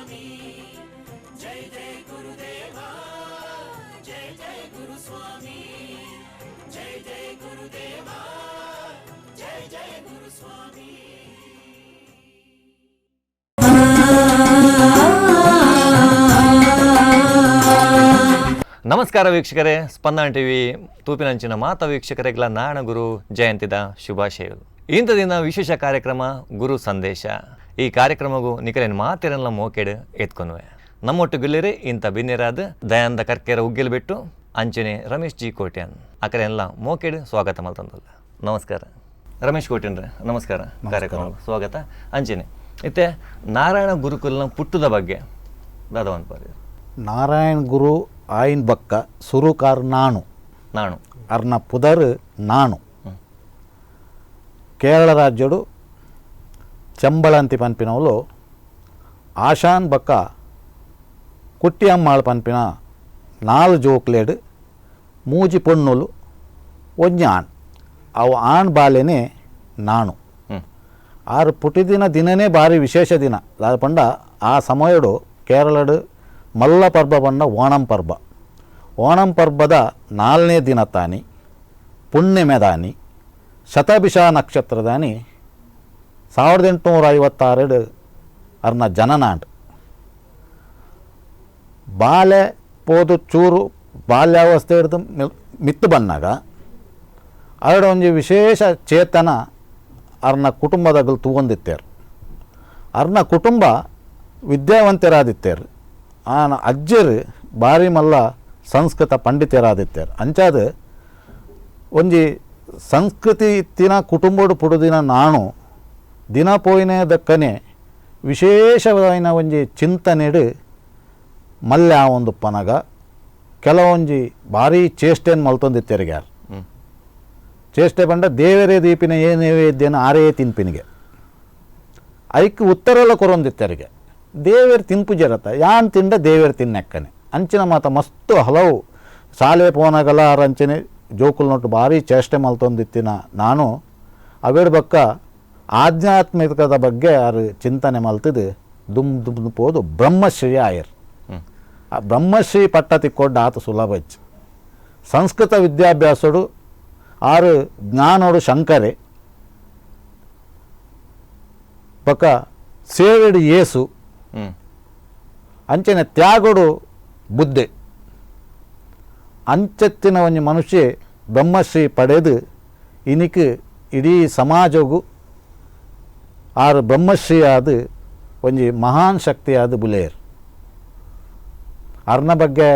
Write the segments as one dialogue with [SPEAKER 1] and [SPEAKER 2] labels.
[SPEAKER 1] Guruswamy, Jai Jai Gurudeva, Jai Jai Guruswamy, Jai Jai Gurudeva, Jai Jai Guruswamy.
[SPEAKER 2] ನಮಸ್ಕಾರ ವೀಕ್ಷಕರೇ, ಸ್ಪಂದನ TV ತೂಪಿನಂಚಿನ ಮಾತಾ ವೀಕ್ಷಕರಿಗೆಲ್ಲ ನಾರಾಯಣ ಗುರು ಜಯಂತಿದ ಶುಭಾಶಯಗಳು. ಇಂಥ ದಿನ ವಿಶೇಷ ಕಾರ್ಯಕ್ರಮ ಗುರು ಸಂದೇಶ. ಈ ಕಾರ್ಯಕ್ರಮಗೂ ನಿಕಲೇನು ಮಾತಿರಲ್ಲ ಮೋಕೆಡ್ ಎತ್ಕೊನುವೆ ನಮ್ಮೊಟ್ಟು ಗುಲ್ಲಿರಿ ಇಂಥ ಬಿನ್ನಿರಾದ ದಯಾನಂದ ಕರ್ಕೇರ ಉಗ್ಗಿಲ್ ಬಿಟ್ಟು ಅಂಚನೆ ರಮೇಶ್ ಜಿ ಕೋಟ್ಯಾನ್ ಅಕರೆಲ್ಲ ಮೋಕೆಡ್ ಸ್ವಾಗತ ಮಲ್ತಂದಲ್ಲ. ನಮಸ್ಕಾರ ರಮೇಶ್ ಕೋಟ್ಯನ್ರೆ, ನಮಸ್ಕಾರ, ಕಾರ್ಯಕ್ರಮ ಸ್ವಾಗತ. ಅಂಚನೆ ಇತ್ತೆ ನಾರಾಯಣ ಗುರುಕುಲ್ನ ಪುಟ್ಟದ ಬಗ್ಗೆ ದಾದವನ್ ಪಾರಿ.
[SPEAKER 3] ನಾರಾಯಣ ಗುರು ಆಯಿನ್ ಬಕ್ಕ ಸುರುಕಾರ್ ನಾಣು
[SPEAKER 2] ನಾಣು
[SPEAKER 3] ಅರ್ನ ಪುದರ್ ನಾಣು. ಕೇರಳ ರಾಜ್ಯಡು ಚಂಬಳಂತಿ ಪನ್ಪಿನವಳು ಆಶಾನ್ ಬಕ್ಕ ಕುಟ್ಟಿಯಮ್ಮಾಳ್ ಪನ್ಪಿನ ನಾಲ್ ಜೋಕ್ಲೇಡ್ ಮೂಜಿ ಪೊಣ್ಣುಲು ಒಂಜಿ ಆಣ್. ಅವು ಆಣ್ ಬಾಲೆನೇ ನಾಣು. ಆರು ಪುಟಿದಿನ ದಿನನೇ ಭಾರಿ ವಿಶೇಷ ದಿನ. ದಾದ ಪಂಡ ಆ ಸಮಯಡು ಕೇರಳಡು ಮಲ್ಲ ಪರ್ಬ ಪಂಡ ಓಣಂ ಪರ್ಬ. ಓಣಂ ಪರ್ಬದ ನಾಲ್ನೇ ದಿನ ತಾನಿ ಪುಣ್ಯಮೆದಾನಿ ಶತಭಿಷ ನಕ್ಷತ್ರದಾನಿ 1856 ಅರ್ನ ಜನನಾಂಡ್. ಬಾಲೆ ಪೋದು ಚೂರು ಬಾಲ್ಯಾವಸ್ಥೆ ಹಿಡ್ದು ಮಿತ್ತು ಬಂದಾಗ ಅರಡ ಒಂಜಿ ವಿಶೇಷ ಚೇತನ ಅರ್ನ ಕುಟುಂಬದಾಗಲು ತೂಗೊಂದಿತ್ತೇರು. ಅರ್ನ ಕುಟುಂಬ ವಿದ್ಯಾವಂತರಾದಿತ್ತೇರು. ಆನ ಅಜ್ಜರು ಭಾರಿ ಮಲ್ಲ ಸಂಸ್ಕೃತ ಪಂಡಿತರಾದಿತ್ತೇರು. ಅಂಚಾದ ಒಂಜಿ ಸಂಸ್ಕೃತಿ ಇತ್ತಿನ ಕುಟುಂಬಡು ಪುಡುದಿನ ನಾಣು ದಿನ ಪೋಯಿನ ದಕ್ಕನೆ ವಿಶೇಷವಾದ ಒಂಜಿ ಚಿಂತನೆಡು ಮಲ್ಲೆ ಆ ಒಂದು ಪನಗ ಕೆಲವೊಂಜಿ ಭಾರಿ ಚೇಷ್ಟೆಯನ್ನು ಮಲ್ತೊಂದಿತ್ತೆರಿಗ್ಯಾರು. ಚೇಷ್ಟೆ ಪಂಡ ದೇವರೇ ದೀಪಿನ ಏನೇವೇ ಇದ್ದೇನು ಆರೇ ತಿನ್ಪಿನಿಗೆ ಐಕ್ ಉತ್ತರೆಲ್ಲ ಕೊರೊಂದಿತ್ತೆರಿಗೆ. ದೇವೇರು ತಿನ್ಪು ಜರತ ಯಾನ್ ತಿಂಡ ದೇವೇರು ತಿನ್ನಕ್ಕನೆ ಅಂಚಿನ ಮಾತ ಮಸ್ತು ಹಲವು ಶಾಲೆ ಪೋನಗಲ ಅಂಚನೆ ಜೋಕುಲ್ ನೊಟ್ಟು ಭಾರಿ ಚೇಷ್ಟೆ ಮಲ್ತೊಂದಿತ್ತಿನ ನಾನು ಅವೇಡ್ ಬಕ್ಕ ಆಧ್ಯಾತ್ಮಿಕದ ಬಗ್ಗೆ ಆರು ಚಿಂತನೆ ಮಲ್ತದು ದುಮ್ ದುಮ್ ಪೋದು ಬ್ರಹ್ಮಶ್ರೀ ಆಯರ್. ಆ ಬ್ರಹ್ಮಶ್ರೀ ಪಟ್ಟ ತಿಕ್ಕೊಡ್ಡ ಆತ ಸುಲಭ ಇಚ್ಚು. ಸಂಸ್ಕೃತ ವಿದ್ಯಾಭ್ಯಾಸಡು ಆರು ಜ್ಞಾನೋಡು ಶಂಕರೆ ಬಕ್ಕ ಸೇವೆಡು ಏಸು ಅಂಚನೆ ತ್ಯಾಗೋಡು ಬುದ್ಧೆ ಅಂಚೆತ್ತಿನ ಒಂಜಿ ಮನುಷ್ಯ ಬ್ರಹ್ಮಶ್ರೀ ಪಡೆದು ಇನಿಕ್ ಇಡೀ ಸಮಾಜಗೂ ಆರು ಬ್ರಹ್ಮಶ್ರೀ ಆದ ಒಂಜಿ ಮಹಾನ್ ಶಕ್ತಿಯಾದ ಬುಲೇರ್. ಅರ್ನ ಬಗ್ಗೆ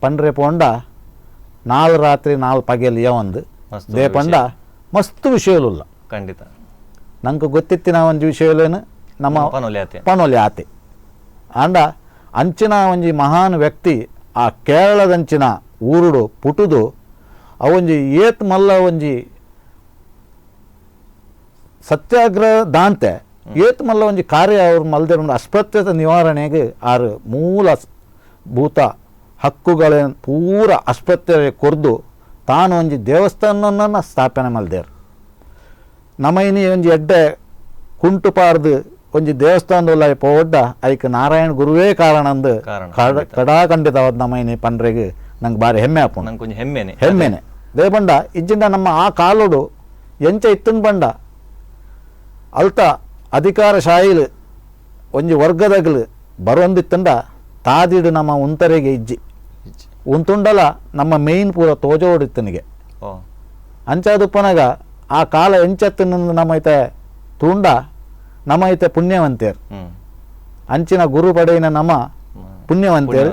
[SPEAKER 3] ಪಂಡ್ರೆ ಪೋಂಡ ನಾಲ್ ರಾತ್ರಿ ನಾಲ್ ಪಗೆಲ್ ಒಂದು they ಪಂಡ ಮಸ್ತ್ ವಿಷಯಲುಲ್ಲ.
[SPEAKER 2] ಖಂಡಿತ
[SPEAKER 3] ನಂಗೆ ಗೊತ್ತಿತ್ತಿನ ಒಂಜಿ ವಿಷಯಲೇನು ನಮ್ಮ ಪನೊಲಿ ಆತೆ. ಆಂಡ ಅಂಚಿನ ಒಂಜಿ ಮಹಾನ್ ವ್ಯಕ್ತಿ ಆ ಕೇರಳದಂಚಿನ ಊರುಡು ಪುಟುದು ಅವೊಂಜಿ ಏತ್ ಮಲ್ಲ ಒಂಜಿ ಸತ್ಯಾಗ್ರಹ ದಾಂತೆ ಏತ್ ಮಲ್ಲ ಒಂಜಿ ಕಾರ್ಯ ಅವ್ರು ಮಲ್ದಿರ ಅಸ್ಪೃಶ್ಯತೆ ನಿವಾರಣೆಗೆ ಆರು ಮೂಲ ಭೂತ ಹಕ್ಕುಗಳನ್ನು ಪೂರ ಅಸ್ಪೃಶ್ಯತೆ ಕೊರ್ದು ತಾನು ಒಂಜಿ ದೇವಸ್ಥಾನವನ್ನು ಸ್ಥಾಪನೆ ಮಲ್ದೇರು. ನಮ್ಮ ಇನಿ ಒಂಜಿ ಎಡ್ಡೆ ಕುಂಟು ಪಾರ್ದು ಒಂಜಿ ದೇವಸ್ಥಾನದಲ್ಲ ಪೋವಡ್ಡ ಐಕ್ ನಾರಾಯಣ ಗುರುವೇ ಕಾರಣ ಅಂದು ಕಡಾ ಖಂಡಿತವಾದ ನಮ್ಮ ಇನಿ ಪಂಡ್ರೆಗೆ ನಂಗೆ ಭಾರಿ ಹೆಮ್ಮೆ ಆಪುಂಡು.
[SPEAKER 2] ನಂಗೆ ಕೊಂಚ ಹೆಮ್ಮೆನೆ
[SPEAKER 3] ಹೆಮ್ಮೆನೆ ದೇಪಂಡ ಇಜ್ಜಿಂಡ ನಮ್ಮ ಆ ಕಾಲೋಡು ಎಂಚ ಇತ್ತನ್ ಬಂಡ ಅಲ್ತ ಅಧಿಕಾರ ಶಾಯಿಲು ಒಂಜಿ ವರ್ಗದಗಲು ಬರೊಂದಿತ್ತಂಡ ತಾದಿಡು ನಮ್ಮ ಉಂತರೆಗೆ ಇಜ್ಜಿ ಉಂತುಂಡಲ ನಮ್ಮ ಮೇಯ್ನ್ ಪೂರ ತೋಜೋಡಿತ್ತನಿಗೆ. ಅಂಚಾದುಪ್ಪನಾಗ ಆ ಕಾಲ ಎಂಚತ್ತಿನ ನಮ್ಮೈತೆ ತೂಂಡ ನಮ್ಮೈತೆ ಪುಣ್ಯವಂತೇರು. ಅಂಚಿನ ಗುರು ಪಡೆಯಿನ ನಮ್ಮ ಪುಣ್ಯವಂತೇರು.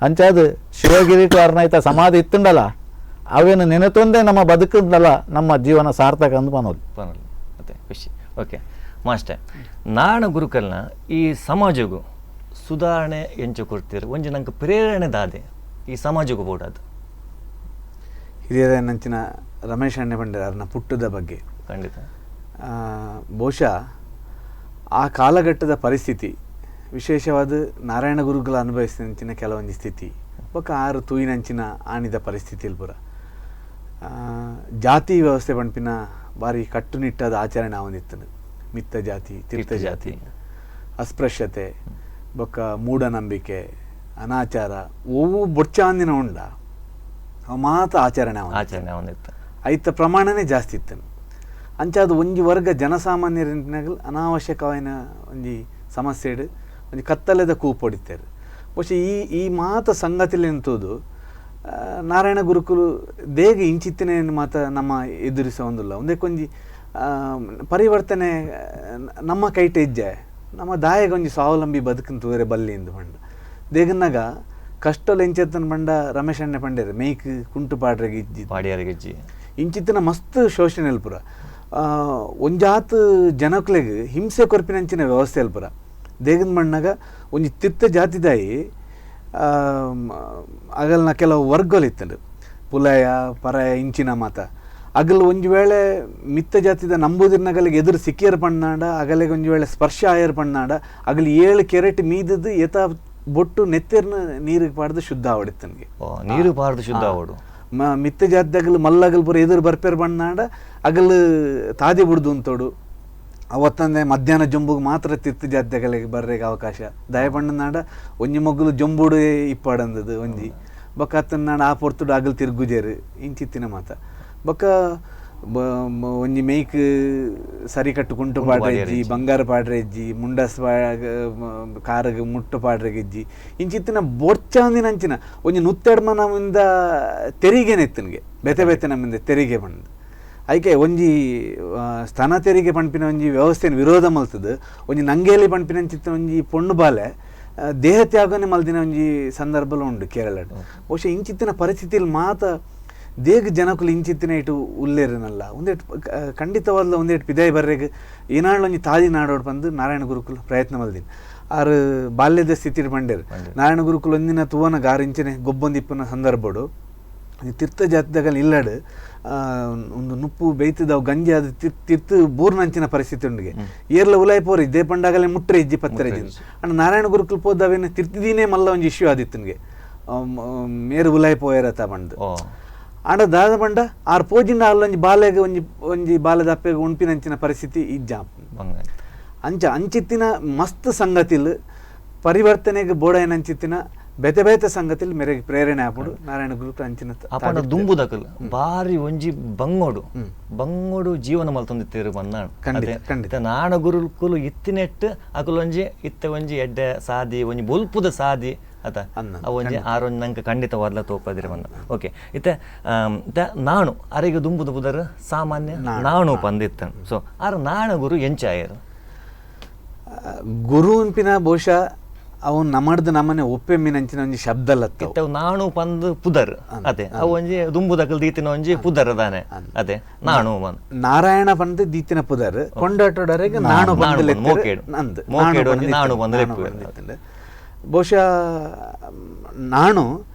[SPEAKER 3] ಅಂಚಾದು ಶಿವಗಿರಿ ಅರ್ನೈತ ಸಮಾಧಿ ಇತ್ತುಂಡಲ ಅವೇನು ನೆನೆತೊಂದೇ ನಮ್ಮ ಬದುಕುಂಡಲ ನಮ್ಮ ಜೀವನ ಸಾರ್ಥಕ ಅಂದು ಪನೋದು.
[SPEAKER 2] ಮತ್ತೆ ಖುಷಿ. ಓಕೆ ಮಾಸ್ಟರ್, ನಾರಾಯಣ ಗುರುಕಲ್ನ ಈ ಸಮಾಜಗೂ ಸುಧಾರಣೆ ಎಂಚು ಕೊಡ್ತೀರಿ ಒಂಜಿ ನಂಗೆ ಪ್ರೇರಣೆ ದಾದೆ ಈ ಸಮಾಜಕ್ಕೂ ಬೋಡದು.
[SPEAKER 4] ಹಿರಿಯರ ನಂಚಿನ ರಮೇಶ್ ಅಣ್ಣೆ ಬಂಡಾರನ ಪುಟ್ಟದ ಬಗ್ಗೆ
[SPEAKER 2] ಖಂಡಿತ
[SPEAKER 4] ಬಹುಶಃ ಆ ಕಾಲಘಟ್ಟದ ಪರಿಸ್ಥಿತಿ ವಿಶೇಷವಾದ ನಾರಾಯಣ ಗುರುಗಳ ಅನುಭವಿಸಿದಂಚಿನ ಕೆಲವೊಂದು ಸ್ಥಿತಿ ಬೊಕ್ಕ ಆರು ತೂಯಿನಂಚಿನ ಆಣಿದ ಪರಿಸ್ಥಿತಿ ಪೂರ ಜಾತಿ ವ್ಯವಸ್ಥೆ ಪನ್ಪಿನ ಭಾರಿ ಕಟ್ಟುನಿಟ್ಟಾದ ಆಚರಣೆ ಆವೊಂದಿತ್ತು. ಮಿತ್ತ ಜಾತಿ, ತೀರ್ಥ ಜಾತಿ, ಅಸ್ಪೃಶ್ಯತೆ ಬೊಕ್ಕ ಮೂಢನಂಬಿಕೆ ಅನಾಚಾರ ಒವು ಬೊಡ್ಚಾಂದಿನ ಉಂಡ ಅವು ಮಾತ್ರ ಆಚರಣೆ
[SPEAKER 2] ಆಚರಣೆ ಒಂದಿತ್ತು
[SPEAKER 4] ಐತ ಪ್ರಮಾಣನೇ ಜಾಸ್ತಿ ಇತ್ತು. ಅಂಚಾದ ಒಂಜಿ ವರ್ಗ ಜನಸಾಮಾನ್ಯರಿಂಟಿನಾಗಲು ಅನಾವಶ್ಯಕವಾಯಿನ ಒಂಜಿ ಸಮಸ್ಯೆಡು ಒಂಜಿ ಕತ್ತಲೆದ ಕೂಪೊಡಿತಾರೆ. ಬಹುಶಃ ಈ ಈ ಮಾತ ಸಂಗತಿಲೆಂತೂದು ನಾರಾಯಣ ಗುರುಕುಲು ದೇಗ ಇಂಚಿತ್ತಿನ ಮಾತ ನಮ್ಮ ಎದುರಿಸ ಒಂದುಲ್ಲ ಒಂದಕ್ಕೊಂಜಿ ಪರಿವರ್ತನೆ ನಮ್ಮ ಕೈಟೆ ಇಜ್ಜೆ ನಮ್ಮ ದಾಯಗ ಒಂಜಿ ಸ್ವಾವಲಂಬಿ ಬದುಕನ್ ತೂರೆ ಬಲ್ಲಿ ಎಂದು ಪಂಡ ದೇಗನ್ನಾಗ ಕಷ್ಟಲ ಇಂಚೆತ್ತನ ಪಂಡ ರಮೇಶ್ ಅಣ್ಣೆ ಪಂಡೇರು ಮೇಯ್ಕ್ ಕುಂಟು ಪಾಡ್ರೆಗೆ ಇಜ್ಜಿ
[SPEAKER 2] ಪಾಡಿಯರಿಗೆ ಇಜ್ಜಿ
[SPEAKER 4] ಇಂಚಿತ್ತಿನ ಮಸ್ತ್ ಶೋಷಣೆ ಅಲ್ಪುರ ಒಂಜಾತ್ ಜನಕ್ಲೆಗ್ ಹಿಂಸೆ ಕೊರ್ಪಿನಂಚಿನ ವ್ಯವಸ್ಥೆ ಅಲ್ಪುರ ದೇಗನ್ ಮಣ್ಣಾಗ ಒಂಜಿ ತಿತ್ತ ಜಾತಿದಾಯಿ ಅಗಲ್ನ ಕೆಲವು ವರ್ಗలు ಇತ್ತಂಡು ಪುಲಯ ಪರಯ ಇಂಚಿನ ಮಾತ ಅಗಲ್ ಒಂಜಿ ವೇಳೆ ಮಿತ್ತ ಜಾತಿದ ನಂಬುದಿರ್ನಗಲಿಗೆ ಎದುರು ಸಿಕ್ಕಿಯರ್ ಪಣ್ಣಾಡ ಅಗಲಿಗೆ ಒಂಜಿ ವೇಳೆ ಸ್ಪರ್ಶ ಆಯರ್ ಪಣ್ಣಾಡ ಅಗಲ್ 7 ಕೆರೆಟ್ ಮೀದದ್ದು ಏತ ಬೊಟ್ಟು ನೆತ್ತೆರ್ನ ನೀರಿಗೆ ಪಾಡ್ದು ಶುದ್ಧ ಆವಡಿತ್ತನ್ಗೆ.
[SPEAKER 2] ನೀರು ಪಾಡ್ದು ಶುದ್ಧ ಆವಡು
[SPEAKER 4] ಮಿತ್ತ ಜಾತಿದಾಗಲು ಮಲ್ಲಗಲ್ ಪೂರ ಎದುರು ಬರ್ಪೇರ್ ಬಣ್ಣಾಡ ಅಗಲ್ ತಾದಿ ಬುಡ್ದು ಅಂತೋಡು ಅವತ್ತಂದೆ ಮಧ್ಯಾಹ್ನ ಜೊಂಬುಗೆ ಮಾತ್ರ ತಿರ್ತು ಜಾತಿದಾಗಲಿಗೆ ಬರ್ರೆಗೆ ಅವಕಾಶ ದಯಪಣ್ಣನಾಡ ಒಂಜಿ ಮೊಗ್ಗಲು ಜೊಂಬುಡು ಇಪ್ಪಾಡಂದದು ಒಂಜಿ ಬೊಕ್ಕ ಅತ್ತನಾಡ ಆ ಪೊರ್ತುಡು ಅಗಲ್ ತಿರ್ಗುಜೇರು ಇಂಚಿತ್ತಿನ ಮಾತ ಬೊಕ್ಕ ಒಂಜಿ ಮೇಯ್ಕ್ ಸರಿಕಟ್ಟು ಕುಂಟು ಪಾಡ್ರೆ ಇಜ್ಜಿ ಬಂಗಾರ ಪಾಡ್ರೆ ಇಜ್ಜಿ ಮುಂಡಸ್ ಕಾರಗ್ ಮುಟ್ಟು ಪಾಡ್ರೆಗೆ ಇಜ್ಜಿ ಇಂಚಿತ್ತಿನ ಬೊಡ್ಚಾಂದಿನ ಅಂಚಿನ ಒಂಜಿ ನುತ್ತೆಡ್ಮ ನಮ್ಮಿಂದ ತೆರಿಗೆನೆ ಇತ್ತನಿಗೆ ಬೇತೆ ಬೇತೆ ನಮ್ಮಿಂದ ತೆರಿಗೆ ಬಂದು ಐಕೆ ಒಂಜಿ ಸ್ಥಾನ ತೆರಿಗೆ ಪಣ್ಪಿನ ಒಂಜಿ ವ್ಯವಸ್ಥೆನ ವಿರೋಧ ಮಲ್ತದು ಒಂಜಿ ನಂಗೇಲಿ ಪಣ್ಪಿನ ಅಂಚಿತ್ತಿನ ಒಂಜಿ ಪೊಣ್ಣು ಬಾಲೆ ದೇಹ ತ್ಯಾಗನೆ ಮಲ್ದಿನ ಒಂಜಿ ಸಂದರ್ಭಲು ಉಂಡು ಕೇರಳ. ಬಹುಶಃ ಇಂಚಿತ್ತಿನ ಪರಿಸ್ಥಿತಿಯಲ್ಲಿ ಮಾತ ದೇಗ ಜನಕುಲು ಇಂಚಿತ್ತಿನ ಇಟ್ಟು ಉಲ್ಲೇರನಲ್ಲ ಒಂದೇಟ್ ಖಂಡಿತವಾದ ಒಂದೇಟ್ ಪಿದಾಯಿ ಬರ್ರೆಗ್ ಏನಾಳು ಒಂಜಿ ತಾದಿ ನಾಡೋಡು ಬಂದು ನಾರಾಯಣ ಗುರುಕುಲು ಪ್ರಯತ್ನ ಮಲ್ದಿನ ಆರು ಬಾಲ್ಯದ ಸ್ಥಿತಿ ಪಂಡೇರು ನಾರಾಯಣ ಗುರುಕುಲು ಒಂದಿನ ತುವನ ಗಾರಿಂಚನೆ ಗೊಬ್ಬೊಂದಿಪ್ಪನ ಸಂದರ್ಭಡು ತಿರ್ತ ಜಾತಿದಾಗ ಇಲ್ಲಡು ಒಂದು ನುಪ್ಪು ಬೇಯ್ತದವು ಗಂಜಿ ಅದು ತಿರ್ತು ಬೂರ್ನಂಚಿನ ಪರಿಸ್ಥಿತಿ ಉಂಡಿಗೆ ಏರ್ಲ ಉಲಾಯ್ ಪೋರಿ ಇದ್ದೇ ಪಂಡಾಗಲೇ ಮುಟ್ರೆ ಇಜ್ಜಿ ಪತ್ತರ ಇಜ್ಜಿ ಅಂಡ್ ನಾರಾಯಣ ಗುರುಕುಲು ಪೋದವೇನು ತಿರ್ತಿದೀನೇ ಮಲ್ಲ ಒಂಜಿ ಇಶ್ಯೂ ಆದಿತ್ತನಿಗೆ ಮೇರು ಉಲಾಯ್ ಪೋಯರತ ಬಂದು ಆಂಡ ದಾದ ಪಂಡ ಆರ್ ಪೋಜಿಂಡ ಅಲ್ಲೊಂಜಿ ಬಾಲೆಗೆ ಒಂಜಿ ಒಂಜಿ ಬಾಲೆದ ಅಪ್ಪೆಗೆ ಉಣ್ಪಿನಂಚಿನ ಪರಿಸ್ಥಿತಿ ಇಜ್ಜ ಅಂಚ ಅಂಚಿತ್ತಿನ ಮಸ್ತ್ ಸಂಗತಿಲ್ ಪರಿವರ್ತನೆಗೆ ಬೋಡೈನಂಚಿತ್ತಿನ ಬೇತೆ ಬೇತೆ ಸಂಗತಿಲ್ ಮೇರೆಗೆ ಪ್ರೇರಣೆ ಆಪುಡು ನಾರಾಯಣ ಗುರು ಅಂಚಿನ
[SPEAKER 2] ಅಪನ ದುಂಬುದಕಲ್ ಬಾರಿ ಒಂಜಿ ಬಂಗೋಡು ಬಂಗೋಡು ಜೀವನ ಮಲ್ತೊಂದಿತ್ತೀರು ಬಂದಾಣ
[SPEAKER 4] ಖಂಡಿತ
[SPEAKER 2] ನಾಣ ಗುರುಕುಲು ಇತ್ತಿನೆಟ್ಟು ಅಕುಲೊಂಜಿ ಇತ್ತೆ ಒಂಜಿ ಎಡ್ಡೆ ಸಾದಿ ಒಂಜಿ ಬೊಲ್ಪುದ ಸಾದಿ ಅತ ಒಂಜಿ ಆರೊಂಜಿ ನಂಗೆ ಖಂಡಿತವಾದ್ಲ ತೋಪದಿರ ಬಂದ. ಓಕೆ ಇತ್ತೆ ನಾಣು ಅರೆಗೆ ದುಂಬುದು ಬುದರ್ ಸಾಮಾನ್ಯ ನಾಣು ಪಂದಿತ್ತ ಸೊ ಆರು ನಾಣ ಗುರು ಎಂಚಾಯರು
[SPEAKER 4] ಗುರು ಅನ್ಪಿನ ಬಹುಶಃ ಅವನು ನಮ್ಮಡ್ದು ನಮ್ಮನೆ ಒಪ್ಪೆ ಮೀನಂಚಿನ ಒಂಜಿ ಶಬ್ದ ಅಲ್ಲ
[SPEAKER 2] ನಾಣು ಪಂದು ಪುದರ್ ಅದೇ ಅವು ಒಂಜಿ ದುಂಬುದಕಲ್ ದೀತಿನ ಒಂಜಿ ಪುದರ್ ದಾನೆ ಅದೇ ನಾಣು ಬಂದು
[SPEAKER 4] ನಾರಾಯಣ ಪಂದು ದೀತಿನ ಪುದರ್ ಕೊಂಡಾಟೋಡರೆಗೆ ನಾಣು ಬಂದು
[SPEAKER 2] ನಂದು ನಾಣು ಬಂದು.
[SPEAKER 4] ಬಹುಶಃ ನಾನು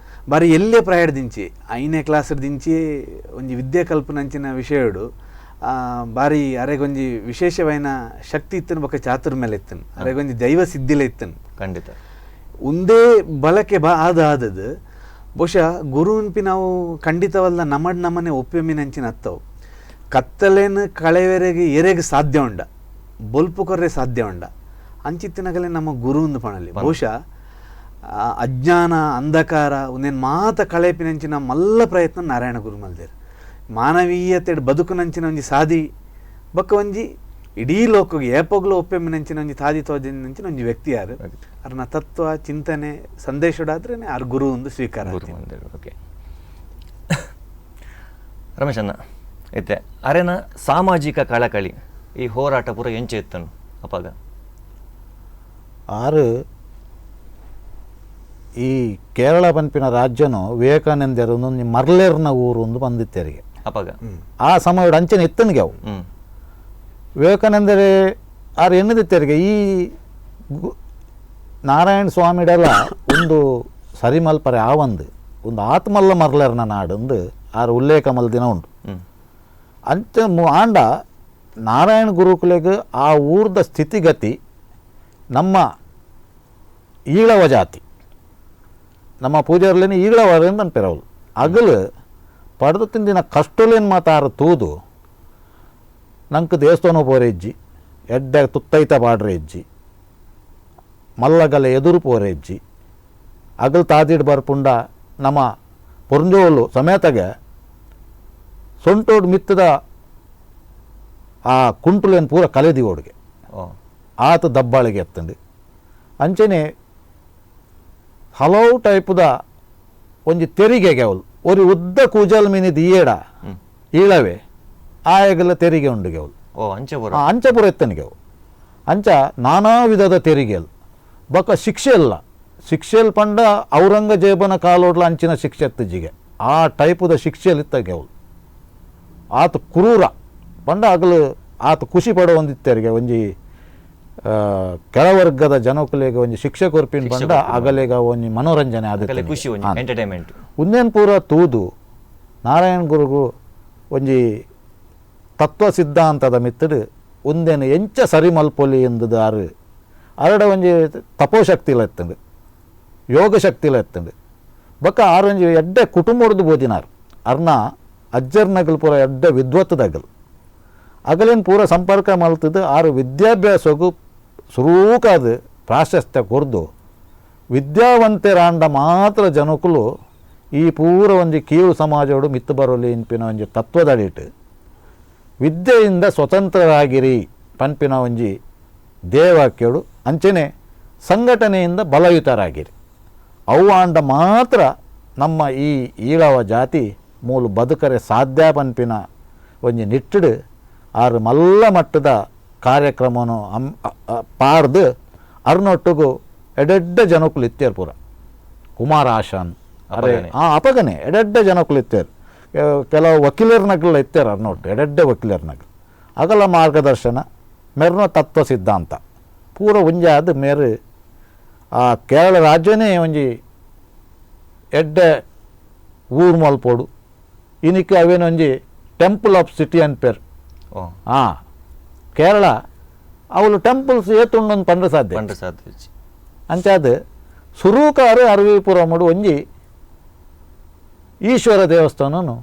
[SPEAKER 4] ಬಾರಿ ಎಲ್ಲೇ ಪ್ರಾಯದಿಂಚಿ 5ನೇ ಕ್ಲಾಸ್ ದಿಂಚಿ ಒಂಜಿ ವಿದ್ಯೆ ಕಲ್ಪನಂಚಿನ ವಿಷಯಡು ಬಾರಿ ಅರೆಗೊಂಜಿ ವಿಶೇಷವೈನ ಶಕ್ತಿ ಇತ್ತನು ಬೊಕ್ಕ ಚಾತುರ್ಮೇಲೆ ಇತ್ತನು ಅರೆಗೊಂಜಿ ದೈವ ಸಿದ್ಧಿಲೆ ಇತ್ತನು
[SPEAKER 2] ಖಂಡಿತ
[SPEAKER 4] ಒಂದೇ ಬಳಕೆ ಬಾ ಆದ ಆದದ್ದು. ಬಹುಶಃ ಗುರುನ್ಪಿ ನಾವು ಖಂಡಿತವಲ್ಲ ನಮ್ಮಡ್ ನಮ್ಮನೆ ಒಪ್ಪೆಮಿನಂಚಿನ ಅತ್ತವು ಕತ್ತಲೇನು ಕಳೆವೆರೆಗೆ ಎರೆಗೆ ಸಾಧ್ಯ ಉಂಡ ಬೊಲ್ಪು ಕೊರ್ರೆ ಸಾಧ್ಯ ಉಂಡ ಅಂಚಿತ್ತಿನಗಲೇ ನಮ್ಮ ಗುರುಂದು ಪಣಲಿ. ಬಹುಶಃ ಅಜ್ಞಾನ ಅಂಧಕಾರ ಒಂದೇನು ಮಾತ ಕಳೆಪಿನಂಚಿನ ಮಲ್ಲ ಪ್ರಯತ್ನ ನಾರಾಯಣ ಗುರು ಮಲ್ದೇರು ಮಾನವೀಯತೆ ಬದುಕುನಂಚಿನ ಒಂಜಿ ಸಾದಿ ಬೊಕ್ಕ ಒಂಜಿ ಇಡೀ ಲೋಕಗೆ ಏಪೋಗ್ಲು ಒಪ್ಪೆಮ್ಮಿನಂಚಿನ ಒಂಜಿ ತಾದಿ ತೋಜಿನಂಚಿನ ಒಂಜಿ ವ್ಯಕ್ತಿ ಯಾರು ಅರ್ನ ತತ್ವ ಚಿಂತನೆ ಸಂದೇಶಡಾದ್ರೆ ಆರ್ ಗುರು ಒಂದು ಸ್ವೀಕಾರ.
[SPEAKER 2] ಓಕೆ ರಮೇಶಣ್ಣ ಇತ್ತೆ ಅರೆನ ಸಾಮಾಜಿಕ ಕಳಕಳಿ ಈ ಹೋರಾಟ ಪೂರ ಎಂಚೆ ಇತ್ತನು ಅಪಾಗ
[SPEAKER 3] ಆರು ಈ ಕೇರಳ ಪನ್ಪಿನ ರಾಜ್ಯನು ವಿವೇಕಾನಂದರು ಒಂದೊಂದು ಮರ್ಲೇರ್ನ ಊರು ಒಂದು ಬಂದಿತ್ತರಿಗೆ
[SPEAKER 2] ಅಪಾಗ
[SPEAKER 3] ಆ ಸಮಯದ ಅಂಚನೆ ಇತ್ತನಿಗೆ ಅವು ವಿವೇಕಾನಂದರೆ ಆರು ಎನ್ನದಿತ್ತರಿಗೆ ಈ ನಾರಾಯಣ ಸ್ವಾಮಿಡೆಲ್ಲ ಒಂದು ಸರಿಮಲ್ಪರೆ ಆ ಒಂದು ಒಂದು ಆತ್ಮಲ್ಲ ಮರ್ಲೇರ್ನ ನಾಡೊಂದು ಆರು ಉಲ್ಲೇಖ ಮಲ್ದಿನ ಉಂಟು ಅಂಚ ಆಂಡ ನಾರಾಯಣ ಗುರುಕುಲೆಗೆ ಆ ಊರ್ದ ಸ್ಥಿತಿಗತಿ ನಮ್ಮ ಈಳವ ಜಾತಿ ನಮ್ಮ ಪೂಜಾರ್ಲೇನೆ ಈಳವರಿಂದ ಅನ್ಪಿರವಳು ಅಗಲು ಪಡೆದು ತಿಂದಿನ ಕಷ್ಟಲೇನು ಮಾತಾರ ತೂದು ನಂಗೆ ದೇವಸ್ಥಾನ ಪೋರೆ ಇಜ್ಜಿ ಎಡ್ಡೆ ತುತ್ತೈತ ಪಾಡ್ರೆ ಇಜ್ಜಿ ಮಲ್ಲಗಲ ಎದುರು ಪೋರೆಜ್ಜಿ ಅಗಲ್ ತಾದಿಡ್ ಬರ್ಪುಂಡ ನಮ್ಮ ಪೊರ್ಂಜೋಲು ಸಮೇತಗೆ ಸೊಂಟೋಡು ಮಿತ್ತದ ಆ ಕುಂಟುಲೇನು ಪೂರ ಕಲೆದಿ ಓಡಿಗೆ ಆತ ದಬ್ಬಾಳಿಗೆ ಎತ್ತಂಡು. ಅಂಚನೆ ಹಲವು ಟೈಪುದ ಒಂಜಿ ತೆರಿಗೆಗೆ ಅವಳು ಒರಿ ಉದ್ದ ಕೂಜಲ್ ಮೀನಿದ ಈಡ ಈಳವೆ ಆಯಗಲ ತೆರಿಗೆ ಉಂಡುಗೆ ಅವಳು ಅಂಚಪುರ ಎತ್ತನಿಗೆ ಅವು ಅಂಚ ನಾನಾ ವಿಧದ ತೆರಿಗೆಲ್ ಬೊಕ್ಕ ಶಿಕ್ಷೆ ಇಲ್ಲ ಶಿಕ್ಷೆಲ್ ಪಂಡ ಔರಂಗಜೇಬನ ಕಾಲೋಡ್ಲ ಅಂಚಿನ ಶಿಕ್ಷೆ ಎತ್ತಜಿಗೆ ಆ ಟೈಪುದ ಶಿಕ್ಷೆಯಲ್ಲಿ ಇತ್ತಗೆ ಅವಳು ಆತ ಕ್ರೂರ ಪಂಡ ಅಗಲು ಆತ ಖುಷಿ ಪಡೋ ಒಂದಿತ್ತರಿಗೆ ಒಂಜಿ ಕೆಳವರ್ಗದ ಜನಕುಲಿಗೆ ಒಂಜಿ ಶಿಕ್ಷೆ ಕೊರ್ಪಿನ ಪಂಡ ಅಗಲಿಗ ಒಂಜಿ ಮನೋರಂಜನೆ ಆದ
[SPEAKER 2] ಖುಷಿ ಎಂಟರ್ಟೈನ್ಮೆಂಟ್.
[SPEAKER 3] ಉಂದೇನ್ ಪೂರ ತೂದು ನಾರಾಯಣ ಗುರುಗು ಒಂಜಿ ತತ್ವ ಸಿದ್ಧಾಂತದ ಮಿತ್ತಡು ಉಂದೇನು ಎಂಚ ಸರಿ ಮಲ್ಪೊಲಿ ಎಂದುದಾರು ಅರಡ ಒಂಜಿ ತಪೋಶಕ್ತಿಲ ಎತ್ತಂಡು ಯೋಗ ಶಕ್ತಿಲ ಎತ್ತಂಡು ಬೊಕ್ಕ ಆರೊಂಜಿ ಎಡ್ಡೆ ಕುಟುಂಬಡ್ದು ಬೋದಿನಾರು ಅರ್ನ ಅಜ್ಜರ್ನಗಲ್ ಪೂರ ಎಡ್ಡೆ ವಿದ್ವತ್ತದಗಲ್ ಅಗಲೇನು ಪೂರ ಸಂಪರ್ಕ ಮಲ್ತದ್ದು ಆರು ವಿದ್ಯಾಭ್ಯಾಸಗೂ ಸುರೂಕಾದ ಪ್ರಾಶಸ್ತ್ಯ ಕೊರ್ದು ವಿದ್ಯಾವಂತರಾಂಡ ಮಾತ್ರ ಜನಕುಲು ಈ ಪೂರ ಒಂಜಿ ಕೀಳು ಸಮಾಜೋಡು ಮಿತ್ತು ಬರೋಲಿ ಇನ್ಪಿನ ಒಂಜಿ ತತ್ವದಡಿಟ್ಟು ವಿದ್ಯೆಯಿಂದ ಸ್ವತಂತ್ರರಾಗಿರಿ ಪನ್ಪಿನ ಒಂಜಿ ದೇವಾಕ್ಯಡು ಅಂಚನೆ ಸಂಘಟನೆಯಿಂದ ಬಲಯುತರಾಗಿರಿ ಅವು ಆಂಡ ಮಾತ್ರ ನಮ್ಮ ಈ ಈಳವ ಜಾತಿ ಮೂಲು ಬದುಕರೆ ಸಾಧ್ಯ ಪನ್ಪಿನ ಒಂಜಿ ನಿಟ್ಟುಡು ಆರು ಮಲ್ಲ ಮಟ್ಟದ ಕಾರ್ಯಕ್ರಮನು ಪಾಡ್ದು ಅರ್ನೊಟ್ಟುಗು ಎಡೆಡ್ಡ ಜನಕುಲು ಇತ್ತೇರು ಪೂರ ಕುಮಾರ ಆಶಾನ್ ಅರೆ ಅಪಗನೆ ಎಡೆಡ್ಡ ಜನಕುಲು ಇತ್ತೇರು ಕೆಲವು ವಕೀಲರ್ನಗಲ ಇತ್ತೇರು ಅರ್ನೊಟ್ಟು ಎಡೆಡ್ಡೆ ವಕೀಲರ್ನಗಲು ಅಗಲ ಮಾರ್ಗದರ್ಶನ ಮೆರ್ನ ತತ್ವ ಸಿದ್ಧಾಂತ ಪೂರ ಒಂಜಾದ ಮೇರು ಆ ಕೇರಳ ರಾಜ್ಯನೇ ಒಂಜಿ ಎಡ್ಡೆ ಊರು ಮಲ್ಪೋಡು ಇನಿಕ್ಕೆ ಅವೇನೊಂಜಿ temple of city ಅನ್ಪೇರು. ಹಾಂ ಕೇರಳ ಅವಳು ಟೆಂಪಲ್ಸ್ ಏತುಂಡೊಂದು ಪಂಡ್ರೆ ಸಾಧ್ಯ ಅಂಚಾದ ಸುರೂಕಾರು ಅರವೀಪುರಮುಡು ಒಂಜಿ ಈಶ್ವರ ದೇವಸ್ಥಾನನು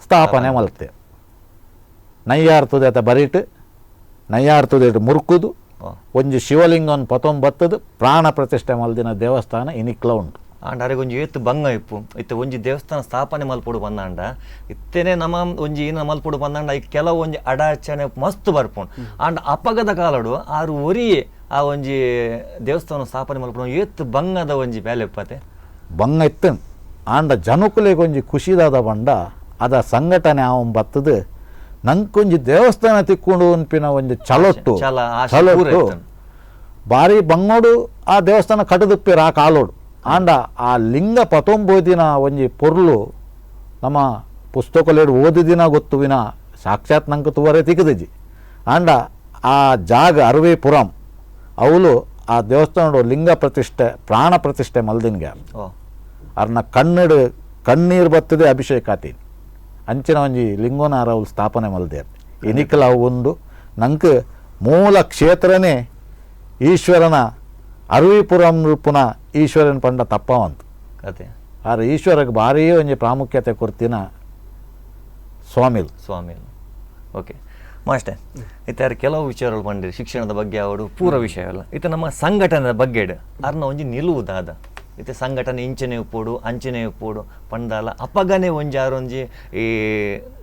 [SPEAKER 3] ಸ್ಥಾಪನೆ ಮಲ್ತೆ ನಯ್ಯಾರ್ತದೆ ಅತ ಬರೀಟ್ ನಯ್ಯಾರ್ತದೆ ಮುರುಕುದು ಒಂಜಿ ಶಿವಲಿಂಗನ್ ಪತೊಂಬತ್ತದು ಪ್ರಾಣ ಪ್ರತಿಷ್ಠೆ ಮಲ್ದಿನ ದೇವಸ್ಥಾನ ಇನಿಕ್ಲ ಉಂಟು.
[SPEAKER 2] ಆಂಡ ಅರೆಗ್ ಒಂಜಿ ಏತ್ ಬಂಗ ಇಪ್ಪು ಇತ್ತೆ ಒಂಜಿ ದೇವಸ್ಥಾನ ಸ್ಥಾಪನೆ ಮಲ್ಪೊಡು ಬಂದಾಂಡ ಇತ್ತೇನೆ ನಮ್ಮ ಒಂಜಿ ಏನ ಮಲ್ಪೊಡು ಬಂದಾಂಡ ಈ ಕೆಲವು ಒಂಜಿ ಅಡಚಣೆ ಮಸ್ತ್ ಬರ್ಪುಂಡು. ಆಂಡ ಅಪಗದ ಕಾಲಡು ಆರು ಒರಿಯೇ ಆ ಒಂಜಿ ದೇವಸ್ಥಾನ ಸ್ಥಾಪನೆ ಮಲ್ಪೊಡು ಏತ್ ಬಂಗದ ಒಂಜಿ ಬೇಲೆ ಇಪ್ಪತೆ
[SPEAKER 3] ಬಂಗ ಇತ್ತು. ಆಂಡ ಜನಕುಲೆಗ್ ಒಂಜಿ ಖುಷಿದಾದ ಬಂಡ ಅದ ಸಂಘಟನೆ ಅವನ್ ಬತ್ತದು ನಂಕೊಂಜಿ ದೇವಸ್ಥಾನ ತಿಕ್ಕೊಂಡು ಅನ್ಪಿನ ಒಂಜಿ ಚಲೊಟ್ಟು ಚಲೊಟ್ಟು ಬಾರಿ ಬಂಗೋಡು ಆ ದೇವಸ್ಥಾನ ಕಟ್ಟದುಪ್ಪಿರ ಆ ಕಾಲೋಡು. ಆಂಡ ಆ ಲಿಂಗ ಪತೊಂಬೋದಿನ ಒಂಜಿ ಪೊರ್ಲು ನಮ್ಮ ಪುಸ್ತಕಲೇಡು ಓದಿದಿನ ಗೊತ್ತುವಿನ ಸಾಕ್ಷಾತ್ ನಂಗೆ ತುವರೆ ತಿಕ್ಕದಿಜಿ. ಆಂಡ ಆ ಜಾಗ ಅರವೀಪುರಂ ಅವಳು ಆ ದೇವಸ್ಥಾನಡು ಲಿಂಗ ಪ್ರತಿಷ್ಠೆ ಪ್ರಾಣ ಪ್ರತಿಷ್ಠೆ ಮಲ್ದಿನ್ಗೆ ಅರ್ನ ಕಣ್ಣಡು ಕಣ್ಣೀರು ಬತ್ತದೆ ಅಭಿಷೇಕ ಆತೀನಿ ಅಂಚಿನ ಒಂಜಿ ಲಿಂಗೋನಾರ ಅವಳು ಸ್ಥಾಪನೆ ಮಲ್ದೇರ್ ಇನಿಕಲ ಅವು ಒಂದು ನಂಗೆ ಮೂಲ ಕ್ಷೇತ್ರನೇ ಈಶ್ವರನ ಅರವೀಪುರಂ ರೂಪುನ ಈಶ್ವರನ ಪಂಡ ತಪ್ಪವಂತ
[SPEAKER 2] ಕತೆ.
[SPEAKER 3] ಆದ್ರೆ ಈಶ್ವರಗೆ ಭಾರೀ ಒಂಜಿ ಪ್ರಾಮುಖ್ಯತೆ ಕೊಡ್ತಿನ ಸ್ವಾಮಿಲ್
[SPEAKER 2] ಸ್ವಾಮಿಲ್. ಓಕೆ ಮಾಸ್ಟರ್, ಇತ್ತಾರೆ ಕೆಲವು ವಿಚಾರಗಳು ಬಂದಿರಿ ಶಿಕ್ಷಣದ ಬಗ್ಗೆ ಅವರು ಪೂರ ವಿಷಯ ಅಲ್ಲ ಇತ್ತ ನಮ್ಮ ಸಂಘಟನೆಯ ಬಗ್ಗೆ ಅರ್ನ ಒಂಜಿ ನಿಲುವುದಾದ ಇತ್ತೆ ಸಂಘಟನೆ ಇಂಚನೆ ಉಪ್ಪೋಡು ಅಂಚನೆ ಉಪ್ಪೋಡು ಪಂಡಾಲ ಅಪಗನೆ ಒಂಜಿ ಆರೊಂಜಿ ಈ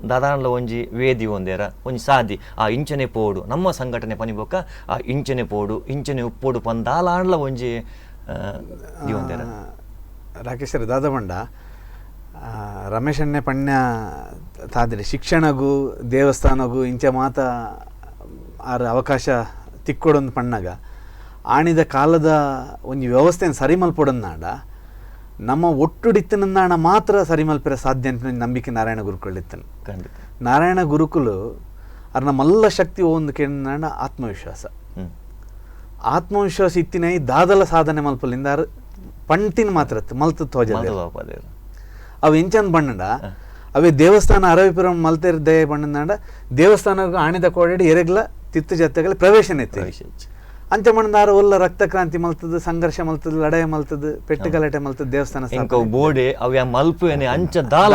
[SPEAKER 2] ದಾದಾನ್ಲ ಒಂಜಿ ವೇದಿ ಒಂದೇರ ಒಂಜಿ ಸಾದಿ ಆ ಇಂಚನೆ ಪೋಡು ನಮ್ಮ ಸಂಘಟನೆ ಪನಿಬೊಕ್ಕ ಆ ಇಂಚನೆ ಪೋಡು ಇಂಚನೆ ಉಪ್ಪೋಡು ಪಂದಾಲ ಆಂಡ್ಲ ಒಂಜಿ ಒಂದೇರ.
[SPEAKER 4] ರಾಕೇಶ್ವರ ದಾದಬಂಡ ರಮೇಶನ್ನೇ ಪಣ್ಯ ತಾದಿರಿ ಶಿಕ್ಷಣಗೂ ದೇವಸ್ಥಾನಗೂ ಇಂಚ ಮಾತ ಆರ ಅವಕಾಶ ತಿಕ್ಕೊಡೊಂದು ಪಣ್ಣಗ ಆಣಿದ ಕಾಲದ ಒಂಜಿ ವ್ಯವಸ್ಥೆಯನ್ನು ಸರಿ ಮಲ್ಪೊಡನ್ನಾಡ ನಮ್ಮ ಒಟ್ಟುಡಿತ್ತನನ್ನಾಣ ಮಾತ್ರ ಸರಿ ಮಲ್ಪೆರ ಸಾಧ್ಯ ಅಂತ ನಂಬಿಕೆ ನಾರಾಯಣ ಗುರುಕುಳಿತ್ತನು.
[SPEAKER 2] ಖಂಡಿತ
[SPEAKER 4] ನಾರಾಯಣ ಗುರುಕುಲು ಅರ್ನ ಮಲ್ಲ ಶಕ್ತಿ ಒಂದು ಕೇಳಿನಾಡ ಆತ್ಮವಿಶ್ವಾಸ. ಆತ್ಮವಿಶ್ವಾಸ ಇತ್ತಿನ ದಾದಲ ಸಾಧನೆ ಮಲ್ಪಲಿಂದ ಆರು ಪಂಟಿನ ಮಾತ್ರ ಮಲ್ತು ತೋಜ ಅವು ಎಂಚಂದ್ ಬಣ್ಣಂಡ ಅವೇ ದೇವಸ್ಥಾನ ಅರವಿಪುರಂ ಮಲ್ತೇರ್ ದಯ ಬಣ್ಣನಾಡ ದೇವಸ್ಥಾನ ಆಣಿದ ಕೋಡಾಡಿ ಎರೆಗ್ಲ ತಿತ್ತು ಜತೆಗಳ ಪ್ರವೇಶನ ಇತ್ತು. ಅಂಚ ಮಣ್ಣಾರ ಒಲ್ಲ ರಕ್ತ ಕ್ರಾಂತಿ ಮಲ್ತದ ಸಂಘರ್ಷ ಮಲ್ತದ ಲಡಾಯಿ ಮಲ್ತದ ಪೆಟ್ಟು ಗಲಾಟೆ ಮಲ್ತದ ದೇವಸ್ಥಾನ
[SPEAKER 2] ಬೋಡೆ ಅವ ಮಲ್ಪು ಅಂಚ ದಾಲ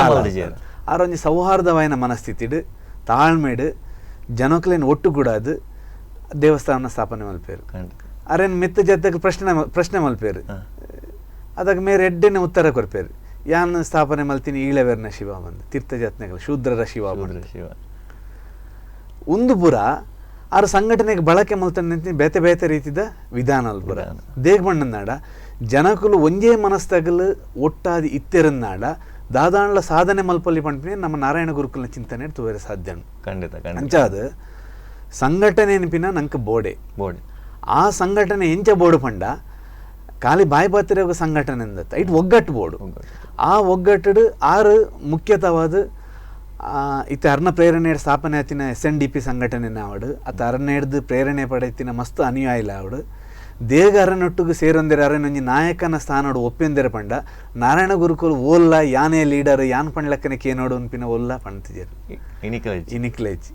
[SPEAKER 4] ಆರೊಂಜಿ ಸೌಹಾರ್ದವಾಯಿನ ಮನಸ್ಥಿತಿಡು ತಾಳ್ಮೆಡು ಜನಕ್ಲೇನು ಒಟ್ಟುಗೂಡಾದು ದೇವಸ್ಥಾನ ಸ್ಥಾಪನೆ ಮಲ್ಪೇರು. ಅರೆನ್ ಮಿತ್ತ ಜತೆಗೆ ಪ್ರಶ್ನೆ ಪ್ರಶ್ನೆ ಮಲ್ಪೇರು ಅದಾಗ ಮೇರೆ ಎಡ್ಡೆನೆ ಉತ್ತರ ಕೊರ್ಪೇರು ಯಾನ್ ಸ್ಥಾಪನೆ ಮಲ್ತೀನಿ ಈಳವೆರ್ನ ಶಿವ ಬಂದು ತೀರ್ಥ ಜಾತ್ನೆಗಳು ಶೂದ್ರರ ಶಿವ ಬಂದು
[SPEAKER 2] ಶಿವ
[SPEAKER 4] ಒಂದು ಪುರ ಆರು ಸಂಘಟನೆಗೆ ಬಳಕೆ ಮಲ್ತಂತ ಬೇತೆ ಬೇತೆ ರೀತಿದ ವಿಧಾನ ಅಲ್ಪುರ ದೇಗ್ ಬಣ್ಣನಾಡ ಜನಕುಲು ಒಂಜೇ ಮನಸ್ತಗಲು ಒಟ್ಟಾದಿ ಇತ್ತೆರನ್ನಾಡ ದಾದಾಂಡ್ಲ ಸಾಧನೆ ಮಲ್ಪಲ್ಲಿ ಪಂಪಿನಿ ನಮ್ಮ ನಾರಾಯಣ ಗುರುಕುಲನ ಚಿಂತನೆ ತೋರೆ ಸಾಧ್ಯ.
[SPEAKER 2] ಖಂಡಿತ ಖಂಡಿತ.
[SPEAKER 4] ಅಂಚಾದ ಸಂಘಟನೆ ನೆನಪಿನ ನಂಗೆ ಬೋಡೆ
[SPEAKER 2] ಬೋಡೆ
[SPEAKER 4] ಆ ಸಂಘಟನೆ ಎಂಚ ಬೋಡು ಪಂಡ ಖಾಲಿ ಬಾಯಿ ಪಾತ್ರೆ ಸಂಘಟನೆ ಅಂದತ್ತ it ಒಗ್ಗಟ್ಟು ಬೋಡು. ಆ ಒಗ್ಗಟ್ಟು ಆರು ಮುಖ್ಯತವಾದ ಇತ್ತ ಅರ್ಣ ಪ್ರೇರಣೆ ಸ್ಥಾಪನೆ ಆತಿನ SNDP ಸಂಘಟನೆ ಆವಡು ಅತ್ತ ಅರಣ್ಯಡ್ದು ಪ್ರೇರಣೆ ಪಡೆತಿನ ಮಸ್ತ್ ಅನುಯಾಯಿಲ ಆವಡು ದೇಗ ಅರನೊಟ್ಟಿಗೆ ಸೇರೊಂದಿರ ಅರನೊಂಜಿ ನಾಯಕನ ಸ್ಥಾನೋಡು ಒಪ್ಪೆಂದಿರ ಪಂಡ ನಾರಾಯಣ ಗುರುಕುಲ್ ಓಲ್ಲ ಯಾನೇ ಲೀಡರ್ ಯಾನ್ ಪಂಡ್ಲಕ್ಕನೆ ಕೇನೋಡು ಅನ್ಪಿನ ಓಲ್ಲ ಪಂತಿಜರು ಇನಿಕ್ಲೇಜಿ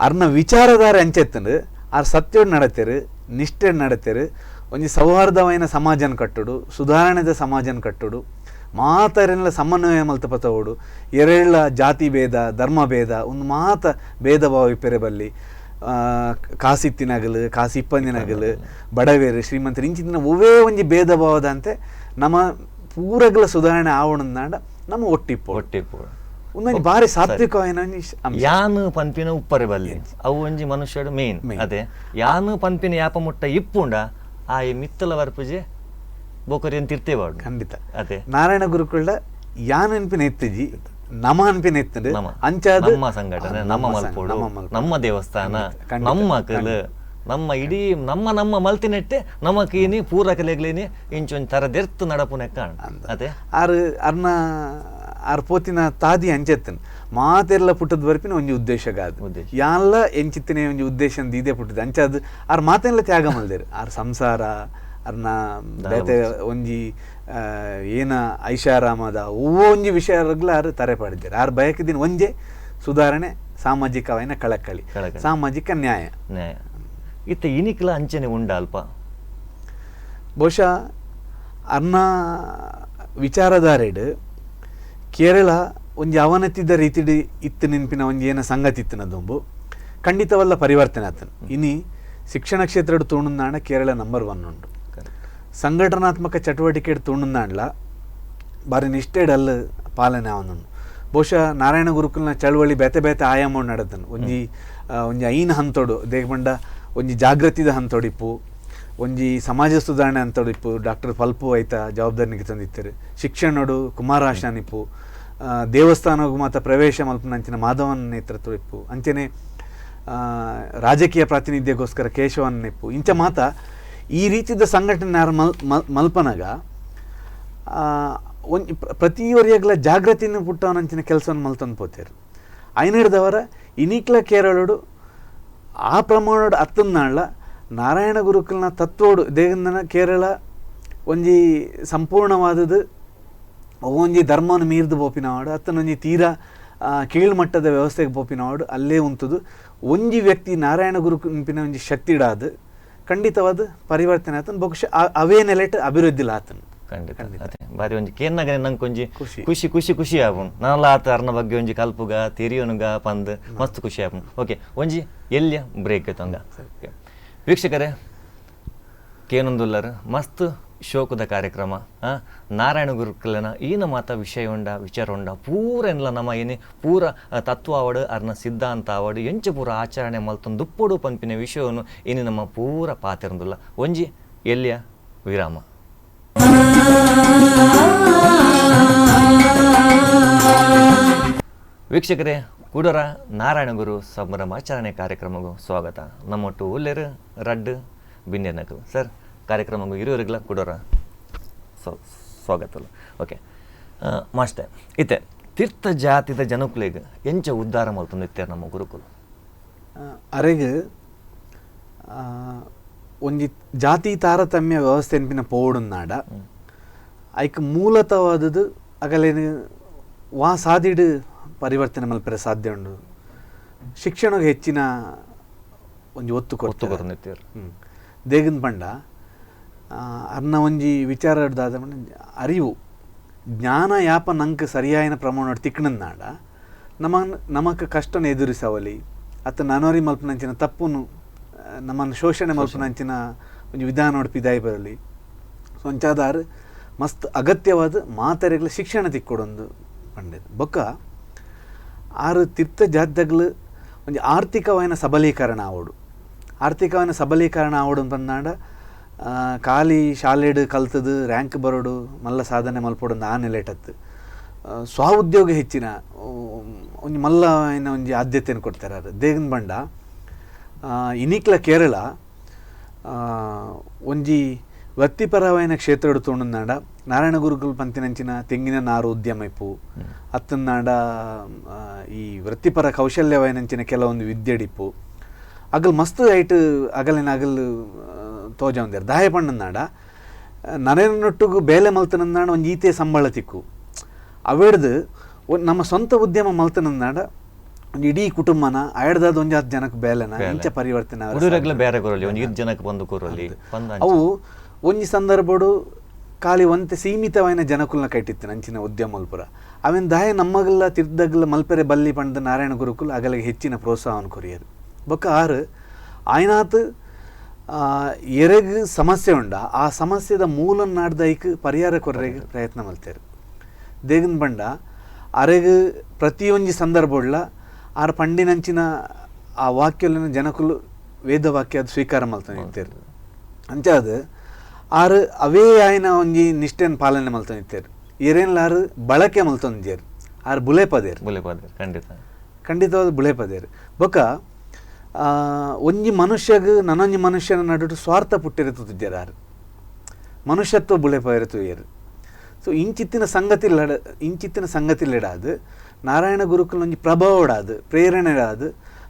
[SPEAKER 4] ಅರ್ನ ವಿಚಾರಧಾರೆ ಅಂಚೆತ್ತಂಡು ಆರ್ ಸತ್ಯೋಡು ನಡತೆರು ನಿಷ್ಠೆ ನಡತೆರು ಒಂಜಿ ಸೌಹಾರ್ದವೈನ ಸಮಾಜನ ಕಟ್ಟುಡು ಸುಧಾರಣೆದ ಸಮಾಜನ ಕಟ್ಟುಡು ಮಾತರೆಲ್ಲ ಸಮನ್ವಯ ಮಲ್ತ ಪತವೋಡು ಎರೆಳ್ಳ ಜಾತಿ ಭೇದ ಧರ್ಮ ಭೇದ ಒಂದು ಮಾತ ಭೇದ ಭಾವ ಇಪ್ಪೆರೆ ಬಲ್ಲಿ ಕಾಸಿತ್ತಿನಗಲು ಕಾಸು ಇಪ್ಪಂದಿನಗಲು ಬಡವೇರು ಶ್ರೀಮಂತರು ಇಂಚಿನ ಒವೇ ಒಂಜಿ ಭೇದ ಭಾವದಂತೆ ನಮ್ಮ ಪೂರಗಲ ಸುಧಾರಣೆ ಆವಣಂದಾಂಡ ನಮ್ಮ ಒಟ್ಟಿಪ್ಪು
[SPEAKER 2] ಒಟ್ಟಿಪ್ಪು
[SPEAKER 4] ಒಂದೊಂದು ಬಾರಿ ಸಾತ್ವಿಕವಾಯಿನ
[SPEAKER 2] ಯಾನು ಪನ್ಪಿನ ಉಪ್ಪರೆ ಬಲ್ಲಿ ಅವು ಒಂಜಿ ಮನುಷ್ಯಡು ಮೇನ್ ಅದೇ ಯಾನು ಪನ್ಪಿನ ಯಾಪ ಮುಟ್ಟ ಇಪ್ಪುಂಡ ಆ ಮಿತ್ತಲ ವರ್ಪುಜೆ ಬೋಕರಿಯನ್ನು ತಿರ್ತೇವಾಡು.
[SPEAKER 4] ಖಂಡಿತ
[SPEAKER 2] ಅದೇ
[SPEAKER 4] ನಾರಾಯಣ ಗುರುಕುಳ ಯಾನ್ ಅನ್ಪಿನ ಎತ್ತಿಜಿ ನಮ ಅನ್ಪಿನ ಎತ್ತಂಡು ಅಂಚಾದ
[SPEAKER 2] ನಮ್ಮ ಸಂಘಟನೆ ನಮ್ಮ ಮಲ್ಪೋಡು ನಮ್ಮ ದೇವಸ್ಥಾನ ನಮ್ಮ ಕಲು ನಮ್ಮ ಇಡೀ ನಮ್ಮ ನಮ್ಮ ಮಲ್ತಿನೆಟ್ಟೆ ನಮ್ಮ ಕೀನಿ ಪೂರಕಲೆಗ್ಲೇನಿ ಇಂಚೊಂದು ಥರ ದೆರ್ತು ನಡಪುನೆ ಕಾಣ್ ಅದೇ
[SPEAKER 4] ಆರು ಅರ್ನ ಆರ್ ಪೋತಿನ ತಾದಿ ಅಂಚೆತ್ತನ್ ಮಾತೆಲ್ಲ ಪುಟ್ಟದ ಬರ್ಪಿನ ಒಂಜಿ ಉದ್ದೇಶಗಾದ ಯಾನ್ಲ ಎಂಚಿತ್ತನೆ ಒಂಜಿ ಉದ್ದೇಶ ಇದೇ ಪುಟ್ಟದ ಅಂಚಾದ ಆರ್ ಮಾತೆಲ್ಲ ತ್ಯಾಗ ಮಲ್ದೇರು ಆರ್ ಸಂಸಾರ ಅರ್ನ ಬೇತೆ ಒಂಜಿ ಏನ ಐಷಾರಾಮದ ಒಂಜಿ ವಿಷಯಗಳ ಆರು ತರೆ ಪಡೆದಿದ್ದಾರೆ. ಆರು ಬಯಕಿದಿನ ಒಂಜೆ ಸುಧಾರಣೆ ಸಾಮಾಜಿಕವಾಯಿನ ಕಳಕಳಿ ಸಾಮಾಜಿಕ ನ್ಯಾಯ
[SPEAKER 2] ನ್ಯಾಯ ಇತ್ತ ಇನಿಕ್ಲ ಅಂಚನೆ ಉಂಡ ಅಲ್ಪ
[SPEAKER 4] ಬಹುಶಃ ಅರ್ನ ವಿಚಾರಧಾರೆಡ್ ಕೇರಳ ಒಂಜಿ ಅವನತಿದ್ದ ರೀತಿಡ್ ಇತ್ತು ನೆನಪಿನ ಒಂಜಿ ಏನ ಸಂಗತಿ ಇತ್ತಿನ ದೊಂಬು ಖಂಡಿತವಲ್ಲ ಪರಿವರ್ತನೆ ಆತನ. ಇನಿ ಶಿಕ್ಷಣ ಕ್ಷೇತ್ರದ ತೋಣುಂದಾಣ ಕೇರಳ ನಂಬರ್ 1 ಉಂಡು. ಸಂಘಟನಾತ್ಮಕ ಚಟುವಟಿಕೆ ತೋಣುಂದಾಂಡ್ಲ ಬಾರಿ ನಿಷ್ಠೆಡ್ ಅಲ್ಲ ಪಾಲನೆ ಅವನು. ಬಹುಶಃ ನಾರಾಯಣ ಗುರುಕುಲ್ನ ಚಳವಳಿ ಬೇತೆ ಬೇತೆ ಆಯಾಮ ನಡೆದನು ಒಂಜಿ ಒಂಜಿ ಐನ ಹಂತೋಡು ದೇಗಬಂಡ ಒಂಜಿ ಜಾಗೃತಿದ ಹಂತೋಡಿಪ್ಪು ಒಂಜಿ ಸಮಾಜ ಸುಧಾರಣೆ ಹಂತೋಡಿಪ್ಪು ಡಾಕ್ಟರ್ ಫಲ್ಪು ಐತ ಜವಾಬ್ದಾರಿನಿಗೆ ತಂದಿತ್ತಾರೆ ಶಿಕ್ಷಣೋಡು ಕುಮಾರಾಶಾನಿಪ್ಪು ದೇವಸ್ಥಾನಗೂ ಮಾತ ಪ್ರವೇಶ ಮಲ್ಪನಂಚಿನ ಮಾಧವನ ನೇತೃತ್ವ ಇಪ್ಪು ಅಂಚನೆ ರಾಜಕೀಯ ಪ್ರಾತಿನಿಧ್ಯಕ್ಕೋಸ್ಕರ ಕೇಶವನ್ ಇಪ್ಪು ಇಂಚ ಮಾತ ಈ ರೀತಿದ ಸಂಘಟನೆ ಯಾರು ಮಲ್ಪನಾಗ ಒಂಜಿ ಪ್ರತಿಯೊರಿಯಗ್ಲ ಜಾಗೃತಿನ ಪುಟ್ಟವನಂಚಿನ ಕೆಲಸವನ್ನು ಮಲ್ತಂದು ಪೋತೇರು. ಐನಿಡ್ದವರ ಇನಿಕ್ಲ ಕೇರಳೋಡು ಆ ಪ್ರಮಾಣೋಡು ಅತ್ತಂದಾಳ್ಲ ನಾರಾಯಣ ಗುರುಕುಲ್ನ ತತ್ವೋಡು ದೇಗಂದನ ಕೇರಳ ಒಂಜಿ ಸಂಪೂರ್ಣವಾದದ್ದು ಒಂಜಿ ಧರ್ಮನ ಮೀರ್ದು ಪೋಪಿನವಾಡು ಅತ್ತನೊಂಜಿ ತೀರಾ ಕೀಳ್ಮಟ್ಟದ ವ್ಯವಸ್ಥೆಗೆ ಪೋಪಿನವಾಡು ಅಲ್ಲೇ ಉಂಟುದು ಒಂಜಿ ವ್ಯಕ್ತಿ ನಾರಾಯಣ ಗುರುಕುಲ್ಪಿನ ಒಂಜಿ ಶಕ್ತಿಡಾದ ಖಂಡಿತವಾದ ಪರಿವರ್ತನೆ ಆತನ ಬಹುಶಃ ಅವೇ ನೆಲೆಟ್ ಅಭಿವೃದ್ಧಿಲ ಆತನ.
[SPEAKER 2] ಖಂಡಿತ ಅದೇ ಬಾರಿ ಒಂಜಿ ಕೇನ್ನಗನೆ ನಂಗೆ ಒಂಜಿ ಖುಷಿ ಖುಷಿ ಖುಷಿ ಆಪುಂಡು ನಾನಲ್ಲ ಆತ ಅರ್ನ ಬಗ್ಗೆ ಒಂಜಿ ಕಲ್ಪುಗ ತೆರಿಯೋನುಗ ಪಂದ್ ಮಸ್ತ್ ಖುಷಿ ಆಪುಂಡು. ಓಕೆ ಒಂಜಿ ಎಲ್ಲಿಯ ಬ್ರೇಕ್ ಆಯ್ತು. ವೀಕ್ಷಕರೇ ಕೇನೊಂದುಲ್ಲರ್ ಮಸ್ತ್ ಶೋಕದ ಕಾರ್ಯಕ್ರಮ ನಾರಾಯಣ ಗುರುಕುಲನ ಈನ ಮಾತ ವಿಷಯ ಉಂಡ ವಿಚಾರ ಉಂಡ ಪೂರ ಎನ್ಲ ನಮ್ಮ ಏನೇ ಪೂರ ತತ್ವ ಆವಡು ಅರ್ನ ಸಿದ್ಧಾಂತ ಆವಡು ಎಂಚ ಪೂರ ಆಚರಣೆ ಮಲ್ತೊಂದು ದುಪ್ಪೊಡು ಪನ್ಪಿನ ವಿಷಯವನ್ನು ಇನಿ ನಮ್ಮ ಪೂರ ಪಾತಿರಂದುಲ್ಲ. ಒಂಜಿ ಎಲ್ಲಿಯ ವಿರಾಮ. ವೀಕ್ಷಕರೇ ಕುಡರ ನಾರಾಯಣ ಗುರು ಸಂಭ್ರಮಾಚರಣೆ ಕಾರ್ಯಕ್ರಮಗೂ ಸ್ವಾಗತ. ನಮ್ಮೊಟ್ಟು ಉಲ್ಲೇರು ರಡ್ಡು ಬಿನ್ನೆನಕು ಸರ್ ಕಾರ್ಯಕ್ರಮಗೂ ಇರುವರಿಗೆಲ್ಲ ಕುಡೋರ ಸ್ವಾಗತ. ಓಕೆ ಮಾಸ್ಟೆ ಇತ್ತೆ ತೀರ್ಥ ಜಾತಿದ ಜನಕುಲೆಗ್ ಎಂಚ ಉದ್ಧಾರ ಮಲ್ತೊಂದು ಇತ್ತೆ ನಮ್ಮ ಗುರುಕುಲು
[SPEAKER 4] ಅರೆಗ್ ಒಂಜಿ ಜಾತಿ ತಾರತಮ್ಯ ವ್ಯವಸ್ಥೆ ಎನ್ಪಿನ ಪೋಡುನಾಡ ಐಕ್ ಮೂಲತವಾದದ್ದು ಅಗಲೇನು ವಾ ಸಾದಿಡು ಪರಿವರ್ತನೆ ಮಲ್ಪೆರೆ ಸಾಧ್ಯ ಉಂಡು. ಶಿಕ್ಷಣಕ್ಕೆ ಹೆಚ್ಚಿನ ಒಂಜಿ ಒತ್ತು ಕೊಟ್ಟು ದೇಗನ್ ಪಂಡ ಅರ್ನ ಒಂಜಿ ವಿಚಾರ ಅರಿವು ಜ್ಞಾನ ಯಾಪ ನಂಗೆ ಸರಿಯಾಯಿನ ಪ್ರಮಾಣ ತಿಕ್ಕಣನಾಡ ನಮ ನಮಕ್ ಕಷ್ಟನ ಎದುರಿಸವಲಿ ಅತ್ತ ನನೋರಿ ಮಲ್ಪನಂಚಿನ ತಪ್ಪುನು ನಮ್ಮನ್ನು ಶೋಷಣೆ ಮಲ್ಪನಂಚಿನ ಒಂಜಿ ವಿಧಾನ ಪಿದಾಯಿ ಬರಲಿ. ಸೊ ಅಂಚಾದಾರು ಮಸ್ತ್ ಅಗತ್ಯವಾದ ಮಾತೆರೆಗ್ಲ ಶಿಕ್ಷಣ ತಿಕ್ಕೊಡೊಂದು ಪಂಡೇರು. ಬೊಕ್ಕ ಆರು ತಿರ್ತ ಜಾತ್ದಗ್ಲು ಒಂಜಿ ಆರ್ಥಿಕವಾಯಿನ ಸಬಲೀಕರಣ ಆವೋಡು. ಆರ್ಥಿಕವಾಯಿನ ಸಬಲೀಕರಣ ಆವೋಡು ಪಂದಾಂಡ ಖಾಲಿ ಶಾಲೆಡ್ ಕಲ್ತದು ರ್ಯಾಂಕ್ ಬರೋಡು ಮಲ್ಲ ಸಾಧನೆ ಮಲ್ಪೊಡು ಆ ನೆಲೆಟತ್ತು ಸ್ವ ಉದ್ಯೋಗ ಹೆಚ್ಚಿನ ಒಂಜಿ ಮಲ್ಲ ಒಂಜಿ ಆದ್ಯತೆಯನ್ನು ಕೊಡ್ತಾರೆ. ಅದು ದೇಗನ್ ಬಂಡ ಇನಿಕ್ಲ ಕೇರಳ ಒಂಜಿ ವೃತ್ತಿಪರವಾಯಿನ ಕ್ಷೇತ್ರಡು ತೋಂಡುನಾಡ ನಾರಾಯಣ ಗುರುಕುಲ್ ಪಂತಿನಂಚಿನ ತೆಂಗಿನ ನಾರು ಉದ್ಯಮ ಇಪ್ಪು ಅತ್ತನಾಡ ಈ ವೃತ್ತಿಪರ ಕೌಶಲ್ಯವಾಯಿನಂಚಿನ ಕೆಲವೊಂದು ವಿದ್ಯೆಡಿಪ್ಪು ಅಗಲ್ ಮಸ್ತ್ ಐಟ್ ಅಗಲಿನ ಅಗಲ್ ತೋಜ ದಾಯ ಪಣ್ಣನಾಡ ನರೇನೊಟ್ಟಿಗೂ ಬೇಲೆ ಮಲ್ತನಂದಾಡ ಒಂಜಿ ಈತೆ ಸಂಬಳ ತಿಕ್ಕು ಅವೆಡ್ದು ನಮ್ಮ ಸ್ವಂತ ಉದ್ಯಮ ಮಲ್ತನಂದಾಡ ಒಂದು ಇಡೀ ಕುಟುಂಬನ ಆಯ್ದಾದ ಒಂಜಿ 10 ಜನಕ್ಕೆ ಬೇಲೆನ ಇಂಚ ಪರಿವರ್ತನೆ
[SPEAKER 2] ಬೇರೆ ಕೊರಲಿ ಒಂಜಿ 5 ಜನಕ್ಕೆ ಬಂದು ಕೊರಲಿ.
[SPEAKER 4] ಅವು ಒಂಜಿ ಸಂದರ್ಭಡು ಖಾಲಿ ಒಂತೆ ಸೀಮಿತವಾಯಿನ ಜನಕುಲ್ನ ಕೈಟಿತ್ತು ಅಂಚಿನ ಉದ್ಯಮ ಮಲ್ಪುರ ಅವೆನ್ ದಾಯ ನಮ್ಮಗಲ್ಲ ತಿರ್ದಗಲ್ಲ ಮಲ್ಪೆರೆ ಬಲ್ಲಿ ಪಂಡ ನಾರಾಯಣ ಗುರುಕುಲ್ ಅಗಲಿಗೆ ಹೆಚ್ಚಿನ ಪ್ರೋತ್ಸಾಹವನ್ನು ಕೊರಿಯರು. ಬೊಕ್ಕ ಆರು ಆಯ್ನಾತ್ ಎರೆಗ್ ಸಮಸ್ಯೆ ಉಂಡ ಆ ಸಮಸ್ಯೆದ ಮೂಲ ನಾಡ್ದೈಕ್ ಪರಿಹಾರ ಕೊರ್ರೆಗ್ ಪ್ರಯತ್ನ ಮಲ್ತೇರು. ದೇಗನ್ ಬಂಡ ಅರೆಗ್ ಪ್ರತಿಯೊಂಜಿ ಸಂದರ್ಭ ಆರ್ ಪಂಡಿನಂಚಿನ ಆ ವಾಕ್ಯಲಿನ ಜನಕುಲು ವೇದ ವಾಕ್ಯ ಅದು ಸ್ವೀಕಾರ ಮಲ್ತೊಂದಿತ್ತೇರು. ಅಂಚಾದ ಆರು ಅವೇ ಆಯ್ನ ಒಂಜಿ ನಿಷ್ಠೆನ್ ಪಾಲನೆ ಮಲ್ತೊಂದಿತ್ತೇರು. ಏರೇನ್ಲ ಆರು ಬಳಕೆ ಮಲ್ತೊಂದಿದ್ದೇರು, ಆರು ಬುಲೆಪದೇರು.
[SPEAKER 2] ಬುಲೆಪದೇರು ಖಂಡಿತ
[SPEAKER 4] ಖಂಡಿತವಾದ ಬುಲೆಪದೇರು. ಬೊಕ್ಕ ಒಂಜಿ ಮನುಷ್ಯಗ್ ನನೊಂಜಿ ಮನುಷ್ಯನ ನಡುಟು ಸ್ವಾರ್ಥ ಪುಟ್ಟಿರುತ್ತಿದ್ದೇರು, ಆರು ಮನುಷ್ಯತ್ವ ಬುಲೆಪೇರುತ್ತೇರು. ಸೊ ಇಂಚಿತ್ತಿನ ಸಂಗತಿಲೆಡಾದು ನಾರಾಯಣ ಗುರುಕುಲ್ ಒಂಜಿ ಪ್ರಭಾವಡಾದು ಪ್ರೇರಣೆಡಾದು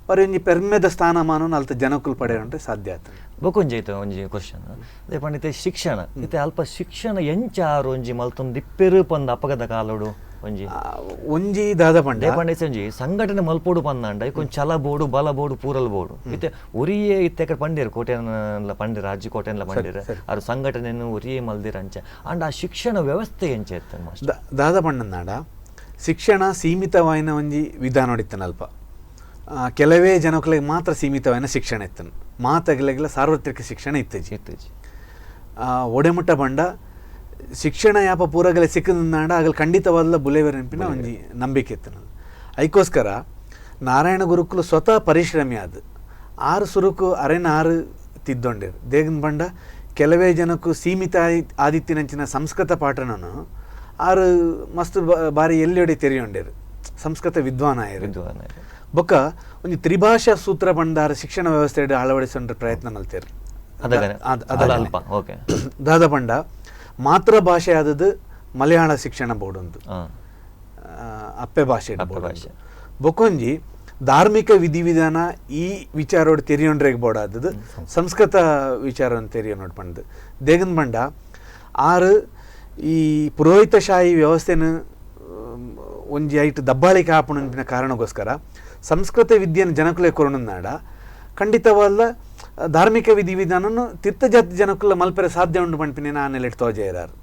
[SPEAKER 4] ಪರಿ ಒಂಜಿ ಪೆರ್ಮೆದ ಸ್ಥಾನಮಾನ ಅಲ್ತ ಜನಕುಲ್ ಪಡೆಯುವಂತೆ ಸಾಧ್ಯ ಆಯ್ತು.
[SPEAKER 2] ಬೊಕೊಂಜಿ ಐತೆ ಒಂಜಿ ಕ್ವಶನ್ ಅದೇ ಪಂಡಿತೆ ಶಿಕ್ಷಣ ಇತ್ತೆ ಅಲ್ಪ ಶಿಕ್ಷಣ ಎಂಚ ಆರು ಒಂಜಿ ಮಲ್ತೊಂದು ಇಪ್ಪೆರು ಪಂದ್ ಅಪಗದ ಕಾಲೋಡು ಒಂಜಿ
[SPEAKER 4] ಒಂಜಿ ದಾದ ಪಂಡೆ
[SPEAKER 2] ಪಂಡಿತ ಒಂಜಿ ಸಂಘಟನೆ ಮಲ್ಪೋಡು ಪಂದಾಂಡ ಐಕೊಂಜಿ ಛಲ ಬೋಡು ಬಲ ಬೋಡು ಪೂರಲ್ ಬೋಡು ಇತ್ತೆ ಒರಿಯೇ ಇತ್ತೆ ಪಂಡೇರು ಕೋಟೆನ ಪಂಡಿರ ಅಜ್ಜಿ ಕೋಟೆನ್ಲ ಪಂಡಿರ ಆರು ಸಂಘಟನೆಯನ್ನು ಒರಿಯೇ ಮಲ್ದಿರ ಅಂಚ ಅಂಡ್ ಆ ಶಿಕ್ಷಣ ವ್ಯವಸ್ಥೆ ಎಂಚ ಇತ್ತೆ
[SPEAKER 4] ದಾದ ಪಂಡನಾಡ ಶಿಕ್ಷಣ ಸೀಮಿತವಾಯಿನ ಒಂಜಿ ವಿಧಾನ ಇತ್ತನ ಅಲ್ಪ ಕೆಲವೇ ಜನಕುಲೆಗ್ ಮಾತ್ರ ಸೀಮಿತವಾಯಿನ ಶಿಕ್ಷಣ ಇತ್ತನು, ಮಾತಗಲೆಗೆಲ್ಲ ಸಾರ್ವತ್ರಿಕ ಶಿಕ್ಷಣ ಇತ್ತೀಚೆ
[SPEAKER 2] ಇತ್ತೀಚೆ
[SPEAKER 4] ಒಡೆಮುಟ್ಟ ಬಂಡ ಶಿಕ್ಷಣ ಯಾಪ ಪೂರಗಲೆ ಸಿಕ್ಕದಂದಾಂಡ ಆಗಲು ಖಂಡಿತವಾದ ಬುಲೆವೆರ್ ನೆನಪಿನ ಒಂಜಿ ನಂಬಿಕೆ ಇತ್ತು. ಅದಕ್ಕೋಸ್ಕರ ನಾರಾಯಣ ಗುರುಕುಲು ಸ್ವತಃ ಪರಿಶ್ರಮಿ ಅದು ಆರು ಸುರುಕು ಅರೆನ ಆರು ತಿದ್ದೊಂಡೇರು. ದೇಗನ್ ಬಂಡ ಕೆಲವೇ ಜನಕ್ಕೂ ಸೀಮಿತ ಆದಿತ್ತಿನಂಚಿನ ಸಂಸ್ಕೃತ ಪಾಠನನು ಆರು ಮಸ್ತ್ ಬಾರಿ ಎಲ್ಲೆಡೆ ತೆರೆಯೊಂಡೇರು, ಸಂಸ್ಕೃತ ವಿದ್ವಾನ
[SPEAKER 2] ವಿದ್ವಾನ.
[SPEAKER 4] ಬೊಕ್ಕ ಒಂಜಿ ತ್ರಿಭಾಷಾ ಸೂತ್ರ ಬಂಡಾರ ಶಿಕ್ಷಣ ವ್ಯವಸ್ಥೆ ಅಳವಡಿಸೊಂಡ್ರ ಪ್ರಯತ್ನ ಮಲ್ತೇರು. ದಾದ ಪಂಡ ಮಾತೃಭಾಷೆ ಆದದ್ದು ಮಲಯಾಳ ಶಿಕ್ಷಣ ಬೋರ್ಡ್ ಒಂದು ಅಪ್ಪೆ ಭಾಷೆ
[SPEAKER 2] ಭಾಷೆ.
[SPEAKER 4] ಬೊಕ್ಕೊಂಜಿ ಧಾರ್ಮಿಕ ವಿಧಿವಿಧಾನ ಈ ವಿಚಾರೋಡು ತೆರಿಯೊಂಡ್ರೆಗ್ ಬೋರ್ಡ್ ಆದದ್ದು ಸಂಸ್ಕೃತ ವಿಚಾರವನ್ನು ತೆರಿಯೋನೋಡು ಪಂಡ್ ದೇಗನ್ ಬಂಡ ಆರು ಈ ಪುರೋಹಿತಶಾಹಿ ವ್ಯವಸ್ಥೆನ ಒಂಜಿ ಐಟ್ ದಬ್ಬಾಳಿಕೆ ಆಪುನ ಕಾರಣಕ್ಕೋಸ್ಕರ ಸಂಸ್ಕೃತ ವಿದ್ಯೆಯನ್ನು ಜನಕುಲೆ ಕೊರೊಂಡಾಡ ಖಂಡಿತವಲ್ಲ ಧಾರ್ಮಿಕ ವಿಧಿವಿಧಾನನು ತೀರ್ಥಜಾತಿ ಜನಕುಲ ಮಲ್ಪೆರೆ ಸಾಧ್ಯ ಉಂಡು ಪನ್ಪಿನ ಆನೆಲೆಟ್ ತೋಜ ಇರಾರು.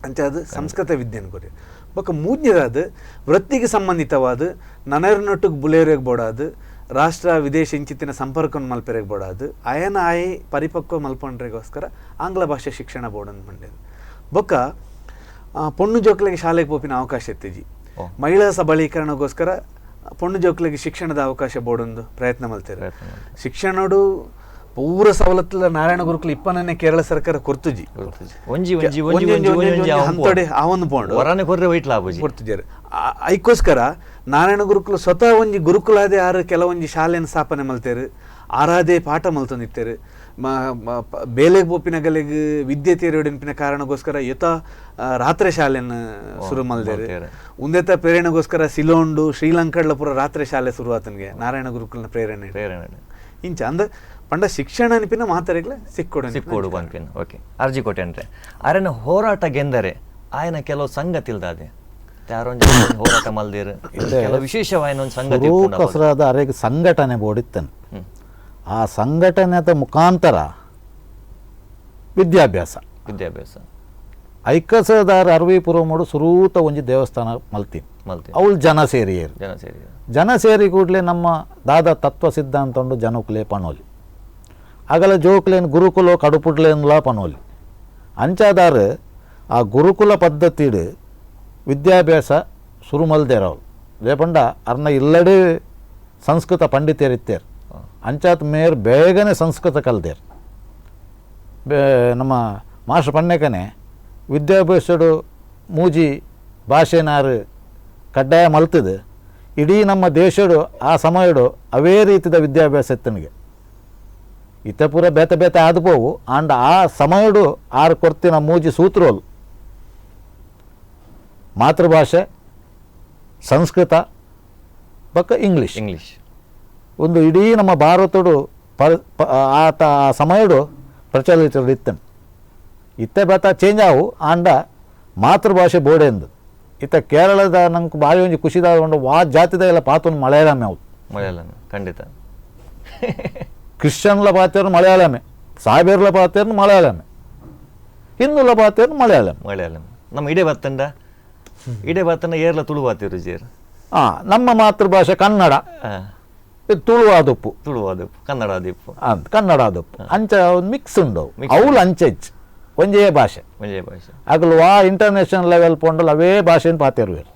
[SPEAKER 4] ಅಂಚ ಅದು ಸಂಸ್ಕೃತ ವಿದ್ಯೆಯನ್ನು ಕೊರಿ. ಬೊಕ್ಕ ಮೂಜ್ಞದಾದ ವೃತ್ತಿಗೆ ಸಂಬಂಧಿತವಾದ ನನರ್ನೊಟ್ಟಿಗೆ ಬುಲೇರೆಗ್ ಬೋಡಾದು ರಾಷ್ಟ್ರ ವಿದೇಶ ಇಂಚಿತ್ತಿನ ಸಂಪರ್ಕವನ್ನು ಮಲ್ಪೆರೆಗ್ ಬೋಡಾದು ಅಯನ ಆಯಿ ಪರಿಪಕ್ವ ಮಲ್ಪೊಂಡ್ರೆಗೋಸ್ಕರ ಆಂಗ್ಲ ಭಾಷೆ ಶಿಕ್ಷಣ ಬೋರ್ಡ್ ಅಂತ ಪಂಡೇರು. ಬೊಕ್ಕ ಪೊಣ್ಣು ಜೋಕ್ಲೆಗೆ ಶಾಲೆಗೆ ಪೋಪಿನ ಅವಕಾಶ ಇತ್ತಿಜಿ, ಮಹಿಳಾ ಸಬಲೀಕರಣಕ್ಕೋಸ್ಕರ ಪೊಣ್ಣು ಜೋಕ್ಲೆಗೆ ಶಿಕ್ಷಣದ ಅವಕಾಶ ಬೋರ್ಡೊಂದು ಪ್ರಯತ್ನ ಮಲ್ತೇರು. ಶಿಕ್ಷಣಡು ಪೂರ ಸವಲತ್ತುಲ ನಾರಾಯಣ ಗುರುಕುಲ ಇಪ್ಪನನ್ನೇ ಕೇರಳ ಸರ್ಕಾರ ಕೊರ್ತುಜಿ
[SPEAKER 2] ಒಂಜಿ ಒಂಜಿ ಒಂಜಿ ಒಂಜಿ
[SPEAKER 4] ಹಂತಡೆ ಆವೊಂದು ಪೋಂಡು
[SPEAKER 2] ವರನೆ ಕೊರ್ರೆ ವೈಟ್ಲ ಆಪುಜಿ
[SPEAKER 4] ಕೊರ್ತುಜೆರ್. ಐಕೋಸ್ಕರ ನಾರಾಯಣ ಗುರುಕುಲ ಸ್ವತಃ ಒಂಜಿ ಗುರುಕುಲಾದೆ ಆರು ಕೆಲವೊಂಜಿ ಶಾಲೆಯನ್ನು ಸ್ಥಾಪನೆ ಮಲ್ತೇರು, ಆರಾಧೆ ಪಾಠ ಮಲ್ತೊಂದಿತ್ತೇರು. ಬೇಲೆಗೆ ಪೋಪಿನಗಲೆಗ್ ವಿದ್ಯೆ ತೇರೋಡಿನ ಕಾರಣಕ್ಕೋಸ್ಕರ ಯಥ ರಾತ್ರಿ ಶಾಲೆಯನ್ನು ಶುರು ಮಲ್ದೇರು. ಉಂದೆತ ಪ್ರೇರಣೆಗೋಸ್ಕರ ಸಿಲೋಂಡು ಶ್ರೀಲಂಕಾಡ್ಲ ಪೂರ ರಾತ್ರಿ ಶಾಲೆ ಶುರು ಆತನಿಗೆ ನಾರಾಯಣ ಗುರುಕುಲನ ಪ್ರೇರಣೆ
[SPEAKER 2] ಪ್ರೇರಣೆ
[SPEAKER 4] ಇಂಚ ಅಂದ ಪಂಡ ಶಿಕ್ಷಣ ಅನ್ಪಿನ ಮಾತರೆಗ್ಲ ಸಿಕ್ಕೋಡು
[SPEAKER 2] ಸಿಕ್ಕೋಡು ಪನ್ಪಿನ. ಓಕೆ ಅರ್ಜಿ ಕೊಟ್ಟೆನ್ರೆ ಅರೆನ ಹೋರಾಟ ಗೆಂದರೆ ಆಯನ ಕೆಲವು ಸಂಗತಿ ಇಲ್ದಾದೆ ಯಾರೊಂದು ಹೋರಾಟ ಮಲ್ದಿರು ಕೆಲವು ವಿಶೇಷವಾಯಿನ ಒಂದು ಸಂಗತಿ
[SPEAKER 3] ಕಸರಾದ ಅರೆಗೆ ಸಂಘಟನೆ ಬೋಡಿತ್ತನು. ಆ ಸಂಘಟನೆದ ಮುಖಾಂತರ ವಿದ್ಯಾಭ್ಯಾಸ
[SPEAKER 2] ವಿದ್ಯಾಭ್ಯಾಸ
[SPEAKER 3] ಐಕಸದಾರ ಅರವೀಪುರಮೋಡು ಸುರೂತ ಒಂಜಿ ದೇವಸ್ಥಾನ ಮಲ್ತೀನಿ
[SPEAKER 2] ಮಲ್ತಿ
[SPEAKER 3] ಅವಳು ಜನ ಸೇರಿಯರು
[SPEAKER 2] ಜನ ಸೇರಿ
[SPEAKER 3] ಜನ ಸೇರಿ ಕೂಡಲೇ ನಮ್ಮ ದಾದ ತತ್ವ ಸಿದ್ಧಾಂತ ಉಂಡು ಜನಕುಲೆ ಪಣೋಲಿ. ಅಗಲ ಜೋಕ್ಲೇನು ಗುರುಕುಲ ಕಡುಪುಡ್ಲೇನ್ಲ ಪನೋಲಿ ಅಂಚಾದಾರು ಆ ಗುರುಕುಲ ಪದ್ಧತಿಡು ವಿದ್ಯಾಭ್ಯಾಸ ಶುರು ಮಲ್ದೇರವ್ರು ಲೇಪಂಡ ಅರ್ನ ಇಲ್ಲಡೆ ಸಂಸ್ಕೃತ ಪಂಡಿತರಿತ್ತೇರು ಅಂಚಾತ್ ಮೇರ್ ಬೇಗನೆ ಸಂಸ್ಕೃತ ಕಲ್ದೇರು ನಮ್ಮ ಮಾಸ್ಟರ್ ಪಣ್ಣೆಕನೆ ವಿದ್ಯಾಭ್ಯಾಸಡು ಮೂಜಿ ಭಾಷೆನಾರು ಕಡ್ಡಾಯ ಮಲ್ತದು ಇಡೀ ನಮ್ಮ ದೇಶಡು ಆ ಸಮಯಡು ಅವೇ ರೀತಿದ ವಿದ್ಯಾಭ್ಯಾಸ ಇತ್ತನಿಗೆ ಇತ್ತ ಪೂರ ಬೇತೆ ಬೇತೆ ಆದ ಪೋವು ಆಂಡ ಆ ಸಮಯಡು ಆರು ಕೊರ್ತಿನ ಮೂಜಿ ಸೂತ್ರೋಲು ಮಾತೃಭಾಷೆ ಸಂಸ್ಕೃತ ಬಕ್ಕ ಇಂಗ್ಲೀಷ್
[SPEAKER 2] ಇಂಗ್ಲೀಷ್
[SPEAKER 3] ಒಂದು ಇಡೀ ನಮ್ಮ ಭಾರತಡು ಆತ ಆ ಸಮಯಡು ಪ್ರಚಲಿತಡು ಇತ್ತನು ಇತ್ತೆ ಬೇತ ಚೇಂಜ್ ಆವು ಆಂಡ ಮಾತೃಭಾಷೆ ಬೋಡೆಂದು ಇತ್ತ ಕೇರಳದ ನಂಗೆ ಭಾರಿ ಒಂಜಿ ಖುಷಿದಾದ ಉಂಡು ವಾ ಜಾತಿದ ಎಲ್ಲ ಪಾತೊಂದು ಮಲಯಾಳಮೆ ಅವು
[SPEAKER 2] ಮಲಯಾಳಮೆ ಖಂಡಿತ
[SPEAKER 3] ಕ್ರಿಶ್ಚಿಯನ್ಲ ಪಾತೇರು ಮಲಯಾಳಮೆ ಸಾಬೇರ್ಲ ಪಾತೇರು ಮಲಯಾಳಮೆ ಹಿಂದೂಲ ಪಾತೇರು ಮಲಯಾಳಂ
[SPEAKER 2] ಮಲಯಾಳಂ ನಮ್ಮ ಇಡೇ ಬತ್ತಂಡ ಇಡೇ ಬತ್ತಂಡ ಏರ್ಲ ತುಳು ಬಾತಿರು ಜೇರ್
[SPEAKER 3] ಹಾಂ ನಮ್ಮ ಮಾತೃಭಾಷೆ ಕನ್ನಡ ತುಳು ಆದಪ್ಪು
[SPEAKER 2] ತುಳು ಆದಪ್ಪು ಕನ್ನಡ ಆದಿಪ್ಪು
[SPEAKER 3] ಅಂತ ಕನ್ನಡ ಆದಪ್ಪು ಅಂಚ ಒಂದು ಮಿಕ್ಸ್ ಉಂಡು ಅವುಲು ಅಂಚೆ ಇಚ್ಚು ಒಂಜೇ ಭಾಷೆ
[SPEAKER 2] ಒಂಜೇ ಭಾಷೆ
[SPEAKER 3] ಅಗಲು ವಾ ಇಂಟರ್ನ್ಯಾಷನಲ್ ಲೆವೆಲ್ ಪೋಂಡಲ್ ಅವೇ ಭಾಷೆನ ಪಾತಿರುವೆರು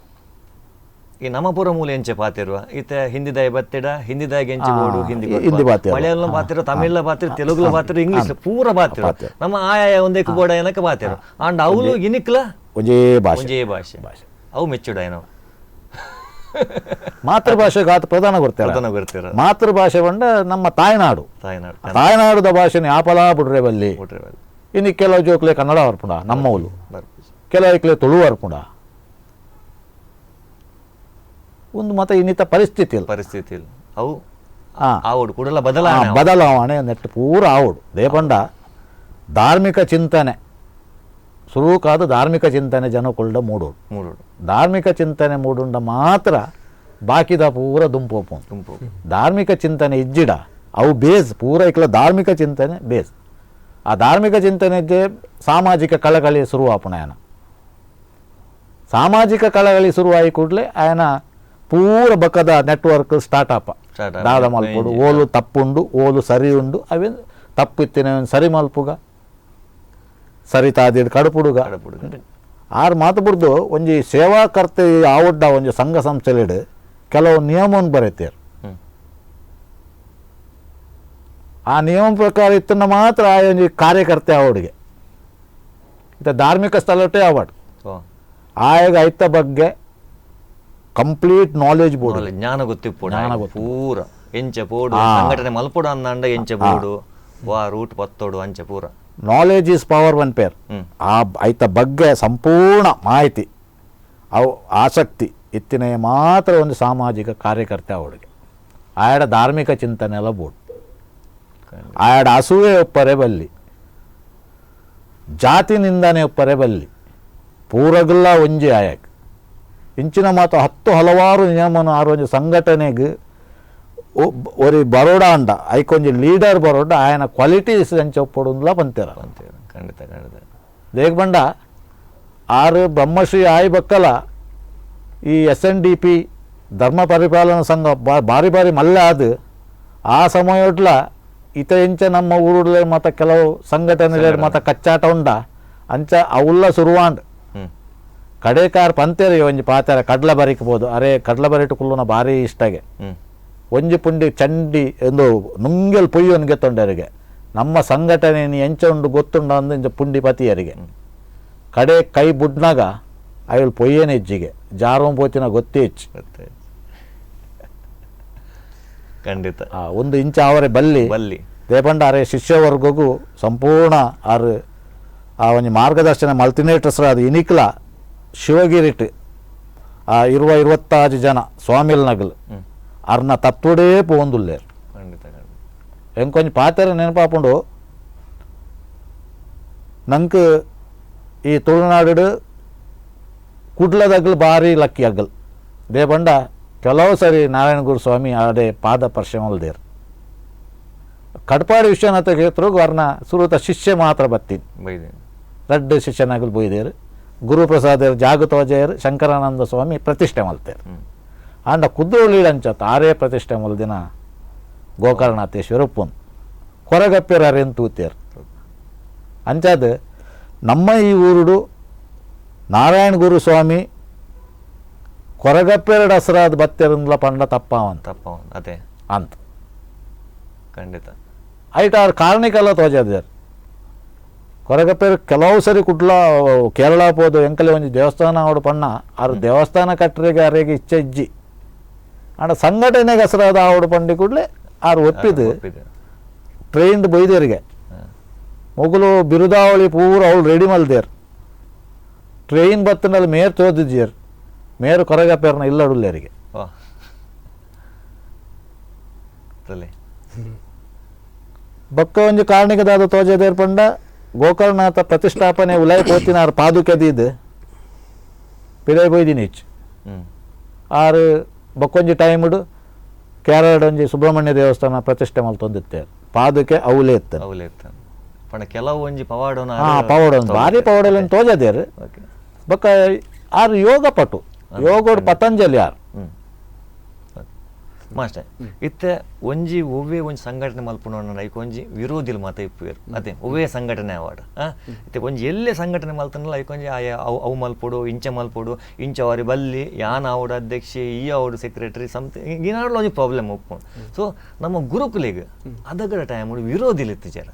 [SPEAKER 2] ಈ ನಮಪುರ ಮೂಲ ಎಂಚೆ ಪಾತಿರುವ ಇತ ಹಿಂದಿದಾಯ ಬತ್ತಿಡ ಹಿಂದಿದಾಯ ಎಂಚೆ ಬೋಡು ಹಿಂದಿ
[SPEAKER 3] ಹಿಂದಿ ಬಾತಿರು.
[SPEAKER 2] ಮಲಯಾಳಂ ಬಾತಿರು ತಮಿಳ ಬಾತಿರು ತೆಲುಗುಲ ಬಾತಿರು ಇಂಗ್ಲೀಷ್ ಪೂರ ಬಾತಿರು ನಮ್ಮ ಆಯಾಯ ಒಂದೇಕು ಬೋಡ ಏನಕ್ಕೆ ಬಾತಿರು ಅಂಡ್ ಅವಳು ಇನಿಕ್ಲ
[SPEAKER 3] ಒಂಜೇ ಭಾಷೆ
[SPEAKER 2] ಒಂಜೇ ಭಾಷೆ ಅವು ಮೆಚ್ಚುಡ ಏನೋ
[SPEAKER 3] ಮಾತೃಭಾಷೆ ಗಾತ ಪ್ರಧಾನ ಗೊತ್ತಿರ
[SPEAKER 2] ಪ್ರಧಾನ ಗೊತ್ತಿರ.
[SPEAKER 3] ಮಾತೃಭಾಷೆ ಬಂಡ ನಮ್ಮ ತಾಯ್ನಾಡು
[SPEAKER 2] ತಾಯ್ನಾಡು
[SPEAKER 3] ತಾಯ್ನಾಡುದ ಭಾಷೆನ ಯಾಪಲಾ ಬಿಡ್ರೆ ಬಲ್ಲಿ
[SPEAKER 2] ಬಿಡ್ರೆ ಬಲ್ಲಿ.
[SPEAKER 3] ಇನ್ನು ಕೆಲವು ಜೋಕ್ಲೆ ಕನ್ನಡ ವರ್ಪುಂಡ ನಮ್ಮವುಲು
[SPEAKER 2] ಬರ್ಪುಜಿ.
[SPEAKER 3] ಕೆಲವು ಇಕ್ಲೆ ತುಳು ವರ್ಪುಂಡ ಒಂದು ಮತ ಇನ್ನಿತ ಪರಿಸ್ಥಿತಿ ಇಲ್ಲ
[SPEAKER 2] ಪರಿಸ್ಥಿತಿ ಇಲ್ಲ ಅವು
[SPEAKER 3] ಆ.
[SPEAKER 2] ಆವಡು ಕೂಡಲ ಬದಲಾವಣೆ
[SPEAKER 3] ಆ, ಬದಲಾವಣೆ ನೆಟ್ಟು ಪೂರ ಆವಡು ದೇಪಂಡ ಧಾರ್ಮಿಕ ಚಿಂತನೆ ಸುರುಕಾದ ಧಾರ್ಮಿಕ ಚಿಂತನೆ ಜನಕೊಳ್ಳ ಮೂಡೋಡು
[SPEAKER 2] ಮೂಡೋಡು
[SPEAKER 3] ಧಾರ್ಮಿಕ ಚಿಂತನೆ ಮೂಡುಂಡ ಮಾತ್ರ ಬಾಕಿದ ಪೂರ ದುಂಪೋಪು
[SPEAKER 2] ದುಂಪು
[SPEAKER 3] ಧಾರ್ಮಿಕ ಚಿಂತನೆ ಇಜ್ಜಿಡ ಅವು ಬೇಸ್ ಪೂರ ಇಕ್ಲ ಧಾರ್ಮಿಕ ಚಿಂತನೆ ಬೇಸ್ ಆ ಧಾರ್ಮಿಕ ಚಿಂತನೆ ಇದ್ದೆ ಸಾಮಾಜಿಕ ಕಳಕಳಿ ಶುರುವಾಪುಣ ಆಯನ ಸಾಮಾಜಿಕ ಕಳಕಳಿ ಶುರುವಾಗಿ ಕೂಡಲೇ ಆಯನ ಪೂರ ಬಕ್ಕದ ನೆಟ್ವರ್ಕ್ ಸ್ಟಾರ್ಟ್ ಆಪ
[SPEAKER 2] ಸ್ಟಾರ್ಟ್ ಆಪ.
[SPEAKER 3] ದಾದ ಮಲ್ಪುಡು ಓಲು ತಪ್ಪುಂಡು ಓಲು ಸರಿ ಉಂಡು ಅವೇನು ತಪ್ಪಿತ್ತಿನ ಸರಿ ಮಲ್ಪುಗ ಸರಿ ತಾದಿಡ್ ಕಡುಪುಡುಗ
[SPEAKER 2] ಕಡುಪುಡುಗ.
[SPEAKER 3] ಆರು ಮಾತು ಬುಡ್ದು ಒಂಜಿ ಸೇವಾಕರ್ತೆ ಆವಡ್ಡ ಒಂಜಿ ಸಂಘ ಸಂಸ್ಥೆಲಿಡು ಕೆಲವು ನಿಯಮವನ್ನು ಬರೀತಾರೆ
[SPEAKER 2] ಹ್ಮ್.
[SPEAKER 3] ಆ ನಿಯಮ ಪ್ರಕಾರ ಇತ್ತನ್ನ ಮಾತ್ರ ಆ ಒಂಜಿ ಕಾರ್ಯಕರ್ತೆ ಆವಡಿಗೆ ಇತ್ತ ಧಾರ್ಮಿಕ ಸ್ಥಳಟೇ ಆವಡ್
[SPEAKER 2] ಓ.
[SPEAKER 3] ಆಯಾಗ ಐತ ಬಗ್ಗೆ complete knowledge board
[SPEAKER 2] knowledge, ಜ್ಞಾನ ಗೊತ್ತಿಪ್ಪು
[SPEAKER 3] ಜ್ಞಾನ ಗೊತ್ತಿಪ್ಪು.
[SPEAKER 2] ಪೂರ ಎಂಚ ಪೋಡು
[SPEAKER 3] ಆ.
[SPEAKER 2] ಸಂಘಟನೆ ಮಲ್ಪೊಡು ಅಂದಾಂಡ ಎಂಚ ಬೋಡು ವಾ ರೂಟ್ ಪತ್ತೋಡು ಅಂಚ ಪೂರ
[SPEAKER 3] knowledge is power one pair
[SPEAKER 2] ಹ್ಮ್.
[SPEAKER 3] ಆ ಐತ ಬಗ್ಗೆ ಸಂಪೂರ್ಣ ಮಾಹಿತಿ ಅವು ಆಸಕ್ತಿ ಇತ್ತಿನ ಮಾತ್ರ ಒಂದು ಸಾಮಾಜಿಕ ಕಾರ್ಯಕರ್ತೆ ಅವಳಿಗೆ ಆಯಾಡ ಧಾರ್ಮಿಕ ಚಿಂತನೆ ಎಲ್ಲ ಬೋರ್ಡ್ ಆಯಾಡ ಅಸೂಯೆ ಒಪ್ಪರೆ ಬಲ್ಲಿ ಜಾತಿ ನಿಂದನೆ ಒಪ್ಪರೆ ಬಲ್ಲಿ ಪೂರಗಲ್ಲ ಒಂಜಿ ಆಯಾಕ್ ಇಂಚಿನ ಮಾತು ಹತ್ತು ಹಲವಾರು ನಿಯಮನ ಆರು ಒಂಜಿ ಸಂಘಟನೆಗೆ ಒರಿ ಬರೋಡ ಅಂಡ ಐಕೊಂಜಿ ಲೀಡರ್ ಬರೋಡ ಆಯನ ಕ್ವಾಲಿಟೀಸ್ ಅಂಚ ಒಪ್ಪಡುಂದ್ಲ ಬಂತೀರ
[SPEAKER 2] ಅಂತೀರ ಖಂಡಿತ ಖಂಡಿತ
[SPEAKER 3] ದೇಗ್ ಬಂಡ ಆರು ಬ್ರಹ್ಮಶ್ರೀ ಆಯಿ ಬಕ್ಕಲ ಈ S N D P ಧರ್ಮ ಪರಿಪಾಲನಾ ಸಂಘ ಬಾರಿ ಬಾರಿ ಮಲ್ಲ ಅದು ಆ ಸಮಯಡ್ಲ ಇತ ಎಂಚ ನಮ್ಮ ಊರುಡ್ಲೆ ಮತ್ತು ಕೆಲವು ಸಂಘಟನೆಗಳ ಮತ ಕಚ್ಚಾಟ ಉಂಡ ಅಂಚ ಅವುಲ್ಲ ಸುರುವಾಂಡ್
[SPEAKER 2] ಹ್ಮ್
[SPEAKER 3] ಕಡೇಕಾರ್ ಪಂತೇರಿ ಒಂಜಿ ಪಾತೆರ ಕಡ್ಲ ಬರಿಕ್ಬೋದು ಅರೆ ಕಡ್ಲ ಬರಿಟು ಕುಲ್ಲುನ ಭಾರಿ ಇಷ್ಟಗೆ
[SPEAKER 2] ಹ್ಮ್
[SPEAKER 3] ಒಂಜಿ ಪುಂಡಿ ಚಂಡಿ ಎಂದು ನುಂಗೆಲ್ ಪೊಯ್ಯೊನ್ಗೆ ತೊಂಡರಿಗೆ ನಮ್ಮ ಸಂಘಟನೆ ಎಂಚ ಉಂಡು ಗೊತ್ತುಂಡ ಅಂದು ಇಂಚ ಪುಂಡಿ ಪತಿಯರಿಗೆ ಕಡೆ ಕೈ ಬುಡ್ನಾಗ ಅಯ್ಯಲ್ ಪೊಯ್ಯೇನೆ ಹೆಜ್ಜಿಗೆ ಜಾರೋಂ ಪೋತಿನ ಗೊತ್ತೇ ಹೆಚ್ಚು
[SPEAKER 2] ಗೊತ್ತಾಯ್ತು. ಖಂಡಿತ
[SPEAKER 3] ಆ, ಒಂದು ಇಂಚ ಅವರೆ ಬಲ್ಲಿ
[SPEAKER 2] ಬಲ್ಲಿ
[SPEAKER 3] ದೇಪಂಡ ಅರೆ ಶಿಷ್ಯವರ್ಗಗೂ ಸಂಪೂರ್ಣ ಆರು ಆ ಒಂಜಿ ಮಾರ್ಗದರ್ಶನ ಮಲ್ತಿನೇಟರ್ಸ್ ಅದು ಇನಿಕ್ಲ ಶಿವಗಿರಿಟ್ ಆ ಇರುವ 25 ಜನ ಸ್ವಾಮಿಲ್ ನಗಲ್
[SPEAKER 2] ಹ್ಮ್
[SPEAKER 3] ಅರ್ನ ತತ್ವಡೇ ಪೋಂದುಲ್ಲೇರು
[SPEAKER 2] ಖಂಡಿತ ಖಂಡಿತ
[SPEAKER 3] ಎಂಕೊಂಚ ಪಾತೆರ ನೆನಪಾಪುಂಡು ನಂಗೆ ಈ ತುಳುನಾಡು ಕುಡ್ಲದಗ್ಲು ಭಾರಿ ಲಕ್ಕಿ ಅಗ್ಗಲ್ ದೇಪಂಡ ಕೆಲವು ಸರಿ ನಾರಾಯಣ ಗುರು ಸ್ವಾಮಿ ಆಡೆ ಪಾದ ಪರ್ಶಮಲ್ದೇರು ಕಡ್ಪಾಡಿ ವಿಶ್ವನಾಥ ಕ್ಷೇತ್ರಗೂ ಅರ್ನ ಸುರುತ ಶಿಷ್ಯ ಮಾತ್ರ ಬತ್ತೀನಿ
[SPEAKER 2] ಬೈದೇನೆ
[SPEAKER 3] ರಡ್ಡು ಶಿಷ್ಯನಾಗಲು ಬೋಯ್ದೇರು ಗುರುಪ್ರಸಾದರು ಜಾಗತೋಜಯರು ಶಂಕರಾನಂದ ಸ್ವಾಮಿ ಪ್ರತಿಷ್ಠೆ ಮಲ್ತೇರು
[SPEAKER 2] ಹ್ಮ್
[SPEAKER 3] ಆಂಡ ಕುದ್ರೋಳಿ ಅಂಚತ್ ಆರೇ ಪ್ರತಿಷ್ಠೆ ಮಲ್ದಿನ ಗೋಕರ್ಣಾಥೇಶ್ವರ ಉಪ್ಪುನ್ ಕೊರಗಪ್ಪೆರ್ ಅರೆನ್ ತೂತೇರ್. ಅಂಚಾದ ನಮ್ಮ ಈ ಊರುಡು ನಾರಾಯಣ ಗುರು ಸ್ವಾಮಿ ಕೊರಗಪ್ಪೆರಡ ಹಸರಾದ ಬತ್ತೆರಂದ್ಲ ಪಂಡ ತಪ್ಪಾವಂತ
[SPEAKER 2] ತಪ್ಪಾವಂತ ಅದೇ
[SPEAKER 3] ಅಂತ
[SPEAKER 2] ಖಂಡಿತ
[SPEAKER 3] ಐಟ್ ಆರ್ ಕಾರಣಿಕಲ್ಲ ತೋಜಾದಾರ್. ಕೊರಗಪ್ಪೆರ್ ಕೆಲವು ಸರಿ ಕುಡ್ಲ ಕೇರಳ ಪೋದು ಎಂಕಲೆ ಒಂಜಿ ದೇವಸ್ಥಾನ ಅವಡು ಪಣ್ಣ ಆರು ದೇವಸ್ಥಾನ ಕಟ್ಟರಿಗೆ ಅರೆಗೆ ಇಚ್ಛೆ ಇಜ್ಜಿ ಆಂಡ ಸಂಘಟನೆಗೆ ಹಸರಾದ ಆವಡು ಪಂಡಿ ಕೂಡಲೇ ಆರು ಒಪ್ಪಿದ್ದು ಟ್ರೈನ್ಡ್ ಬೈದೇರಿಗೆ ಮೊಗಲು ಬಿರುದಾವಳಿ ಪೂರ ಅವಳು ರೆಡಿ ಮಲ್ದೇರ್. ಟ್ರೈನ್ ಬತ್ತನಲ್ಲಿ ಮೇರ್ ತೋದಿದ್ದೀರ್ ಮೇರು ಕೊರಗಪ್ಪೆರ್ನ ಇಲ್ಲಡುಲ್ಲೇರಿಗೆ. ಬೊಕ್ಕ ಒಂಜಿ ಕಾರಣಿಕದಾದ ತೋಜದೇರ್ ಪಂಡ ಗೋಕರ್ಣನಾಥ ಪ್ರತಿಷ್ಠಾಪನೆ ಉಲಾಯ್ ಪೋತಿನಾರ್ ಪಾದುಕೆ ದೀದ್ ಪಿದೈ ಬೊಯ್ದಿನಿ ಇಚ್ಚು ಆರು ಬೊಕ್ಕೊಂಜಿ ಟೈಮ್ಡು ಕೇರಳಡ್ ಒಂಜಿ ಸುಬ್ರಹ್ಮಣ್ಯ ದೇವಸ್ಥಾನ ಪ್ರತಿಷ್ಠೆ ಮಲ್ತೊಂದಿತ್ತೆ ಪಾದುಕೆ ಅವಲೇ ಇತ್ತು
[SPEAKER 2] ಅವಲೇ ಇತ್ತು. ಪಂಡ ಕೆಲವು ಒಂಜಿ ಪವಾಡೋನ
[SPEAKER 3] ಪವಾಡ ಭಾರಿ ಪವಾಡಲ್ಲಿ ತೋಜದೇರು. ಬೊಕ್ಕ ಆರು ಯೋಗ ಪಟು ಯೋಗೋಡು ಪತಂಜಲಿ ಆರು
[SPEAKER 2] ಮಾಸ್ಟರ್ ಇತ್ತೆ ಒಂಜಿ ಒವ್ವೇ ಒಂಜಿ ಸಂಘಟನೆ ಮಲ್ಪುನ ಐಕ್ ಒಂಜಿ ವಿರೋಧಿಲು ಮಾತ ಇಪ್ಪುವೆರ್ ಅದೇ ಒವ್ವೇ ಸಂಘಟನೆ ಅವಾಡ್ ಇತ್ತೆ ಒಂಜಿ ಎಲ್ಲೆ ಸಂಘಟನೆ ಮಲ್ತನಲ್ಲ ಐಕ್ ಒಂಜಿ ಆಯ ಅವು ಅವು ಮಲ್ಪೊಡು ಇಂಚ ಮಲ್ಪೊಡು ಇಂಚ ಅವರಿ ಬಲ್ಲಿ ಯಾನ್ ಆವಡು ಅಧ್ಯಕ್ಷೆ ಈ ಆವಡು ಸೆಕ್ರೆಟರಿ ಸಮಥಿಂಗ್ ಏನಾದ್ರು ಒಂಜಿ ಪ್ರಾಬ್ಲಮ್ ಉಪ್ಪುಂಡು. ಸೊ ನಮ್ಮ ಗುರುಕುಲಿಗ್ ಅದಗಡ ಟೈಮ್ ವಿರೋಧಿಲು ಇತ್ತಿಜರ.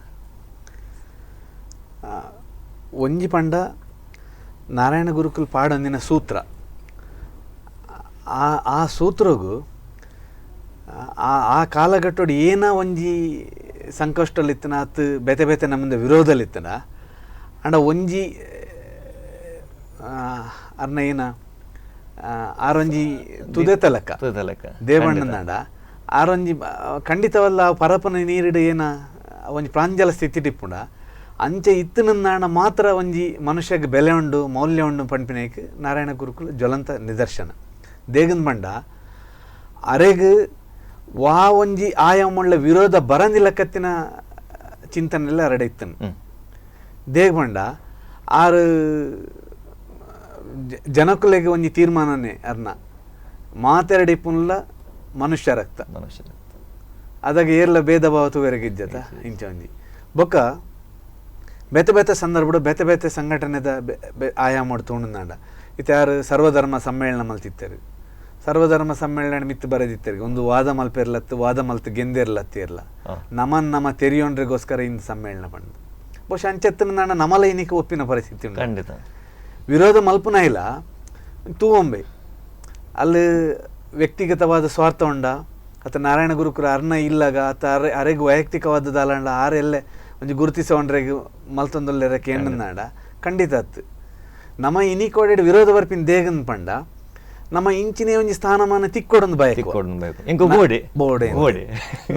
[SPEAKER 4] ಒಂಜಿ ಪಂಡ ನಾರಾಯಣ ಗುರುಕುಲ್ ಪಾಡೊಂದಿನ ಸೂತ್ರ ಆ ಆ ಸೂತ್ರಗು ಆ ಆ ಕಾಲಘಟ್ಟೋಡು ಏನ ಒಂಜಿ ಸಂಕಷ್ಟಲಿತ್ತನ ಅತ್ತು ಬೇತೆ ಬೇತೆ ನಮ್ಮಿಂದ ವಿರೋಧಲಿತ್ತನ ಅಂಡ ಒಂಜಿ ಅರ್ನ ಏನ ಆರೊಂಜಿ ತುದೆ ತಲಕ ದೇವಣ್ಣನಾಡ ಆರೊಂಜಿ ಖಂಡಿತವಲ್ಲ ಪರಪನ ನೀರಿಡು ಏನ ಒಂಜಿ ಪ್ರಾಂಜಲ ಸ್ಥಿತಿ ಟಿಪ್ಪುಂಡ ಅಂಚೆ ಇತ್ತನಾಣ ಮಾತ್ರ ಒಂಜಿ ಮನುಷ್ಯಗೆ ಬೆಲೆ ಉಂಡು ಮೌಲ್ಯ ಉಂಡು ಪಂಪಿನೇಕ್ ನಾರಾಯಣ ಗುರುಕುಲ ಜ್ವಲಂತ ನಿದರ್ಶನ. ದೇಗನ್ ಬಂಡ ಅರೆಗ್ ವಾ ಒಂಜಿ ಆಯಾಮುಳ್ಳ ವಿರೋಧ ಬರಂದಿಲಕ್ಕತ್ತಿನ ಚಿಂತನೆಲ್ಲ ಅರಡೆ ಇತ್ತನು. ದೇಗ್ ಬಂಡ ಆರು ಜನಕುಲೆಗೆ ಒಂಜಿ ತೀರ್ಮಾನನೇ ಅರ್ನ ಮಾತೆರಡಿ ಪುನ್ಲ ಮನುಷ್ಯ ರಕ್ತ
[SPEAKER 2] ಮನುಷ್ಯ
[SPEAKER 4] ಅದಾಗ ಏರ್ಲ ಭೇದ ಭಾವ ತೂವೆರಗಿಜ್ಜತ ಇಂಚ ಒಂಜಿ ಬೊಕ್ಕ ಬೇತೆ ಬೇತೆ ಸಂದರ್ಭಡು ಬೇತೆ ಬೇತೆ ಸಂಘಟನೆದ ಆಯಾಮ ತೋಣುಂದಾಂಡ ಇತ್ತೆ ಯಾರು ಸರ್ವಧರ್ಮ ಸಮ್ಮೇಳನ ಮಲ್ತಿತ್ತಾರೆ. ಸರ್ವಧರ್ಮ ಸಮ್ಮೇಳನ ಮಿತ್ತು ಬರೆದಿತ್ತಾರೆ ಒಂದು ವಾದ ಮಲ್ಪೆರ್ಲತ್ತು ವಾದ ಮಲ್ತು ಗೆಂದೇರ್ಲತ್ತಿರ್ಲ ನಮನ್ ನಮ ತೆರಿಯೋನ್ರಿಗೋಸ್ಕರ ಇಂದು ಸಮ್ಮೇಳನ ಪಂಡು ಬಹುಶಃ ಅಂಚೆತ್ತನ ನಾಣ ನಮಲ ಇನ್ನಿಕ್ಕೆ ಒಪ್ಪಿನ ಪರಿಸ್ಥಿತಿ ಉಂಟು.
[SPEAKER 2] ಖಂಡಿತ
[SPEAKER 4] ವಿರೋಧ ಮಲ್ಪುನ ಇಲ್ಲ ತೂವೊಂಬೆ ಅಲ್ಲಿ ವ್ಯಕ್ತಿಗತವಾದ ಸ್ವಾರ್ಥ ಉಂಡ ಅತ ನಾರಾಯಣ ಗುರುಕುರ ಅರ್ನ ಇಲ್ಲಾಗ ಅತ ಅರೆ ಅರೆಗ್ ವೈಯಕ್ತಿಕವಾದ ದಾಲಂಡ ಆರೆಲ್ಲೆ ಒಂಜಿ ಗುರುತಿಸೋಂಡ್ರೆಗ್ ಮಲ್ತೊಂದೊಲ್ಲೆರ ಕೇಂದ್ರನಾಡ ಖಂಡಿತ ಅತ್ತು ನಮ್ಮ ಇನಿಕೋಡೆಡ್ ವಿರೋಧ ಬರ್ಪಿನ ದೇಗನ್ ಪಂಡ ನಮ್ಮ ಇಂಚಿನೇ ಒಂಜಿ ಸ್ಥಾನಮಾನ ತಿಕ್ಕೊಡೊಂದು ಬಯಕು ಬೋಡೆ ಬೋಡೆ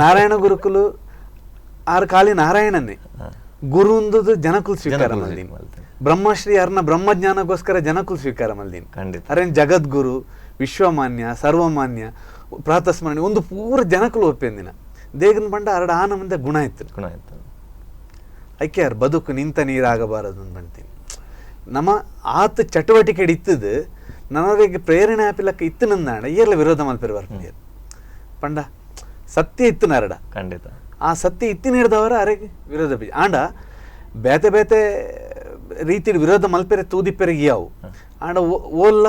[SPEAKER 4] ನಾರಾಯಣ ಗುರುಕುಲು ಆರು ಖಾಲಿ ನಾರಾಯಣನೇ ಗುರುಂದುದು ಜನಕುಲ್ ಸ್ವೀಕಾರ ಮಲ್ದಿನಿ ಬ್ರಹ್ಮಶ್ರೀ ಅರ್ನ ಬ್ರಹ್ಮಜ್ಞಾನಕ್ಕೋಸ್ಕರ ಜನಕುಲ್ ಸ್ವೀಕಾರ ಮಲ್ದಿನಿ. ಅರೇನ್ ಜಗದ್ಗುರು ವಿಶ್ವಮಾನ್ಯ ಸರ್ವಮಾನ್ಯ ಪ್ರಾತಸ್ಮರಣೆ ಒಂದು ಪೂರ ಜನಕುಲು ಒಪ್ಪೆಂದಿನ ದೇಗನ್ ಪಂಡ ಅರಡ ಆನಂದ ಗುಣ ಇತ್ತು
[SPEAKER 2] ಗುಣ ಇತ್ತು
[SPEAKER 4] ಐಕೆ ಯಾರು ಬದುಕು ನಿಂತ ನೀರಾಗಬಾರದು ಅಂತೀನಿ. ನಮ್ಮ ಆತ ಚಟುವಟಿಕೆ ಇತ್ತದು ನನಗೆ ಪ್ರೇರಣೆ ಆಪಿಲಕ್ಕ ಇತ್ತು ನಂದಾಣ ಏರ್ಲ ವಿರೋಧ ಮಲ್ಪೆರು ಬರ್ತೀನಿ ಪಂಡ ಸತ್ಯ ಇತ್ತು ನರಡ
[SPEAKER 2] ಖಂಡಿತ
[SPEAKER 4] ಆ ಸತ್ಯ ಇತ್ತಿನ ಹಿಡ್ದವರ ಅರೆಗೆ ವಿರೋಧ ಬೀಜ ಆಂಡ ಬೇತೆ ಬೇತೆ ರೀತಿ ವಿರೋಧ ಮಲ್ಪೆರೆ ತೂದಿಪ್ಪೆರೆ ಯಾವು ಆಂಡ ಓಲ್ಲ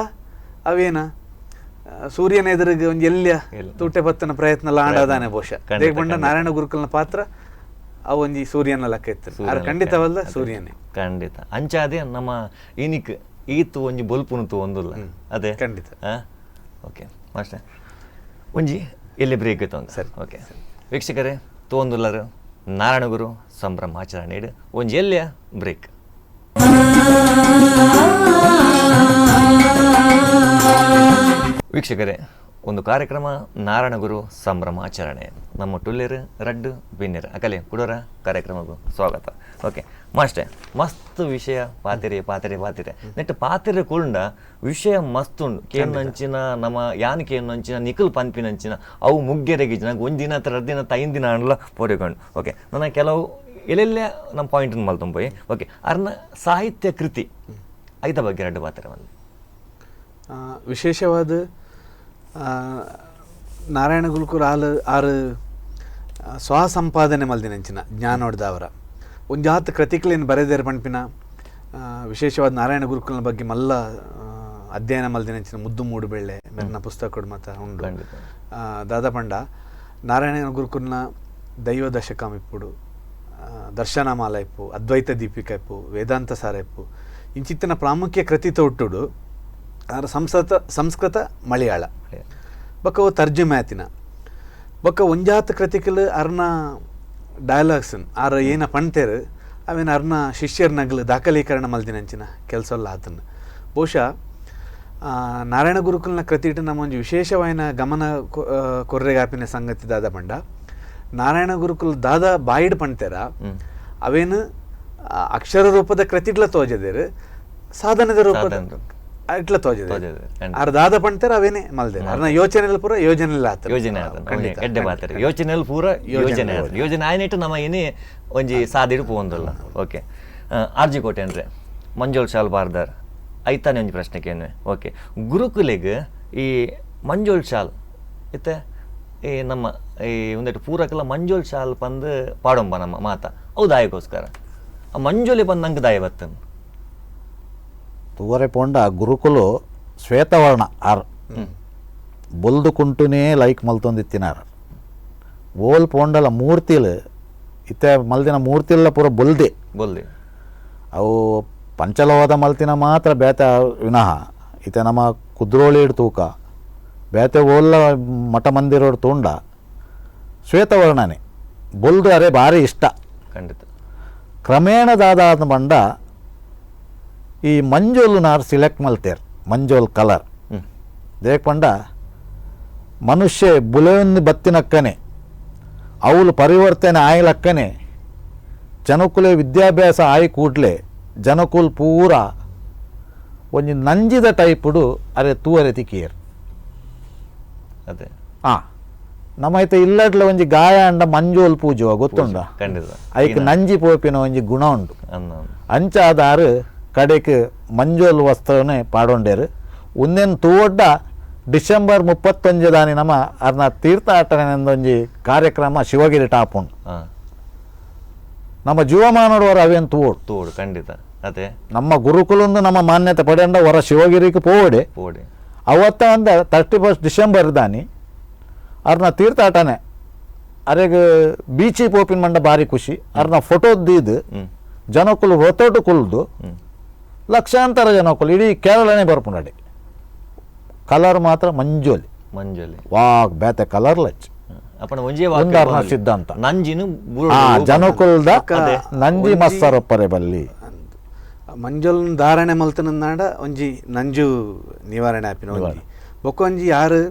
[SPEAKER 4] ಅವೇನ ಸೂರ್ಯನ ಎದುರಿಗೆ ಒಂದು ಎಲ್ಲಿಯ ತೂಟೆ ಬತ್ತನ ಪ್ರಯತ್ನ ಲಾಂಡದಾನೆ ಬಹುಶಃ ದೇಗಬಂಡ ನಾರಾಯಣ ಗುರುಕುಲ್ನ ಪಾತ್ರ ಅವು ಒಂಜಿ ಸೂರ್ಯನ ಲೆಕ್ಕ ಇತ್ತು ಖಂಡಿತವಲ್ಲ ಸೂರ್ಯನೇ
[SPEAKER 2] ಖಂಡಿತ ಅಂಚಾದೆ ನಮ್ಮ ಇನಿಕ್ ಈತು ಒಂಜಿ ಬೊಲ್ಪುನು ಒಂದುಲ್ಲ ಅದೇ
[SPEAKER 4] ಖಂಡಿತ.
[SPEAKER 2] ಓಕೆ ಮಾಸ್ಟರ್ ಒಂಜಿ ಎಲ್ಲಿ ಬ್ರೇಕ್ ಇತ್ತು ಅಂತ
[SPEAKER 4] ಸರಿ
[SPEAKER 2] ಓಕೆ ವೀಕ್ಷಕರೇ ತೋಂದುಲ್ಲರು ನಾರಾಯಣಗುರು ಸಂಭ್ರಮಾಚರಣೆ ಇಡು ಒಂಜಿ ಎಲ್ಲಿಯ ಬ್ರೇಕ್. ವೀಕ್ಷಕರೇ ಒಂದು ಕಾರ್ಯಕ್ರಮ ನಾರಾಯಣಗುರು ಸಂಭ್ರಮಾಚರಣೆ ನಮ್ಮ ಟುಲ್ಲೇರು ರಡ್ಡು ಬಿನ್ನೇರು ಅಕಲೆ ಕುಡೋರ ಕಾರ್ಯಕ್ರಮಕ್ಕೂ ಸ್ವಾಗತ. ಓಕೆ ಮಾಸ್ಟರ್ ಮಸ್ತ್ ವಿಷಯ ಪಾತಿರೆ ಪಾತಿರೆ ಪಾತಿರೆ ನೆಟ್ಟು ಪಾತಿರೆ ಕುಂಡ ವಿಷಯ ಮಸ್ತ್ ಉಂಡು ಕೇನಂಚಿನ ನಮ್ಮ ಯಾನ್ ಕೇನಂಚಿನ ನಿಖಲ್ ಪನ್ಪಿನಂಚಿನ ಅವು ಮುಗ್ಗೆರೆಗಿಜ್ಜ ನಂಗೆ ಒಂದು ದಿನ ಹತ್ರ ಎರಡು ದಿನ ಐದು ದಿನ ಅನ್ಲ ಪೋರಿಕೊಂಡು. ಓಕೆ ನನ್ನ ಕೆಲವು ಎಲ್ಲೆಲ್ಲೇ ನಮ್ಮ ಪಾಯಿಂಟ್ ಮಲ್ತೊಂಬೋಯಿ. ಓಕೆ ಅರ್ನ ಸಾಹಿತ್ಯ ಕೃತಿ ಐತ ಬಗ್ಗೆ ಎರಡು ಪಾತ್ರೆ ಬಂದು
[SPEAKER 4] ವಿಶೇಷವಾದ ನಾರಾಯಣ ಗುರುಕುಲ ಆಲು ಆರು ಸ್ವಸಂಪಾದನೆ ಮಲ್ದಿನಂಚಿನ ಜ್ಞಾನೋಡ್ದವರ ಒಂಜಾತ್ ಕೃತಿಕ್ಲೇನು ಬರೆದೇರು ಪಣ್ಪಿನ ವಿಶೇಷವಾದ ನಾರಾಯಣ ಗುರುಕುಲನ ಬಗ್ಗೆ ಮಲ್ಲ ಅಧ್ಯಯನ ಮಲ್ದಿನಂಚಿನ ಮುದ್ದು ಮೂಡುಬೆಳ್ಳೆ ಮೆರ್ನ ಪುಸ್ತಕಡು ಮಾತ ಉಂಡು. ದಾದಾ ಪಂಡ ನಾರಾಯಣ ಗುರುಕುಲನ ದೈವ ದಶಕಂ ಇಪ್ಪುಡು, ದರ್ಶನಮಾಲ ಇಪ್ಪು, ಅದ್ವೈತ ದೀಪಿಕಾ ಇಪ್ಪು, ವೇದಾಂತ ಸಾರ ಇಪ್ಪು, ಇಂಚಿತ್ತಿನ ಪ್ರಾಮುಖ್ಯ ಕೃತಿ ತೊಟ್ಟುಡು ಆರ ಸಂಸ್ಕೃತ ಮಲಯಾಳ ಬೊಕ್ಕ ಅವು ತರ್ಜುಮೆ ಆತಿನ ಬೊಕ್ಕ ಒಂಜಾತ ಕೃತಿಕಲು ಅರ್ನ ಡೈಲಾಗ್ಸ್ ಆರ ಏನ ಪಣ್ತೇರು ಅವೇನ ಅರ್ನ ಶಿಷ್ಯರ್ನಗ್ಲು ದಾಖಲೀಕರಣ ಮಲ್ದಿನಂಚಿನ ಕೆಲಸ ಆತನ. ಬಹುಶಃ ನಾರಾಯಣ ಗುರುಕುಲನ ಕೃತಿಟ ನಮ್ಮ ಒಂಜಿ ವಿಶೇಷವಾಯಿನ ಗಮನ ಕೊರ್ರೆಗಾಪಿನ ಸಂಗತಿ ದಾದ ಪಂಡ ನಾರಾಯಣ ಗುರುಕುಲ ದಾದ ಬಾಯಿಡ್ ಪಣ್ತೇರ ಅವೇನು ಅಕ್ಷರ ರೂಪದ ಕೃತಿಟ್ಲ ತೋಜದೇರು ಸಾಧನದ ರೂಪದ ಇಟ್ಲ ತೋಜದೆ ಆರ್ ದಾದ ಪಣ್ತೇರ ಅವೇನೆ ಮಲ್ದೇರು ಅರ್ನ ಯೋಚನೆ ಪೂರ ಯೋಜನೆ ಆತ
[SPEAKER 2] ಯೋಜನೆ ಎಡ್ಡೆ ಬಾತಾರೆ ಯೋಚನೆ ಪೂರ ಯೋಜನೆ ಯೋಜನೆ ಆಯ್ನಿಟ್ಟು ನಮ್ಮ ಏನೇ ಒಂಜಿ ಸಾದಿಡು ಪೋಂದಲ್ಲ. ಓಕೆ ಆರ್ಜಿ ಕೋಟೆ ಅಂದ್ರೆ ಮಂಜೋಳ್ ಶಾಲ್ ಬಾರ್ದಾರ್ ಐತಾನೆ ಒಂಜಿ ಪ್ರಶ್ನೆ ಕೇನ್ವೆ. ಓಕೆ ಗುರುಕುಲೆಗ್ ಈ ಮಂಜೋಳ್ ಶಾಲ್ ಇತ್ತೆ ಈ ನಮ್ಮ ಈ ಒಂದೆಟ್ಟು ಪೂರಕ್ಕೆಲ್ಲ ಮಂಜೋಳ್ ಶಾಲ್ ಪಂದು ಪಾಡೊಂಬ ನಮ್ಮ ಮಾತ ಅವು ದಾಯಕ್ಕೋಸ್ಕರ ಆ ಮಂಜೋಲಿ ಬಂದು ನಂಗೆ ದಾಯ ಬತ್ತನ್
[SPEAKER 3] ತೂವರೆ ಪೋಂಡ ಗುರುಕುಲು ಶ್ವೇತವರ್ಣ ಆರ್ ಬೊಲ್ದು ಕುಂಟುನೇ ಲೈಕ್ ಮಲ್ತೊಂದಿತ್ತಿನಾರ್ ಓಲ್ ಪೋಂಡಲ ಮೂರ್ತಿಲು ಇತ್ತೆ ಮಲ್ದಿನ ಮೂರ್ತಿಲ್ಲ ಪೂರ ಬೊಲ್ದೆ
[SPEAKER 2] ಬೊಲ್ದೆ
[SPEAKER 3] ಅವು ಪಂಚಲೋಹದ ಮಲ್ತಿನ ಮಾತ್ರ ಬೇತೆ ವಿನಃ ಇತ್ತೆ ನಮ್ಮ ಕುದ್ರೋಳಿ ತೂಕ ಬೇತೆ ಓಲ್ಲ ಮಠ ಮಂದಿರೋಡು ತೂಂಡ ಶ್ವೇತವರ್ಣನೇ ಬೊಲ್ದು ಅರೆ ಭಾರಿ ಇಷ್ಟ.
[SPEAKER 2] ಖಂಡಿತ
[SPEAKER 3] ಕ್ರಮೇಣ ದಾದಾದ ಬಂಡ ಈ ಮಂಜೋಲು ನಾರು ಸಿಲೆಕ್ಟ್ ಮಲ್ತೇರ್ ಮಂಜೋಲ್ ಕಲರ್ ದೇಕ್ ಪಂಡ ಮನುಷ್ಯ ಬುಲೆಯೊಂದು ಬತ್ತಿನಕ್ಕನೆ ಅವಳು ಪರಿವರ್ತನೆ ಆಯ್ಲಕ್ಕನೆ ಜನಕುಲೆ ವಿದ್ಯಾಭ್ಯಾಸ ಆಯಿ ಕೂಡಲೇ ಜನಕುಲ್ ಪೂರ ಒಂಜಿ ನಂಜಿದ ಟೈಪುಡು ಅರೆ ತೂವರೆ ತಿಕ್ಕಿಯರ್.
[SPEAKER 2] ಅದೇ
[SPEAKER 3] ಹಾಂ ನಮ್ಮೈತೆ ಇಲ್ಲಡ್ಲ ಒಂಜಿ ಗಾಯ ಅಂಡ ಮಂಜೋಲ್ ಪೂಜುವ ಗೊತ್ತುಂಡ ಐಕ್ ನಂಜಿ ಪೋಪಿನ ಒಂಜಿ ಗುಣ ಉಂಡು. ಅಂಚಾದಾರು ಕಡೆಗೆ ಮಂಜೋಲ್ ವಸ್ತ್ರನೇ ಪಾಡೊಂಡೇರು ಒಂದೇನು ತೂವೊಡ್ಡ ಡಿಸೆಂಬರ್ 31 ದಾನಿ ನಮ್ಮ ಅರ್ನ ತೀರ್ಥಾಟನೆ ಒಂಜಿ ಕಾರ್ಯಕ್ರಮ ಶಿವಗಿರಿ ಟಾಪುಂಡು. ನಮ್ಮ ಜೀವಮಾನೋಡು ಅವೇನು ತೂವೋಡು
[SPEAKER 2] ತೂವೋಡು ಖಂಡಿತ. ಅದೇ
[SPEAKER 3] ನಮ್ಮ ಗುರುಕುಲೊಂದು ನಮ್ಮ ಮಾನ್ಯತೆ ಪಡೆಯಂಡ ಹೊರ ಶಿವಗಿರಿಗೆ ಪೋವಡೆ
[SPEAKER 2] ಪೋಡೆ
[SPEAKER 3] ಅವತ್ತ ಅಂದ 31 ಡಿಸೆಂಬರ್ ದಾನಿ ಅರ್ನ ತೀರ್ಥಾಟನೆ ಅರೆಗ್ ಬೀಚಿ ಪೋಪಿನ ಮಂಡ ಭಾರಿ ಖುಷಿ ಅರ್ನ ಫೋಟೋ ದೀದು ಜನಕುಲು ಹೊತ್ತೋಟು ಕುಲ್ದು ಲಕ್ಷಾಂತರ ಜನಕುಲು ಇಡೀ ಕೇರಳನೇ ಬರ್ಪುಂಡಡೆ. ಕಲರ್ ಮಾತ್ರ ಮಂಜೋಲಿ
[SPEAKER 2] ಮಂಜೋಲಿ
[SPEAKER 3] ವಾಕ್ ಬೇತೆ ಕಲರ್ ಲಚ್ ಒಂದರ್ನ ಸಿದ್ಧಾಂತ
[SPEAKER 2] ನಂಜಿನು
[SPEAKER 3] ಜನಕುಲ್ದ ನಂಜಿ ಮಸ್ಸರೊಪ್ಪರೆ ಬಲ್ಲಿ
[SPEAKER 4] ಮಂಜೋಲ್ ಧಾರಣೆ ಮಲ್ತನಾಡ ಒಂಜಿ ನಂಜು ನಿವಾರಣೆ ಆಪಿನ ಒಂಜಿ ಬೊಕ್ಕ ಒಂಜಿ ಯಾರು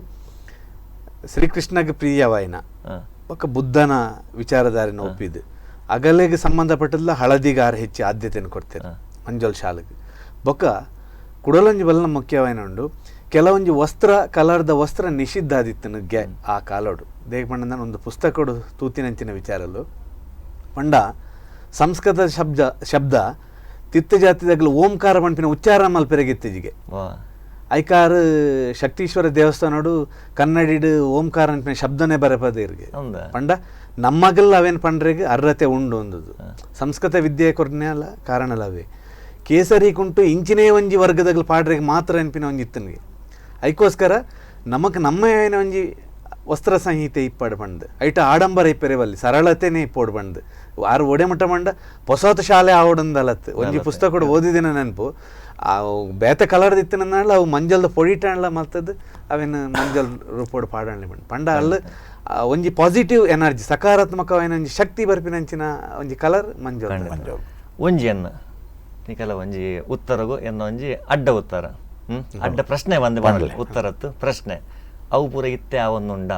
[SPEAKER 4] ಶ್ರೀಕೃಷ್ಣಗೆ ಪ್ರಿಯವಾಯಿನ ಬೊಕ್ಕ ಬುದ್ಧನ ವಿಚಾರಧಾರಿನ ಒಪ್ಪಿದ್ದು ಅಗಲೆಗೆ ಸಂಬಂಧಪಟ್ಟಲ್ಲ ಹಳದಿಗಾರ ಹೆಚ್ಚು ಆದ್ಯತೆಯನ್ನು ಕೊಡ್ತೇನೆ ಮಂಜೋಲ್ ಶಾಲೆಗೆ. ಬೊಕ್ಕ ಕುಡಲೊಂಜಿ ಬಲ್ಲ ಮುಖ್ಯವಾಯಿನ ಉಂಡು ಕೆಲವೊಂಜಿ ವಸ್ತ್ರ ಕಲರ್ದ ವಸ್ತ್ರ ನಿಷಿದ್ಧ ಆದಿತ್ತನು ಗೆ ಆ ಕಾಲೋಡು ದೇಗ ಪಂಡ ಒಂದು ಪುಸ್ತಕಡು ತೂತಿನಂಚಿನ ವಿಚಾರಲು ಪಂಡ ಸಂಸ್ಕೃತ ಶಬ್ದ ತಿತ್ತ ಜಾತಿದಾಗಲು ಓಂಕಾರ ಪಂಪಿನ ಉಚ್ಚಾರ ಮಲ್ಪೆರಗಿತ್ತೀಜಿಗೆ ಐಕಾರು ಶಕ್ತೀಶ್ವರ ದೇವಸ್ಥಾನೋಡು ಕನ್ನಡಿಡು ಓಂಕಾರ ಅನ್ಪಿನ ಶಬ್ದನೇ ಬರಪದಿರ್ಗೆ ಪಂಡ ನಮ್ಮಗಲ್ಲ ಅವೇನು ಪಂಡ್ರೆಗೆ ಅರ್ಹತೆ ಉಂಡು ಒಂದದು ಸಂಸ್ಕೃತ ವಿದ್ಯೆ ಕೊರ್ನೆಲ್ಲ ಕಾರಣಲವೇ ಕೇಸರಿ ಕುಂಟು ಇಂಚಿನೇ ಒಂಜಿ ವರ್ಗದಾಗಲು ಪಾಡ್ರೆಗೆ ಮಾತ್ರ ಅನ್ಪಿನ ಒಂಜಿ ಇತ್ತನಿಗೆ ಐಕೋಸ್ಕರ ನಮಕ್ ನಮ್ಮ ಏನ ಒಂಜಿ ವಸ್ತ್ರ ಸಂಹಿತೆ ಇಪ್ಪಾಡು ಪಂಡ್ ಐಟ ಆಡಂಬರ ಇಪ್ಪೆರೆವಲ್ಲಿ ಸರಳತೆನೇ ಇಪ್ಪೋಡು ಪಂಡ್ ಆರು ಒಡೆ ಮಟ್ಟ ಮಂಡ ಪೊಸತ ಶಾಲೆ ಆವಡಂದಲತ್ತು ಒಂಜಿ ಪುಸ್ತಕ ಓದಿದಿನ ನೆನಪು ಆ ಬೇತೆ ಕಲರ್ದ ಇತ್ತಿನ ಅವು ಮಂಜಲ್ದ ಪೊಡಿಟಾಣ್ಲ ಮಲ್ತದ್ದು ಅವೇನು ಮಂಜಲ್ ರೂಪೋಡು ಪಾಡಣ್ಲಿ ಪಂಡ ಪಂಡ ಅಲ್ಲಿ ಒಂಜಿ ಪಾಸಿಟಿವ್ ಎನರ್ಜಿ ಸಕಾರಾತ್ಮಕವಾದ ಒಂಜಿ ಶಕ್ತಿ ಬರ್ಪಿನಂಚಿನ ಒಂಜಿ ಕಲರ್ ಮಂಜಲ್
[SPEAKER 2] ಮಂಜಲ್ ಒಂಜಿ ಎನ್ನ ನಿಕಲ ಒಂಜಿ ಉತ್ತರಗು ಎನ್ನ ಒಂಜಿ ಅಡ್ಡ ಉತ್ತರ ಅಡ್ಡ ಪ್ರಶ್ನೆ ಬಂದು ಬಂದಲೆ ಉತ್ತರತ್ತು ಪ್ರಶ್ನೆ ಅವು ಪೂರ ಇತ್ತೆ ಅವನ್ನುಂಡ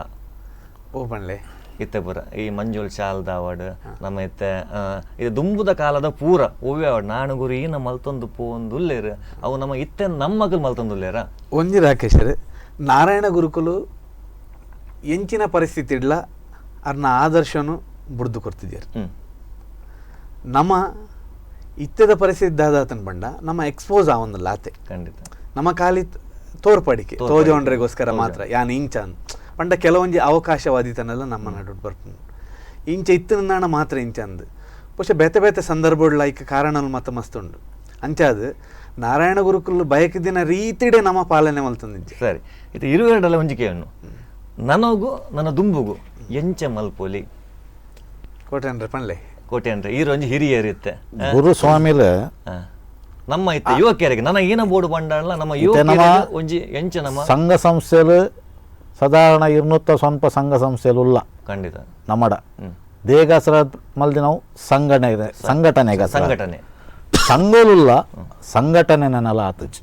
[SPEAKER 4] ಓ ಪಣ್ಲೆ
[SPEAKER 2] ಇತ್ತೆ ಪೂರ ಈ ಮಂಜುಳ್ ಶಾಲ್ದಾವಡ್ ನಮ್ಮ ಇತ್ತೆ ಇದು ದುಂಬುದ ಕಾಲದ ಪೂರ ಒವ್ವೆ ಅವಡ್ ನಾಣುಗುರು ಈನ ಮಲ್ತೊಂದು ಪೋಂದುಲ್ಲೇರು ಅವು ನಮ್ಮ ಇತ್ತೆ ನಮ್ಮ ಮಗಲ್ ಮಲ್ತೊಂದುಲ್ಲೇರ.
[SPEAKER 4] ಒಂಜಿ ರಾಕೇಶರ್ ನಾರಾಯಣ ಗುರುಕುಲು ಎಂಚಿನ ಪರಿಸ್ಥಿತಿ ಇಡ್ಲ ಅರ್ನ ಆದರ್ಶನು ಬುಡ್ದು ಕೊಡ್ತಿದ್ದೀರ. ನಮ್ಮ ಇತ್ತೆದ ಪರಿಸ್ಥಿತಿ ದಾದಾತನ ಬಂಡ ನಮ್ಮ ಎಕ್ಸ್ಪೋಸ್ ಆವೊಂದಿಲ್ಲ ಆತೆ
[SPEAKER 2] ಖಂಡಿತ
[SPEAKER 4] ನಮ್ಮ ಖಾಲಿ ತೋರ್ಪಡಿಕೆ ತೋಜೋಂಡ್ರೆಗೋಸ್ಕರ ಮಾತ್ರ ಯಾನ್ ಇಂಚಾನ್ ಪಂಡ ಕೆಲವೊಂಜಿ ಅವಕಾಶವಾದಿತನೆಲ್ಲ ನಮ್ಮ ನಡು ಬರ್ಪುಂಡು. ಇಂಚ ಇತ್ತಿನ ಮಾತ್ರ ಇಂಚ ಅಂದು ಬಹುಶಃ ಬೇತೆ ಬೇತೆ ಸಂದರ್ಭಗಳು ಲೈಕ್ ಕಾರಣలు ಮತ್ತ ಮಸ್ತುಂಡು ಅಂಚಾದ ನಾರಾಯಣ ಗುರುಕುಲು ಬಯಕಿದಿನ ರೀತಿಡೆ ನಮ್ಮ ಪಾಲನೆ ಮಲ್ತಂದಿಂಚ.
[SPEAKER 2] ಸರಿ, ಇದು ಇರುವೆರಡಲ್ಲ ಒಂಜಿಕೆಯನ್ನು ನನಗೂ ನನ್ನ ದುಂಬುಗು ಎಂಚ ಮಲ್ಪೋಲಿ
[SPEAKER 4] ಕೋಟೆ ಅಂದ್ರೆ ಪಣ್ಲೆ
[SPEAKER 2] ಕೋಟೆ ಅಂದ್ರೆ ಈರೊಂಜಿ ಹಿರಿಯರಿತ್ತೆ
[SPEAKER 3] ಗುರು ಸ್ವಾಮಿಲು
[SPEAKER 2] ನಮ್ಮ ಇತ್ತ ಯುವಕರಿಗೆ ನನ್ನ ಏನ ಬೋರ್ಡು ಬಂಡಲ್ಲ ನಮ್ಮ ಯುವಕರಿಗೆ ಒಂಜಿ ಎಂಚ ನಮ್ಮ
[SPEAKER 3] ಸಂಘ ಸಂಸ್ಥೆಲು ಸಾಧಾರಣ 200 ಸಂಘ ಸಂಸ್ಥೆಲು ಉಲ್ಲ
[SPEAKER 2] ಖಂಡಿತ
[SPEAKER 3] ನಮ್ಮಡ ದೇಗಾಸರ ಮಲ್ದಿ ನಾವು ಸಂಘಟನೆ ಸಂಘಟನೆ ಸಂಘಲುಲ್ಲ ಸಂಘಟನೆ ನನ್ನಲ್ಲ ಆತುಜಿ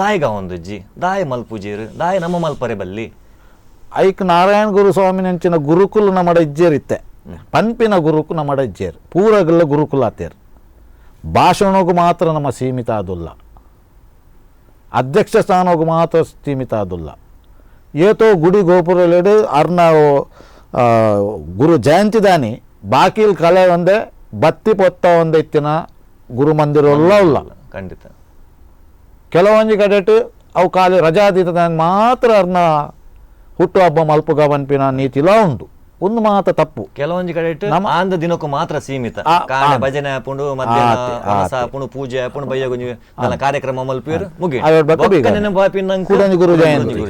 [SPEAKER 2] ದಾಯಿಗ ಒಂದುಜ್ಜಿ ದಾಯ ಮಲ್ಪುಜೀರು ದಾಯ ನಮ್ಮ ಮಲ್ಪರೆ ಬಲ್ಲಿ
[SPEAKER 3] ಐಕ್ ನಾರಾಯಣ ಗುರು ಸ್ವಾಮಿ ನೆಂಚಿನ ಗುರುಕುಲು ನಮ್ಮಡ ಇಜ್ಜೇರಿತ್ತೆ ಪನ್ಪಿನ ಗುರುಕು ನಮ್ಮಡ ಇಜ್ಜೇರು ಪೂರಗಲ್ಲ ಗುರುಕುಲ ಆತೇರು ಭಾಷಣಗೂ ಮಾತ್ರ ನಮ್ಮ ಸೀಮಿತ ಆದುಲ್ಲ, ಅಧ್ಯಕ್ಷ ಸ್ಥಾನಗೂ ಮಾತ್ರ ಸೀಮಿತ ಆದುಲ್ಲ. ಏತೋ ಗುಡಿ ಗೋಪುರಲೆಡು ಅರ್ನ ಗುರು ಜಯಂತಿದಾನಿ ಬಾಕಿಲ್ ಕಲೆ ಒಂದೇ ಬತ್ತಿ ಪೊತ್ತ ಒಂದೇ ಇತ್ತಿನ ಗುರು ಮಂದಿರ ಎಲ್ಲ ಉಲ್ಲ
[SPEAKER 2] ಖಂಡಿತ.
[SPEAKER 3] ಕೆಲವೊಂಜಿ ಕಡೆಟ್ ಅವು ಖಾಲಿ ರಜಾದೀತ ಮಾತ್ರ ಅರ್ನ ಹುಟ್ಟುಹಬ್ಬ ಮಲ್ಪುಗ ಪನ್ಪಿನ ನೀತಿಲ ಉಂಟು. ಒಂದು ಮಾತ ತಪ್ಪು.
[SPEAKER 2] ಕೆಲವೊಂಜಿ ಕಡೆ ಆಂದ ದಿನಕ್ಕೂ ಮಾತ್ರ ಸೀಮಿತ ಕಾಂಡೆ ಭಜನೆ ಆಪುಂಡು, ಮಧ್ಯಾಹ್ನ ಆಪುಂಡು, ಪೂಜೆ ಆಪುಂಡು, ಬಯ್ಯ ಕಾರ್ಯಕ್ರಮ ಮಲ್ಪಿರು ಮುಗಿ
[SPEAKER 3] ಗುರು ಜಯಂತಿ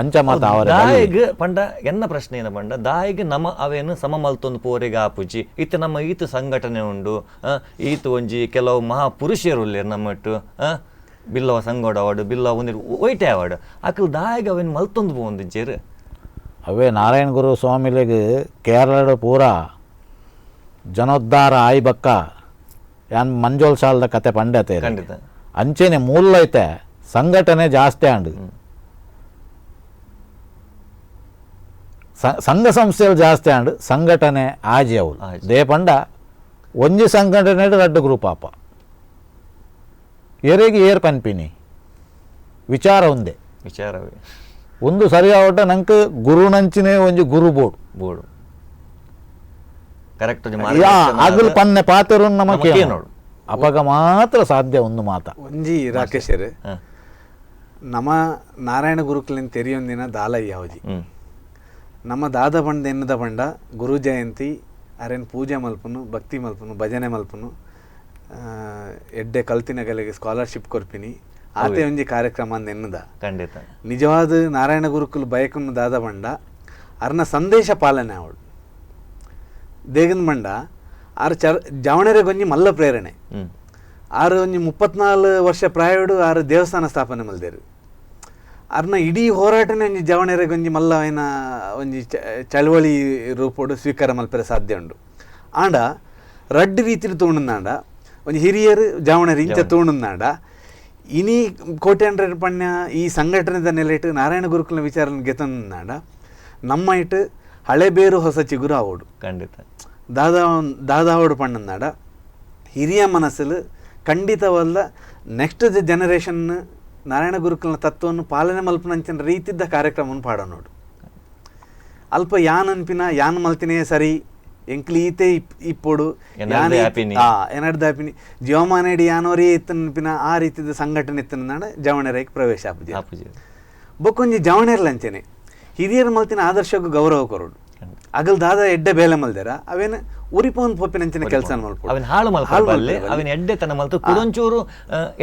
[SPEAKER 3] ಅಂಚ ಮಾತ.
[SPEAKER 2] ದಾಯಿಗ್ ಪಂಡ ಎನ್ನ ಪ್ರಶ್ನೆ ಏನ ಪಂಡ ದಾಯಿಗ್ ನಮ್ಮ ಅವೇನು ಸಮ ಮಲ್ತೊಂದು ಪೋರೆಗೆ ಆಪುಜಿ ಇತ್ತ ನಮ್ಮ ಈತ ಸಂಘಟನೆ ಉಂಡು, ಈತ ಒಂಜಿ ಕೆಲವು ಮಹಾಪುರುಷರು ಉಲ್ಲೇರು ನಮ್ಮಟ್ಟು ಬಿಲ್ಲವ ಸಂಗೋಡ ಅವಾಡು ಬಿಲ್ಲವ ಒಂದಿರು ಒಯ್ಟೆ ಅವಾಡು ಅಕಲ್ ದಾಯಿಗ್ ಅವೇನು ಮಲ್ತೊಂದು ಪೋಂದಿಜ್ಜೇರು.
[SPEAKER 3] ಅವೇ ನಾರಾಯಣ ಗುರು ಸ್ವಾಮಿಲಿಗೆ ಕೇರಳದ ಪೂರ ಜನೋದ್ಧಾರ ಆಯ್ಬಕ್ಕ ಯಾನ್ ಮಂಜೋಲ್ ಸಾಲದ ಕತೆ ಪಂಡತೆ ಅಂಚೆನೆ ಮೂಲ ಐತೆ ಸಂಘಟನೆ ಜಾಸ್ತಿ ಆಂಡು ಸಂಘ ಸಂಸ್ಥೆಗಳು ಜಾಸ್ತಿ ಆಂಡು ಸಂಘಟನೆ ಆಜಿ ಅವು they ಪಂಡ ಒಂಜಿ ಸಂಘಟನೆ ರಡ್ಡು ಗ್ರೂಪ್ ಆಪ ಎರೆಗೆ ಏರ್ ಪನ್ಪಿನಿ ವಿಚಾರ ಒಂದೇ
[SPEAKER 2] ವಿಚಾರವೇ
[SPEAKER 3] ಒಂದು ಸರಿ ಆವಟ ನಂಗೆ ಗುರುನಂಚಿನೇ ಒಂಜಿ ಗುರು board
[SPEAKER 2] board correct
[SPEAKER 3] ಅಗಲ್ ಪನ್ನೆ ಪಾತ್ರ ನಮಗೆ ನೋಡು ಅಪಗ ಮಾತ್ರ ಸಾಧ್ಯ ಒಂದು ಮಾತ.
[SPEAKER 4] ಒಂಜಿ ರಾಕೇಶರ್ ನಮ್ಮ ನಾರಾಯಣ ಗುರುಕುಲಿನ ತೆರಿಯೊಂದಿನ ದಾಲ ಯಾವಜಿ ನಮ್ಮ ದಾದ ಬಂಡ ಎನ್ನದ ಬಂಡ ಗುರು ಜಯಂತಿ ಅರೇನು ಪೂಜೆ ಮಲ್ಪನು ಭಕ್ತಿ ಮಲ್ಪನು ಭಜನೆ ಮಲ್ಪನು ಎಡ್ಡೆ ಕಲ್ತಿನಗಲಿಗೆ ಸ್ಕಾಲರ್ಶಿಪ್ ಕೊರ್ಪಿನಿ ಆತೆ ಒಂಜಿ ಕಾರ್ಯಕ್ರಮ ಅಂದ ಎನ್ನದ
[SPEAKER 2] ಖಂಡಿತ.
[SPEAKER 4] ನಿಜವಾದ ನಾರಾಯಣ ಗುರುಕುಲು ಬಯಕನ್ನು ದಾದ ಬಂಡ ಅರ್ನ ಸಂದೇಶ ಪಾಲನೆ ಅವಳು ದೇಗನ್ ಬಂಡ ಆರು ಚರ್ ಜವಣರೆ ಗೊಂಜಿ ಮಲ್ಲ ಪ್ರೇರಣೆ ಆರು ಒಂಜಿ 34 ವರ್ಷ ಪ್ರಾಯಡು ಆರು ದೇವಸ್ಥಾನ ಸ್ಥಾಪನೆ ಮಲ್ದೇರು ಅರ್ನ ಇಡೀ ಹೋರಾಟನೇ ಒಂಜಿ ಜವಣರೆ ಗೊಂಜಿ ಮಲ್ಲ ಏನ ಒಂಜಿ ಚಳವಳಿ ರೂಪೋಡು ಸ್ವೀಕಾರ ಮಲ್ಪೆರೆ ಸಾಧ್ಯ ಉಂಡು. ಆಂಡ ರಡ್ಡು ರೀತಿಲಿ ತೋಣುಂದಾಂಡ ಒಂಜಿ ಹಿರಿಯರು ಜವಣರು ಇಂಚ ತೋಣುಂದಾಂಡ ಇನಿ ಕೋಟೆ ಪಣ್ಯ ಈ ಸಂಘಟನೆದ ನೆಲೆಟ್ಟು ನಾರಾಯಣ ಗುರುಕುಲ ವಿಚಾರನ ಗೆತಂದಾಂಡ ನಮ್ಮ ಇಟ್ಟು ಹಳೆ ಬೇರು ಹೊಸ ಚಿಗುರು ಆವೋಡು
[SPEAKER 2] ಖಂಡಿತ.
[SPEAKER 4] ದಾದಾ ದಾದಾವೋಡು ಪಣ್ಣಂದಾಡ ಹಿರಿಯ ಮನಸ್ಸಲು ಖಂಡಿತವಲ್ಲ ನೆಕ್ಸ್ಟ್ ಜನರೇಷನ್ ನಾರಾಯಣ ಗುರುಕುಲನ ತತ್ವವನ್ನು ಪಾಲನೆ ಮಲ್ಪನಂಚಿನ ರೀತಿದ್ದ ಕಾರ್ಯಕ್ರಮವನ್ನು ಪಾಡ ನೋಡು. ಅಲ್ಪ ಯಾನ್ ಅನ್ಪಿನ ಯಾನ್ ಮಲ್ತಿನೇ ಸರಿ ಎಂಕ್ಲಿ ಈತೆ ಇಪ್ಪೋಡು ಎನರ್ದಾಪಿನಿ ಜೀವಮಾನೇಡಿ ಯಾನೋರಿ ಇತ್ತನ್ಪಿನ ಆ ರೀತಿದ ಸಂಘಟನೆ ಇತ್ತನಾಡ ಜವಣರೈಕ್ ಪ್ರವೇಶ ಆಪುಜಿ. ಬೊಕ್ಕೊಂಜಿ ಜವಣೆರ್ಲಂಚೆನೆ ಹಿರಿಯರ ಮಲ್ತಿನ ಆದರ್ಶಕ್ಕೂ ಗೌರವ ಕೊರೋಡು ಅಗಲ್ ದಾದ ಎಡ್ಡೆ ಬೇಲೆ ಮಲ್ದೇರ ಅವೇನು ಉರಿಪೋನ್ ಪೊಪ್ಪಿನಂಚಿನ ಕೆಲಸ ಮಲ್ಪೊಡು
[SPEAKER 2] ಅವೇನು ಹಾಳು ಮಲ್ಪೊಡು ಅವೇನು ಎಡ್ಡೆ ತನ ಮಲ್ತು ಕುಡೊಂಚೂರು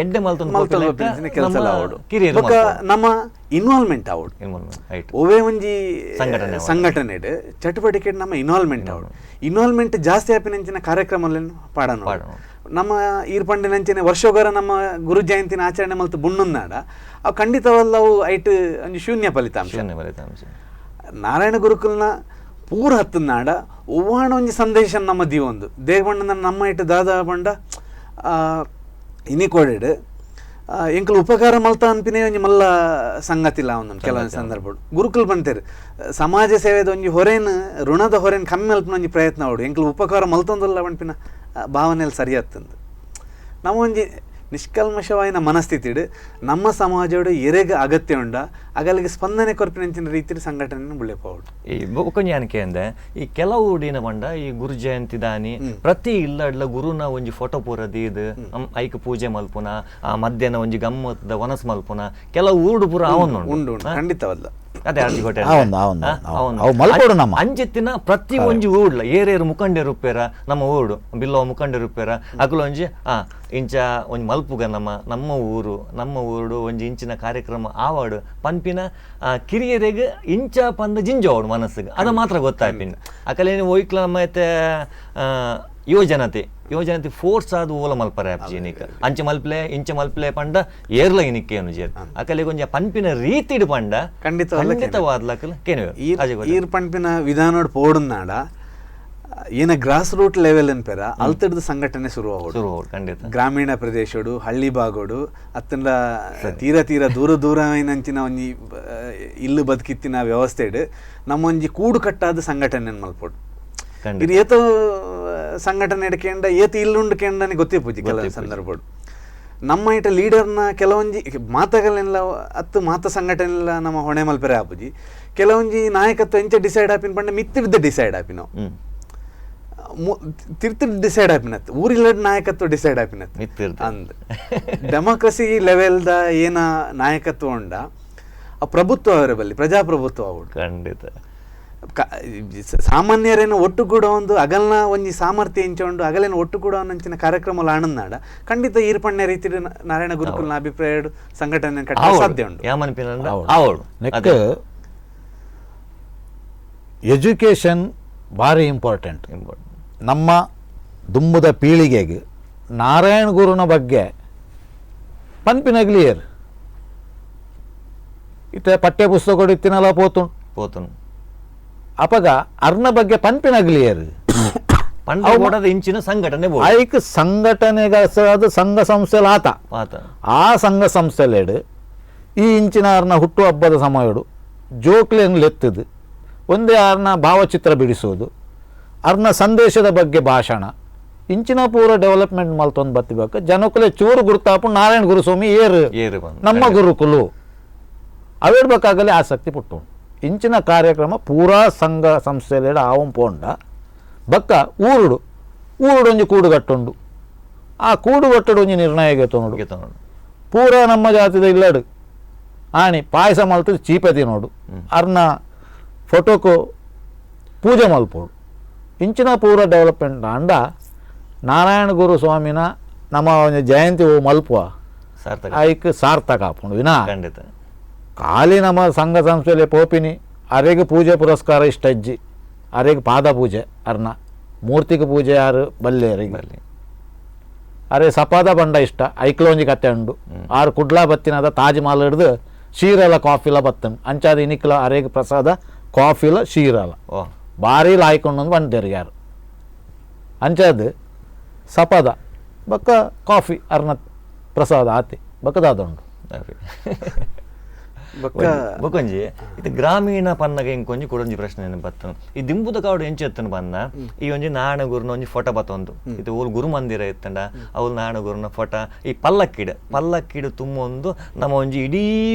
[SPEAKER 2] ಎಡ್ಡೆ ಮಲ್ತು
[SPEAKER 4] ಮಲ್ತು ಕೆಲಸ ಆವಡು ಬೊಕ್ಕ ನಮ್ಮ ಇನ್ವಾಲ್ವ್ಮೆಂಟ್ ಆವಡು ಒವೇ ಒಂಜಿ ಸಂಘಟನೆ ಚಟುವಟಿಕೆ ನಮ್ಮ ಇನ್ವಾಲ್ವ್ಮೆಂಟ್ ಆವಡು ಇನ್ವಾಲ್ವ್ಮೆಂಟ್ ಜಾಸ್ತಿ ಆಪಿನಂಚಿನ ಕಾರ್ಯಕ್ರಮಗಳನ್ನು ಪಾಡೋಣ. ನಮ್ಮ ಈರ್ಪಂಡಿನಂಚಿನ ವರ್ಷೋಗರ ನಮ್ಮ ಗುರು ಜಯಂತಿನ ಆಚರಣೆ ಮಲ್ತು ಬುಣ್ಣುಂದಾಡ ಅವು ಖಂಡಿತವಲ್ಲ ಅವು ಐಟ್ ಒಂಜಿ ಶೂನ್ಯ ಫಲಿತಾಂಶ. ನಾರಾಯಣ ಗುರುಕುಲ್ನ ಪೂರ ಹತ್ತನಾಡ ಒವ್ವಾಣ ಒಂಜಿ ಸಂದೇಶ ನಮ್ಮ ದೀವೊಂದು ದೇವಬಣ್ಣನ ನಮ್ಮ ಇಟ್ಟು ದಾದಾ ಬಂಡ ಇನಿ ಕೋಡೆಡ್ ಎಂಕಲ್ ಉಪಕಾರ ಮಲ್ತ ಅನ್ಪಿನೇ ಒಂಜಿ ಮಲ್ಲ ಸಂಗತಿಲ್ಲ ಒಂದೊಂದು ಕೆಲವೊಂದು ಸಂದರ್ಭ ಗುರುಕುಲ್ ಬಂತೇರು ಸಮಾಜ ಸೇವೆದ ಒಂಜಿ ಹೊರೇನು ಋಣದ ಹೊರೇನು ಕಮ್ಮಿ ಅಲ್ಪಿನ ಒಂಜಿ ಪ್ರಯತ್ನ ಅವಡು ಎಂಕಲ್ ಉಪಕಾರ ಮಲ್ತೊಂದಲ್ಲ ಪನ್ಪಿನ ಭಾವನೆಯಲ್ಲಿ ಸರಿಯಾಗ್ತಂದು ನಮ್ಮ ಒಂಜಿ ನಿಷ್ಕಲ್ಮಶವಾಯಿನ ಮನಸ್ಥಿತಿಡು ನಮ್ಮ ಸಮಾಜೋಡು ಎರೆಗ ಅಗತ್ಯ ಉಂಡ ಅಗಲಿಗೆ ಸ್ಪಂದನೆ ಕೊರ್ಪಿನಂಚಿನ ರೀತಿಯ ಸಂಘಟನೆ ಬುಳೆಪೋಡು.
[SPEAKER 2] ಈ ಬೊಕೊಂಜಿ ಅಂದೆ ಈ ಕೆಲವು ದಿನ ಬಂಡ ಈ ಗುರು ಜಯಂತಿ ದಾನಿ ಪ್ರತಿ ಇಲ್ಲಡ್ಲ ಗುರುನ ಒಂಜಿ ಫೋಟೋ ಪೂರ ದೀದ್ ಐಕ್ ಪೂಜೆ ಮಲ್ಪುನ, ಆ ಮಧ್ಯಾಹ್ನ ಒಂಜಿ ಗಮ್ಮತ್ತದ ವನಸ್ ಮಲ್ಪುನ ಕೆಲವು ಊರುಡು ಪೂರ ಅವನು
[SPEAKER 4] ಉಂಡು ಖಂಡಿತವಲ್ಲ.
[SPEAKER 2] ಅದೇ ಅರ್ಜಿ ಕೊಟ್ಟೆ
[SPEAKER 3] ಅವು ಮಲ್ಕೊಡು ನಮ್ಮ
[SPEAKER 2] ಅಂಚಿತ್ತಿನ ಪ್ರತಿ ಒಂಜಿ ಊಡ್ಲ ಏರೇರು ಮುಖಂಡೆ ರೂಪೇರ ನಮ್ಮ ಊಡು ಬಿಲ್ಲೋ ಮುಖಂಡೆ ರೂಪೇರ ಅಕುಲು ಒಂಜಿ ಇಂಚ ಒಂಜಿ ಮಲ್ಪುಗ ನಮ್ಮ ನಮ್ಮ ಊರು ನಮ್ಮ ಊರು ಒಂಜಿ ಇಂಚಿನ ಕಾರ್ಯಕ್ರಮ ಆವಾಡು ಪನ್ಪಿನ ಕಿರಿಯರೆಗ್ ಇಂಚ ಪಂದ ಜಿಂಜೋಡು ಮನಸ್ಸಿಗೆ ಅದ ಮಾತ್ರ ಗೊತ್ತಾಯ್ಪಿನ ಅಕಲೇನು ಒಯ್ಕ್ಲ ನಮ್ಮ ಐತೆ ಯುವಜನತೆ ಯುವಜನತೆ ಫೋರ್ಸ್ ಆದ ಓಲ ಮಲ್ಪರೆ ಅಪ್ಜಿ ಅಂಚೆ ಮಲ್ಪ್ಲೆ ಇಂಚೆ ಮಲ್ಪ್ಲೆ ಪಂಡ ಏರ್ಲ ಇನಿಕ್ಕೇನು ಜೇರ್ ಅಕಲೆ ಕೊಂಚ ಪನ್ಪಿನ ರೀತಿಡು ಪಂಡ ಖಂಡಿತವಾದ್ಲಕಲ್ ಕೇನು
[SPEAKER 4] ಈರ್ ಪನ್ಪಿನ ವಿಧಾನೋಡ್ ಪೋಡುನಾಡ ಏನ grass root level ಅನ್ಪೇರ ಅಲ್ತಡ್ದ ಸಂಘಟನೆ ಶುರು
[SPEAKER 2] ಶುರು ಖಂಡಿತ
[SPEAKER 4] ಗ್ರಾಮೀಣ ಪ್ರದೇಶಡು ಹಳ್ಳಿ ಭಾಗೋಡು ಅತ್ತಂಡ ತೀರಾ ತೀರಾ ದೂರ ದೂರ ಏನಂಚಿನ ಒಂಜಿ ಇಲ್ಲು ಬದುಕಿತ್ತಿನ ವ್ಯವಸ್ಥೆಡ್ ನಮ್ಮೊಂಜಿ ಕೂಡು ಕಟ್ಟಾದ ಸಂಘಟನೆ ಮಲ್ಪೋಡು ಇದು ಏತ ಸಂಘಟನೆ ಎಡ್ಕೆಂಡ ಏತ ಇಲ್ಲುಂಡು ಕೆಂಡನೆ ಗೊತ್ತಿಪ್ಪುಜಿ ಕೆಲವು ಸಂದರ್ಭಡು ನಮ್ಮ ಇಟ ಲೀಡರ್ನ ಕೆಲವೊಂಜಿ ಮಾತಗಳೆಲ್ಲ ಅತ್ತು ಮಾತ ಸಂಘಟನೆಲ್ಲ ನಮ್ಮ ಹೊಣೆ ಮಲ್ಪೆರೆ ಆಪುಜಿ ಕೆಲವೊಂಜಿ ನಾಯಕತ್ವ ಎಂಚ ಡಿಸೈಡ್ ಆಪಿನ ಪಂಡ ಮಿತ್ತಿಡ್ದ ಡಿಸೈಡ್ ಆಪಿನ ತಿರ್ತಿ ಡಿಸೈಡ್ ಆಪಿನತ್ ಊರಿಲ್ಲ ನಾಯಕತ್ವ ಡಿಸೈಡ್ ಆಪಿನತ್ ಅಂದ್ ಡೆಮಾಕ್ರಸಿ ಲೆವೆಲ್ದ ಏನ ನಾಯಕತ್ವ ಉಂಡ ಆ ಪ್ರಭುತ್ವ ಅವರ ಬಲ್ಲಿ ಪ್ರಜಾಪ್ರಭುತ್ವ ಅವಡು
[SPEAKER 2] ಖಂಡಿತ
[SPEAKER 4] ಸಾಮಾನ್ಯರೇನು ಒಟ್ಟು ಕೂಡ ಒಂದು ಅಗಲ್ನ ಒಂಜಿ ಸಾಮರ್ಥ್ಯ ಇಂಚ ಉಂಡು ಅಗಲೇನು ಒಟ್ಟು ಕೂಡ ಅಂಚಿನ ಕಾರ್ಯಕ್ರಮ ಆಣಂದಾಡ ಖಂಡಿತ ಈರ್ಪಣ್ಯ ರೀತಿ ನಾರಾಯಣ ಗುರುಕುಲ್ನ ಅಭಿಪ್ರಾಯ ಸಂಘಟನೆ ಕಟ್ಟ ಸಾಧ್ಯ ಉಂಟು.
[SPEAKER 3] ನೆಕ್ಸ್ಟ್ ಎಜುಕೇಷನ್ ಭಾರಿ ಇಂಪಾರ್ಟೆಂಟ್. ನಮ್ಮ ದುಂಬುದ ಪೀಳಿಗೆಗೆ ನಾರಾಯಣ ಗುರುನ ಬಗ್ಗೆ ಪನ್ಪಿನಗ್ಲಿಯರ್ ಇತ್ತೆ ಪಠ್ಯ ಪುಸ್ತಕ ಇತ್ತಿನಲ್ಲ ಪೋತು
[SPEAKER 2] ಪೋತುನು
[SPEAKER 3] ಅಪಗ ಅರ್ನ ಬಗ್ಗೆ ಪನ್ಪಿನಗ್ಲಿಯರ್
[SPEAKER 2] ಇಂಚಿನ ಸಂಘಟನೆ
[SPEAKER 3] ಐಕ್ ಸಂಘಟನೆಗ ಸಂಘ ಸಂಸ್ಥೆ ಆತ ಆ ಸಂಘ ಸಂಸ್ಥೆಲೇಡು ಈ ಇಂಚಿನ ಅರ್ನ ಹುಟ್ಟು ಹಬ್ಬದ ಸಮಯಡು ಜೋಕ್ಲೇನು ಲೆತ್ತದು ಒಂದೇ ಅರ್ನ ಭಾವಚಿತ್ರ ಬಿಡಿಸೋದು ಅರ್ನ ಸಂದೇಶದ ಬಗ್ಗೆ ಭಾಷಣ ಇಂಚಿನ ಪೂರ ಡೆವಲಪ್ಮೆಂಟ್ ಮಲ್ತೊಂದು ಬತ್ತಿಬೇಕು ಜನಕುಲೆ ಚೂರು ಗುರುತಾಪು ನಾರಾಯಣ ಗುರುಸ್ವಾಮಿ ಏರು ನಮ್ಮ ಗುರುಕುಲು ಅವಿಡ್ಬೇಕಾಗಲೇ ಆಸಕ್ತಿ ಪುಟ್ಟು ಇಂಚಿನ ಕಾರ್ಯಕ್ರಮ ಪೂರಾ ಸಂಘ ಸಂಸ್ಥೆಲೇಡ ಆವಂ ಪೋಂಡ ಬಕ್ಕ ಊರುಡು ಊರುಡೊಂಜಿ ಕೂಡುಗಟ್ಟುಂಡು ಆ ಕೂಡುಗಟ್ಟಡು ಒಂಜಿ ನಿರ್ಣಯ ತೊಂಡು ಪೂರಾ ನಮ್ಮ ಜಾತಿದ ಇಲ್ಲಡು ಆಣಿ ಪಾಯಸ ಮಲ್ತದ ಚೀಪೆ ತಿನ್ನೋಡು ಅರ್ನ ಫೋಟೋಕು ಪೂಜೆ ಮಲ್ಪೋಡು ಇಂಚಿನ ಪೂರ ಡೆವಲಪ್ಮೆಂಟ್ ಅಂಡ ನಾರಾಯಣ ಗುರು ಸ್ವಾಮಿನ ನಮ್ಮ ಒಂಜಿ ಜಯಂತಿ ಮಲ್ಪುವ ಐಕ್ ಸಾರ್ಥಕ ಆಪುಂಡು ವಿನಾ ಖಾಲಿ ನಮ್ಮ ಸಂಘ ಸಂಸ್ಥೆಯಲ್ಲಿ ಪೋಪಿನಿ ಅರೆಗೆ ಪೂಜೆ ಪುರಸ್ಕಾರ ಇಷ್ಟ ಅಜ್ಜಿ ಅರೆಗೆ ಪಾದ ಪೂಜೆ ಅರ್ನ ಮೂರ್ತಿಗೆ ಪೂಜೆ ಯಾರು ಬಲ್ಲೆ ಅರೆಗೆ ಅರೆ ಸಪಾದ ಬಂಡ ಇಷ್ಟ ಐಕ್ಲೋಂಜಿ ಕತ್ತೆ ಉಂಡು ಆರು ಕುಡ್ಲಾ ಬತ್ತಿನದ ತಾಜ್ ಮಹಲ್ ಹಿಡ್ದು ಶೀರಲ ಕಾಫಿಲ ಬತ್ತನ್ ಅಂಚಾದ ಇನಿಕ್ಲ ಅರೆಗೆ ಪ್ರಸಾದ ಕಾಫಿಲ ಶೀರಲ ಭಾರಿ ಲಾಯ್ಕೊಂಡು ಬಂದೇರು ಯಾರು ಅಂಚಾದ ಸಪದ ಬಕ್ಕ ಕಾಫಿ ಅರ್ನ ಪ್ರಸಾದ ಆತಿ ಬಕ್ಕದಾದುಂಡು.
[SPEAKER 2] ಬೊಕೊಂಜಿ ಇದು ಗ್ರಾಮೀಣ ಪನ್ನಗ ಇಂಕೊಂಜಿ ಕುಡೊಂಜಿ ಪ್ರಶ್ನೆ ಬತ್ತನು ಈ ದಿಂಬುದ ಕಾಡು ಎಂಚ ಎತ್ತನು ಪನ್ನ ಈ ಒಂಜಿ ನಾಣಗುರುನ ಒಂಜಿ ಫೋಟೋ ಬತ್ತೊಂದು ಇದು ಓಲ್ ಗುರು ಮಂದಿರ ಇತ್ತಂಡ ಅವ್ಲು ನಾಣಗುರುನ ಫೋಟೋ ಈ ಪಲ್ಲಕ್ಕಿಡು ಪಲ್ಲಕ್ಕಿಡು ತುಂಬೊಂದು ನಮ್ಮ ಒಂಜಿ ಇಡೀ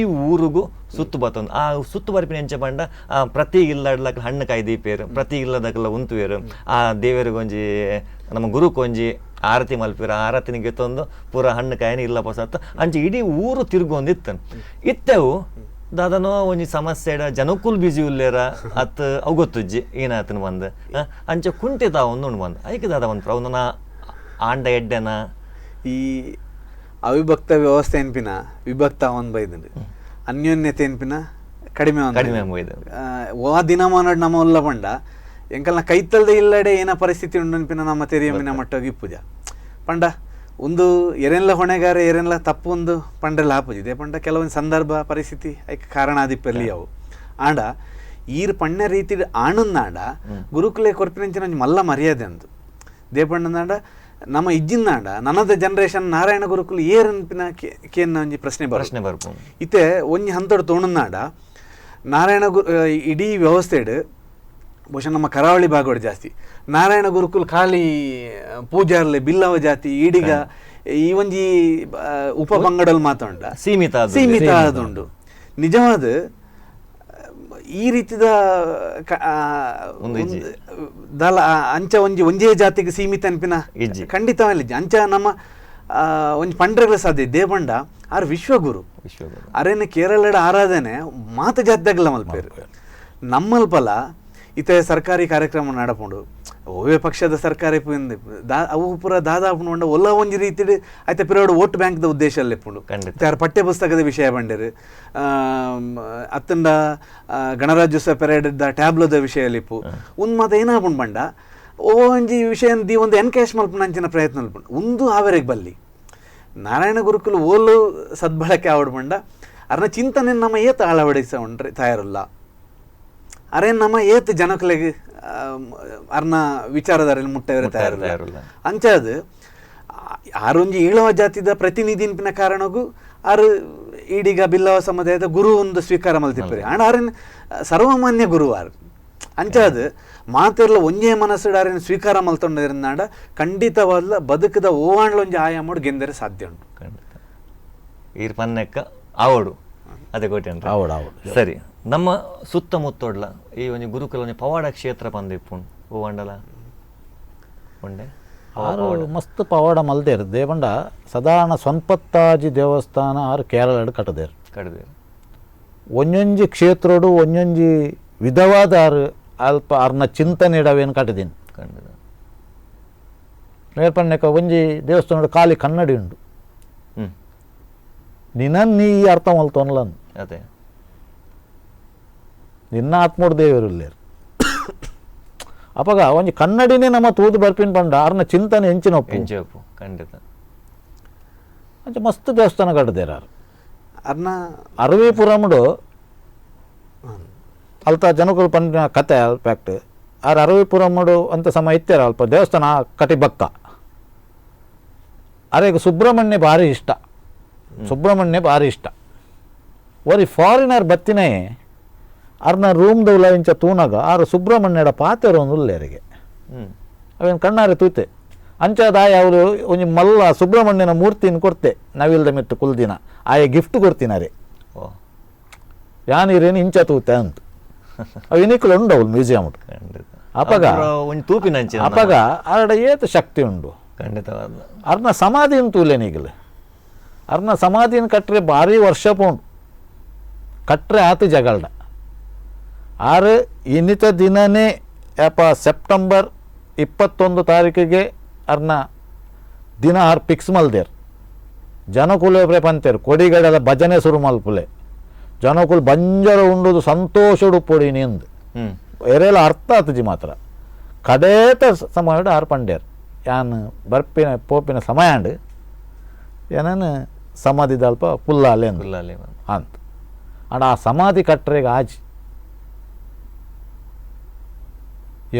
[SPEAKER 2] ಊರುಗು ಸುತ್ತು ಬತ್ತೊಂದು ಆ ಸುತ್ತು ಬರ್ಪಿನ ಎಂಚ ಪಂಡ ಆ ಪ್ರತಿ ಇಲ್ಲಡ್ಲಕ್ಕ ಹಣ್ಣು ಕಾಯಿ ದೀಪೇರು ಪ್ರತಿ ಇಲ್ಲದಕ್ಕೆಲ್ಲ ಉಂತುವೇರು ಆ ದೇವರಿಗೊಂಜಿ ನಮ್ಮ ಗುರುಕೊಂಜಿ ಆರತಿ ಮಲ್ಪಿರ ಆರತಿನ ಗೆತ್ತೊಂದು ಪೂರ ಹಣ್ಣು ಕಾಯಿನ ಇಲ್ಲ ಪೊಸತ್ತು ಅಂಚೆ ಇಡೀ ಊರು ತಿರುಗೊಂದಿತ್ತನು ಇತ್ತೆವು ದಾದನೋ ಒಂಜಿ ಸಮಸ್ಯೆ ಜನಕ್ಕುಲ್ ಬಿಸಿ ಉಲ್ಲೇರ ಅತ್ ಅವು ಗೊತ್ತುಜ್ಜಿ ಏನಾತನ ಬಂದು ಅಂಚೆ ಕುಂಟೆ ತಾವೊಂದು ಉಂಡು ಬಂದು ಐಕೆ ದಾದ ಒಂದು ಅವನ ಆಂಡ ಎಡ್ಡೆನ
[SPEAKER 4] ಈ ಅವಿಭಕ್ತ ವ್ಯವಸ್ಥೆ ಎನ್ಪಿನ ವಿಭಕ್ತ ಒಂದು ಬೈದಂಡು ಅನ್ಯೋನ್ಯತೆ ಎನ್ಪಿನ ಕಡಿಮೆ
[SPEAKER 2] ಕಡಿಮೆ ಬೈದ
[SPEAKER 4] ಆ ದಿನಮಾನ ನಮ್ಮ ಉಲ್ಲ ಪಂಡ ಎಂಕಲ್ನ ಕೈತಲ್ದೆ ಇಲ್ಲಡೆ ಏನ ಪರಿಸ್ಥಿತಿ ಉಂಡು ಅನ್ಪಿನ ನಮ್ಮ ತೆರಿಯಮ್ಮಿನ ಮಟ್ಟೋಗಿ ಪೂಜ ಪಂಡ ಒಂದು ಎರೆನ್ಲ ಹೊಣೆಗಾರ ಎರೆನ್ಲ ತಪ್ಪು ಒಂದು ಪಂಡ್ರೆಲ್ಲ ಹಾಪುಜಿದೆ ಪಂಡ ಕೆಲವೊಂದು ಸಂದರ್ಭ ಪರಿಸ್ಥಿತಿ ಐಕ್ ಕಾರಣ ಆದಿಪ್ಪಲ್ಲಿ ಅವು ಆಂಡ ಈರ್ ಪಣ್ಣ ರೀತಿ ಆಣಂದಾಂಡ ಗುರುಕುಲೆ ಕೊರ್ಪಿನಂಚಿನ ಒಂಜಿ ಮಲ್ಲ ಮರ್ಯಾದೆ ಅಂದು ದೇಪಣ್ಣಂದಾಂಡ ನಮ್ಮ ಇಜ್ಜಿಂದಾಂಡ ನನದ ಜನರೇಷನ್ ನಾರಾಯಣ ಗುರುಕುಲು ಏರನ್ಪಿನ ಕೇನ್ನ ಒಂಜಿ ಪ್ರಶ್ನೆ
[SPEAKER 2] ಪ್ರಶ್ನೆ ಬರ್ಪು
[SPEAKER 4] ಇತ್ತೆ ಒಂಜಿ ಹಂತಡು ತೋಣಂದಾಂಡ ನಾರಾಯಣ ಗುರು ಇಡೀ ವ್ಯವಸ್ಥೆಡ್ ಬಹುಶಃ ನಮ್ಮ ಕರಾವಳಿ ಭಾಗಗಳು ಜಾಸ್ತಿ ನಾರಾಯಣ ಗುರುಕುಲ್ ಖಾಲಿ ಪೂಜಾರ್ಲೆ ಬಿಲ್ಲವ ಜಾತಿ ಈಡಿಗ ಈ ಒಂಜಿ ಉಪ ಪಂಗಡಲ್ ಮಾತುಂಡ
[SPEAKER 2] ಸೀಮಿತ
[SPEAKER 4] ಸೀಮಿತ ಆದುಂಡು ನಿಜವಾದ ಈ ರೀತಿದ ದಲ ಅಂಚ ಒಂಜಿ ಒಂಜೇ ಜಾತಿಗೆ ಸೀಮಿತ ಅನ್ಪಿನ ಖಂಡಿತ ಅಂಚ ನಮ್ಮ ಒಂಜಿ ಪಂಡ್ರೆಗಳ ಸಾಧ್ಯ ದೇಪಂಡ ಆರ್ ವಿಶ್ವಗುರು ಅರೇನ ಕೇರಳದ ಆರಾಧನೆ ಮಾತ ಜಾತ್ಯಾಗಲ ಮಲ್ಪೇರು ನಮ್ಮಲ್ಪಲ ಇತ್ತೆ ಸರ್ಕಾರಿ ಕಾರ್ಯಕ್ರಮ ನಡಪುಂಡು ಒವ್ವೇ ಪಕ್ಷದ ಸರ್ಕಾರ ಅವು ಪೂರ ದಾದಾಪುಂಡು ಒಲ್ಲ ಒಂಜಿ ರೀತಿಡ್ ಐತೆ ಪಿರೋಡು ವೋಟ್ ಬ್ಯಾಂಕ್ದ ಉದ್ದೇಶ ಅಲ್ಲಿಪ್ಪುಂಡು ಯಾರು ಪಠ್ಯ ಪುಸ್ತಕದ ವಿಷಯ ಬಂಡೇರು ಅತ್ತಂಡ ಗಣರಾಜ್ಯೋತ್ಸವ ಪೆರೇಡ್ ಟ್ಯಾಬ್ಲೋದ ವಿಷಯ ಅಲ್ಲಿಪ್ಪು ಒಂದು ಮಾತ ಏನಾಪುಂಡು ಬಂಡ ಓ ಒಂಜಿ ವಿಷಯ the ಒಂದು ಎನ್ಕ್ಯಾಶ್ ಮಲ್ಪುನ ಅಂಚಿನ ಪ್ರಯತ್ನ ಅಲ್ಪುಂಡು ಒಂದು ಆವರೆಗೆ ಬಲ್ಲಿ ನಾರಾಯಣ ಗುರುಕುಲು ಓಲು ಸದ್ಬಳಕೆ ಆವಡ್ ಬಂಡ ಅರ್ನ ಚಿಂತನೆ ನಮ್ಮ ಏತ ಅಳವಡಿಸ ಉಂಡ್ರೆ ತಯಾರಲ್ಲ ಅರೆ ನಮ್ಮ ಏತ್ ಜನಕಲೆಗೆ ಅರ್ನ ವಿಚಾರಧಾರೆಯಲ್ಲಿ ಮುಟ್ಟವರೆ ತಯಾರಿಲ್ಲ ಅಂಚಾದ ಆರೊಂಜಿ ಈಳವ ಜಾತಿದ ಪ್ರತಿನಿಧಿನ ಕಾರಣಗೂ ಆರು ಈಡೀಗ ಬಿಲ್ಲವ ಸಮುದಾಯದ ಗುರು ಒಂದು ಸ್ವೀಕಾರ ಮಲ್ತಿಪ್ಪರಿ ಅಂಡ್ ಆರೇನು ಸರ್ವಮಾನ್ಯ ಗುರು ಆರು ಅಂಚಾದ ಮಾತೆರ್ಲ ಒಂಜೇ ಮನಸ್ಸು ಆರೇನು ಸ್ವೀಕಾರ ಮಲ್ತೊಂಡಿರಂದಾಂಡ ಖಂಡಿತವಾದ ಬದುಕದ ಓವಾಂಡ್ಲೊಂಜಿ ಆಯಾಮೋಡು ಗೆಂದರೆ ಸಾಧ್ಯ ಉಂಟು.
[SPEAKER 2] ಖಂಡಿತ ಈರ್ ಪನ್ನೆಕ್ಕ ಆವಡು ಅದೇ ಕೋಟೆ ಅಂತ
[SPEAKER 3] ಆವಡು ಆವಡು.
[SPEAKER 2] ಸರಿ, ನಮ್ಮ ಸುತ್ತಮುತ್ತೊಡ್ಲ ಈ ಒಂಜಿ ಗುರುಕುಲ ಒಂಜಿ ಪವಾಡ ಕ್ಷೇತ್ರ ಪಂದಿಪ್ಪುಂಡು ಓವಂಡಲ ಉಂಡೆ
[SPEAKER 3] ಆರು ಮಸ್ತ್ ಪವಾಡ ಮಲ್ದೇರು ದೇವಂಡ ಸಾಧಾರಣ ಸೊನ್ಪತ್ತಾಜಿ ದೇವಸ್ಥಾನ ಆರು ಕೇರಳಡ್ ಕಟ್ಟದೇರು
[SPEAKER 2] ಕಟ್ಟದೇರು
[SPEAKER 3] ಒಂಜೊಂಜಿ ಕ್ಷೇತ್ರೋಡು ಒಂಜೊಂಜಿ ವಿಧವಾದ ಆರು ಅಲ್ಪ ಆರ್ನ ಚಿಂತನೆ ಇಡವೇನು ಕಟ್ಟದೀನಿ.
[SPEAKER 2] ಖಂಡಿತ
[SPEAKER 3] ನೇರ್ಪಣ್ಣಕ ಒಂಜಿ ದೇವಸ್ಥಾನ ಖಾಲಿ ಕನ್ನಡಿ ಉಂಡು ನಿನ್ನ ನೀ ಅರ್ಥ ಮಲ್ತೊನ್ಲನ್
[SPEAKER 2] ಅದೇ
[SPEAKER 3] ನಿನ್ನ ಆತ್ಮೋಡ್ ದೇವರು ಅಪಗ ಒಂಜಿ ಕನ್ನಡಿನೇ ನಮ್ಮ ತೂದು ಬರ್ಪಿನ ಪಂಡ ಆರ್ನ ಚಿಂತನೆ ಎಂಚಿನ
[SPEAKER 2] ಎಂಚೊಪ್ಪು. ಖಂಡಿತ
[SPEAKER 3] ಅಂಚ ಮಸ್ತ್ ದೇವಸ್ಥಾನ ಕಟ್ಟದೇರ
[SPEAKER 4] ಅರ್ನ
[SPEAKER 3] ಅರವೀಪುರముಡು ಅಲ್ತ ಜನಕುಲು ಪಂಡಿನ ಕತೆ ಫ್ಯಾಕ್ಟ್ ಆರ್ ಅರವೀಪುರముಡು ಅಂತ ಸಮಯ ಇತ್ತಾರ ಅಲ್ಪ ದೇವಸ್ಥಾನ ಕಟಿ ಬಕ್ಕ ಅರೆಗ್ ಸುಬ್ರಹ್ಮಣ್ಯ ಭಾರಿ ಇಷ್ಟ, ಸುಬ್ರಹ್ಮಣ್ಯ ಭಾರಿ ಇಷ್ಟ. ಒರಿ ಫಾರಿನರ್ ಬತ್ತಿನೇ ಅರ್ನ ರೂಮ್ ದೌಲ ಇಂಚ ತೂನಾಗ ಆರು ಸುಬ್ರಹ್ಮಣ್ಯಡ ಪಾತೆರ ಒಂದು ಉಲ್ಲೇರಿಗೆ ಅವೇನು ಕಣ್ಣಾರೆ ತೂತೆ ಅಂಚಾದಾಯ ಅವರು ಒಂಜಿ ಮಲ್ಲ ಸುಬ್ರಹ್ಮಣ್ಯನ ಮೂರ್ತಿನ ಕೊಡ್ತೆ ನವಿಲ್ದ ಮೆತ್ತು ಕುಲ್ದಿನ ಆಯ ಗಿಫ್ಟ್ ಕೊಡ್ತೀನಾರೆ ಯಾನೀರೇನು ಇಂಚ ತೂತೆ ಅಂತ ಅವು ಇನಿಕುಲು ಉಂಡು ಅವಳು ಮ್ಯೂಸಿಯಂ ಅಪಗ ಅಪಗ ಆರಡ ಏತು ಶಕ್ತಿ ಉಂಡು.
[SPEAKER 2] ಖಂಡಿತವಾದ
[SPEAKER 3] ಅರ್ನ ಸಮಾಧಿನ ತೂಲೇನೀಗಲು ಅರ್ನ ಸಮಾಧಿನ ಕಟ್ಟರೆ ಭಾರಿ ವರ್ಷ ಪೋಂಡು ಕಟ್ಟರೆ ಆತು ಜಗಲ್ಡ ಆರು ಇನ್ನಿತ ದಿನನೇ ಯಪ್ಪ ಸೆಪ್ಟೆಂಬರ್ 21 ತಾರೀಕಿಗೆ ಅರ್ನ ದಿನ ಆರು ಫಿಕ್ಸ್ ಮಲ್ದೇರು ಜನಕುಲೆ ಒಬ್ಬರೇ ಪಂತೇರು ಕೊಡಿಗಡದ ಭಜನೆ ಶುರು ಮಲ್ಪುಲೆ ಜನಕುಲು ಬಂಜರ ಉಂಡುದು ಸಂತೋಷಡು ಪೊಡಿ ನಿಂದು ಎರೆಲ್ಲ ಅರ್ಥ ಆತಜಿ ಮಾತ್ರ ಕಡೇತ ಸಮಯ ಆರು ಪಂಡೇರು ಯಾನ್ ಬರ್ಪಿನ ಪೋಪಿನ ಸಮಯ ಅಂಡು ಏನೇನು ಸಮಾಧಿ ದಲ್ಪ ಪುಲ್ಲಾಲೆ ಅಂತ ಅಂಡ್ ಆ ಸಮಾಧಿ ಕಟ್ಟರೆಗೆ ಆಜಿ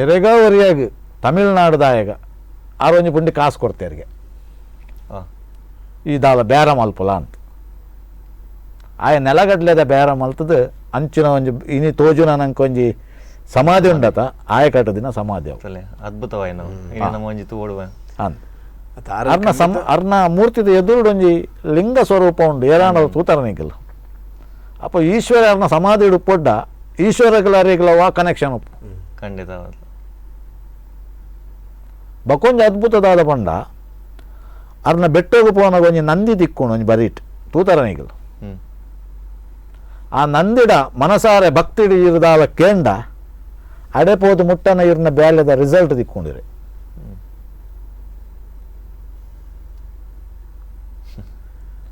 [SPEAKER 3] ಎರೆಗ ಒರಿಯಾಗ ತಮಿಳ್ನಾಡುದಾಯಗ ಆರೊಂಜಿ ಪುಂಡಿ ಕಾಸು ಕೊಡ್ತೇರಿಗೆ ಈ ದಾಲ ಬೇರ ಮಲ್ಪುಲ ಅಂತ ಆಯ ನೆಲಗಡ್ಲೆದ ಬೇರ ಮಲ್ತದ ಅಂಚಿನ ಒಂಜಿ ಇನಿ ತೋಜುನ ನಂಗೆ ಒಂಜಿ ಸಮಾಧಿ ಉಂಡತ ಆಯ ಕಟ್ಟದಿನ ಸಮಾಧಿ ಅವು
[SPEAKER 2] ಅದ್ಭುತವಾಯಿನ
[SPEAKER 3] ಅಂತ ಅರ್ನ ಸಮ ಅರ್ನ ಮೂರ್ತಿದ ಎದುರುಡು ಒಂಜಿ ಲಿಂಗ ಸ್ವರೂಪ ಉಂಡು ಏರಾಣ ತೂತರನಿಗಲ್ಲ ಅಪ್ಪ ಈಶ್ವರ ಅರ್ನ ಸಮಾಧಿ ಉಡುಪೊಡ್ಡ ಈಶ್ವರಗಳ ವಾ ಕನೆಕ್ಷನ್ ಉಪ್ಪು.
[SPEAKER 2] ಖಂಡಿತ
[SPEAKER 3] ಬಕೊಂಜಿ ಅದ್ಭುತದಾದ ಪಂಡ ಅರ್ನ ಬೆಟ್ಟೋಗು ಪೋನಾಗ ಒಂಜಿ ನಂದಿ ದಿಕ್ಕು ಒಂಜಿ ಬರೀಟ್ ತೂತರನಿಗಲು ಆ ನಂದಿಡ ಮನಸಾರೆ ಭಕ್ತಿಡಿ ಇರ್ದಾಲ ಕೇಂಡ ಅಡೆಪೋದು ಮುಟ್ಟನ ಇರ್ನ ಬ್ಯಾಲೆದ ರಿಸಲ್ಟ್ ದಿಕ್ಕೊಂಡಿರಿ.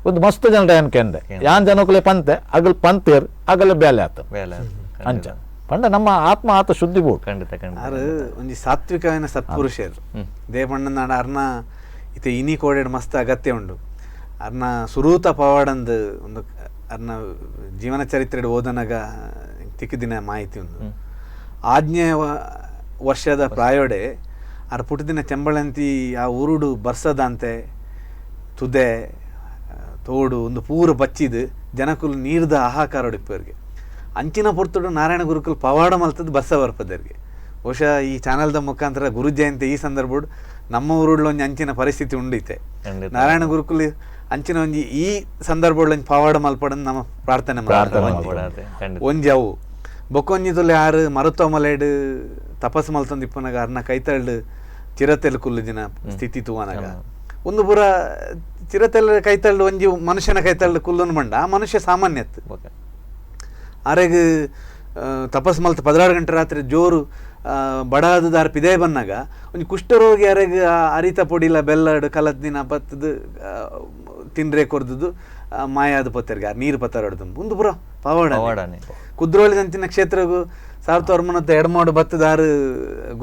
[SPEAKER 3] ಒಂದು ಮಸ್ತ್ ಜನರ ಏನ್ ಕೇಂದೆ ಯಾನ್ ಜನಕುಲೆ ಪಂತೆ ಅಗಲ್ ಪಂತೇರ್ ಅಗಲ ಬ್ಯಾಲೆ ಆತ ಅಂಚ ಪಂಡ ನಮ್ಮ ಆತ್ಮ ಆತ ಶುದ್ಧಿ ಬೋಡು.
[SPEAKER 2] ಖಂಡಿತ ಖಂಡಿತ
[SPEAKER 4] ಆರು ಒಂಜಿ ಸಾತ್ವಿಕವಾದ ಸತ್ಪುರುಷರು ದೇವಣ್ಣನಾಡ ಅರ್ನ ಇತ್ತೆ ಇನಿ ಕೋಡೆಡ್ ಮಸ್ತ್ ಅಗತ್ಯ ಉಂಡು ಅರ್ನ ಸುರೂತ ಪವಾಡಂದು ಒಂದು ಅರ್ನ ಜೀವನ ಚರಿತ್ರೆ ಓದನಾಗ ತಿಕ್ಕಿದಿನ ಮಾಹಿತಿ ಉಂಡು. ಆಜ್ಞೆ ವರ್ಷದ ಪ್ರಾಯೋಡೆ ಆರ್ ಪುಟ್ಟದಿನ ಚೆಂಬಳಂತಿ ಆ ಊರುಡು ಬರ್ಸದಂತೆ ತುದೆ ತೋಡು ಒಂದು ಪೂರ ಬಚ್ಚಿದು ಜನಕುಲು ನೀರ್ದ ಹಾಹಾಕಾರೊಡಿಪ್ಪರಿಗೆ ಅಂಚಿನ ಪೊರ್ತುಡು ನಾರಾಯಣ ಗುರುಕುಲು ಪವಾಡ ಮಲ್ತದ್ದು ಬರ್ಸ ಬರ್ಪದರಿಗೆ. ಬಹುಶಃ ಈ ಚಾನಲ್ದ ಮುಖಾಂತರ ಗುರು ಜಯಂತಿ ಈ ಸಂದರ್ಭಡು ನಮ್ಮ ಊರುಡ್ಲ ಒಂಜಿ ಅಂಚಿನ ಪರಿಸ್ಥಿತಿ ಉಂಡಿತೆ ನಾರಾಯಣ ಗುರುಕುಲು ಅಂಚಿನ ಒಂಜಿ ಈ ಸಂದರ್ಭಡ್ ಒಂಜಿ ಪವಾಡ ಮಲ್ಪಡನ್ ನಮ್ಮ ಪ್ರಾರ್ಥನೆ
[SPEAKER 2] ಮಾಡ್ತಾರೆ.
[SPEAKER 4] ಒಂಜಿ ಅವು ಬೊಕ್ಕೊಂಜಿ ತುಲೆ ಆರು ಮರುತ್ವ ಮಲೆಡ್ ತಪಸ್ ಮಲ್ತೊಂದು ಇಪ್ಪುನಗ ಅರ್ನ ಕೈತಳ್ಳು ಚಿರತೆಲು ಕುಲ್ಲು ದಿನ ಸ್ಥಿತಿ ತೂವನಾಗ ಒಂದು ಪೂರ ಚಿರತೆಲ್ಲ ಕೈತಳ್ಳು ಒಂಜಿ ಮನುಷ್ಯನ ಕೈತಳ್ಳು ಕುಲ್ಲುನು ಮಂಡ ಆ ಮನುಷ್ಯ ಸಾಮಾನ್ಯತ್ತು. ಆರೆಗ್ ತಪಸ್ ಮಲ್ತ 16 ಗಂಟೆ ರಾತ್ರಿ ಜೋರು ಬಡಾದ ಪಿದೇ ಬನ್ನಾಗ ಒಂಜಿ ಕುಷ್ಠರೋಗಿ ಅರೆಗ್ ಅರಿತ ಪೊಡಿಲ ಬೆಲ್ಲಡು ಕಲತ್ ದಿನ ಬತ್ತದು ತಿಂಡ್ರೆ ಕೊರ್ದುದು ಮಾಯಾದ ಪತ್ತೆರ್ಗೆ ನೀರು ಪತ್ತಾರಡ್ದು ಒಂದು ಪುರ ಪವಾಡ. ಕುದ್ರೋಳಿದಂತಿನ ಕ್ಷೇತ್ರಗೂ 1900 ಎಡಮಾಡು ಬತ್ತದಾರು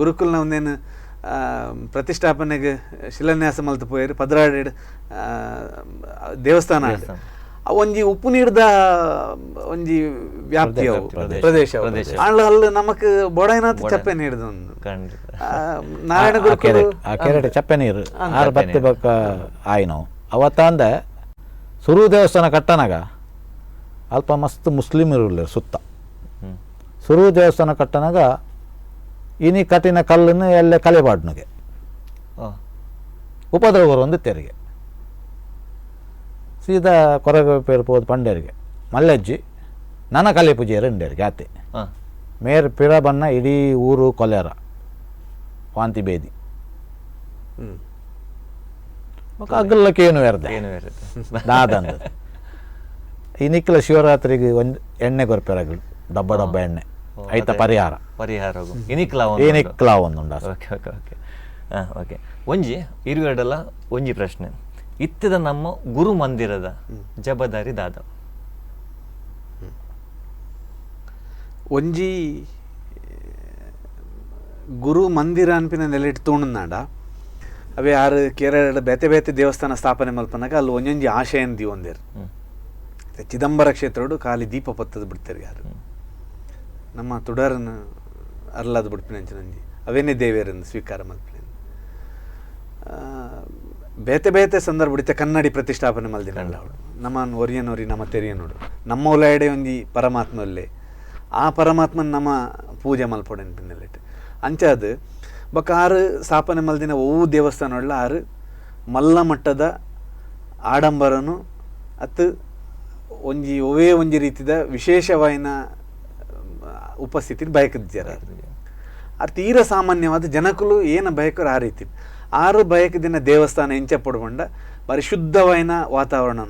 [SPEAKER 4] ಗುರುಕುಲ್ನ ಒಂದೇನು ಪ್ರತಿಷ್ಠಾಪನೆಗೆ ಶಿಲಾನ್ಯಾಸ ಮಲ್ತ ಪೋಯರು 16 ದೇವಸ್ಥಾನ ಒಂಜಿ ಉಪ್ಪು ನೀರ್ದ ಒಂಜಿ ವ್ಯಾಪ್ತಿ ಪ್ರದೇಶ ಅಲ್ಲ ಅಲ್ಲಿ ನಮಕ್ ಬೊಡೈನಾಥ ಚಪ್ಪೆ ನೀರ್ದು ನಾರಾಯಣ ಗುರುಕುಲ
[SPEAKER 3] ಕೆರೆಟ್ ಚಪ್ಪೆ ನೀರು ಆರು ಬತ್ತಿ ಬಕ್ಕ ಆಯ್ನೋ ಅವತ್ತ ಅಂದೆ ಸುರು ದೇವಸ್ಥಾನ ಕಟ್ಟನಾಗ ಅಲ್ಪ ಮಸ್ತ್ ಮುಸ್ಲಿಮರು ಸುತ್ತ ಸುರು ದೇವಸ್ಥಾನ ಕಟ್ಟನಾಗ ಇನಿ ಕಟ್ಟಿನ ಕಲ್ಲನ್ನು ಎಲ್ಲ ಕಲೆಬಾಡ್ನಿಗೆ ಉಪದ್ರವರು ಒಂದು ತೆರಿಗೆ ಸೀದಾ ಕೊರಗ ಪೇರ್ಪೋದು ಪಂಡೇರಿಗೆ ಮಲ್ಲಜ್ಜಿ ನನ್ನ ಕಲೆ ಪೂಜೆಯರು ಉಂಡೇರಿಗೆ ಆತೆ ಮೇರ್ ಪಿರ ಬನ್ನ ಇಡೀ ಊರು ಕೊಲೆರ ವಾಂತಿ ಬೇದಿ ಅಗ್ಗಲ್ಲಕ್ಕೆ ಏನು ಎರ್ದೆ ದಾದಂದ ಈ ನಿಕ್ಕಲ ಶಿವರಾತ್ರಿಗೆ ಒಂದು ಎಣ್ಣೆ ಕೊರ್ಪೆರಗಲು ಡಬ್ಬ ಡಬ್ಬ ಎಣ್ಣೆ ಐತ ಪರಿಹಾರ
[SPEAKER 2] ಪರಿಹಾರ
[SPEAKER 3] ಇನಿಕ್ಲ ಒಂದುಂಡ.
[SPEAKER 2] Okay okay okay okay ಒಂಜಿ ಇರುವೆರಡಲ್ಲ ಒಂಜಿ ಪ್ರಶ್ನೆ ಇತ್ತದ ನಮ್ಮ ಗುರು ಮಂದಿರದ ಜವಾಬ್ದಾರಿ ದಾದ
[SPEAKER 4] ಒಂಜಿ ಗುರು ಮಂದಿರ ಅನ್ಪಿನ ನೆಲೆಟ್ ತೋಣನಾಡ ಅವೇ ಆರು ಕೇರಳ ಬೇತೆ ಬೇತೆ ದೇವಸ್ಥಾನ ಸ್ಥಾಪನೆ ಮಲ್ಪನಾಗ ಅಲ್ಲಿ ಒಂಜೊಂಜಿ ಆಶಯನ್ ದಿವೊಂದೇರು. ಚಿದಂಬರ ಕ್ಷೇತ್ರಡು ಖಾಲಿ ದೀಪ ಪತ್ತದ ಬಿಡ್ತಾರೆ ಯಾರು ನಮ್ಮ ತುಡರನ್ನು ಅರ್ಲಾದ ಬಿಡ್ಪಿನಂಚಿನಂಜಿ ಅವೇನೇ ದೇವೇರನ್ನು ಸ್ವೀಕಾರ ಮಲ್ಪಿನ ಬೇತೆ ಬೇತೆ ಸಂದರ್ಭ ಬಿಡುತ್ತೆ ಕನ್ನಡಿ ಪ್ರತಿಷ್ಠಾಪನೆ ಮಲ್ದಿನಲ್ಲ ಅವಳು ನಮ್ಮ ಒರಿಯನೋರಿ ನಮ್ಮ ತೆರಿಯನೋಡು ನಮ್ಮ ಒಲಯಡೆ ಒಂಜಿ ಪರಮಾತ್ಮ ಒಲ್ಲೆ ಆ ಪರಮಾತ್ಮನ ನಮ್ಮ ಪೂಜೆ ಮಲ್ಪೊಡೆ ಪಿನ್ನೆಲೆಟ್ ಅಂಚಾದು ಬೊಕ್ಕ ಆರು ಸ್ಥಾಪನೆ ಮಲ್ದಿನ ಒವು ದೇವಸ್ಥಾನ ಒಳ್ಳ ಆರು ಮಲ್ಲ ಮಟ್ಟದ ಆಡಂಬರನು ಅತ್ತು ಒಂಜಿ ಒವೇ ಒಂಜಿ ರೀತಿದ ವಿಶೇಷವಾಯಿನ ಉಪಸ್ಥಿತಿ ಬಯಕದಿದ್ದಾರೆ ಆ ತೀರ ಸಾಮಾನ್ಯವಾದ ಜನಕುಲು ಏನು ಬಯಕರು ಆ ರೀತಿ ಆರು ಬಯಕದಿನ ದೇವಸ್ಥಾನ ಎಂಚ ಪಡ್ಕೊಂಡ ಪರಿಶುದ್ಧವಾಯಿನ ವಾತಾವರಣ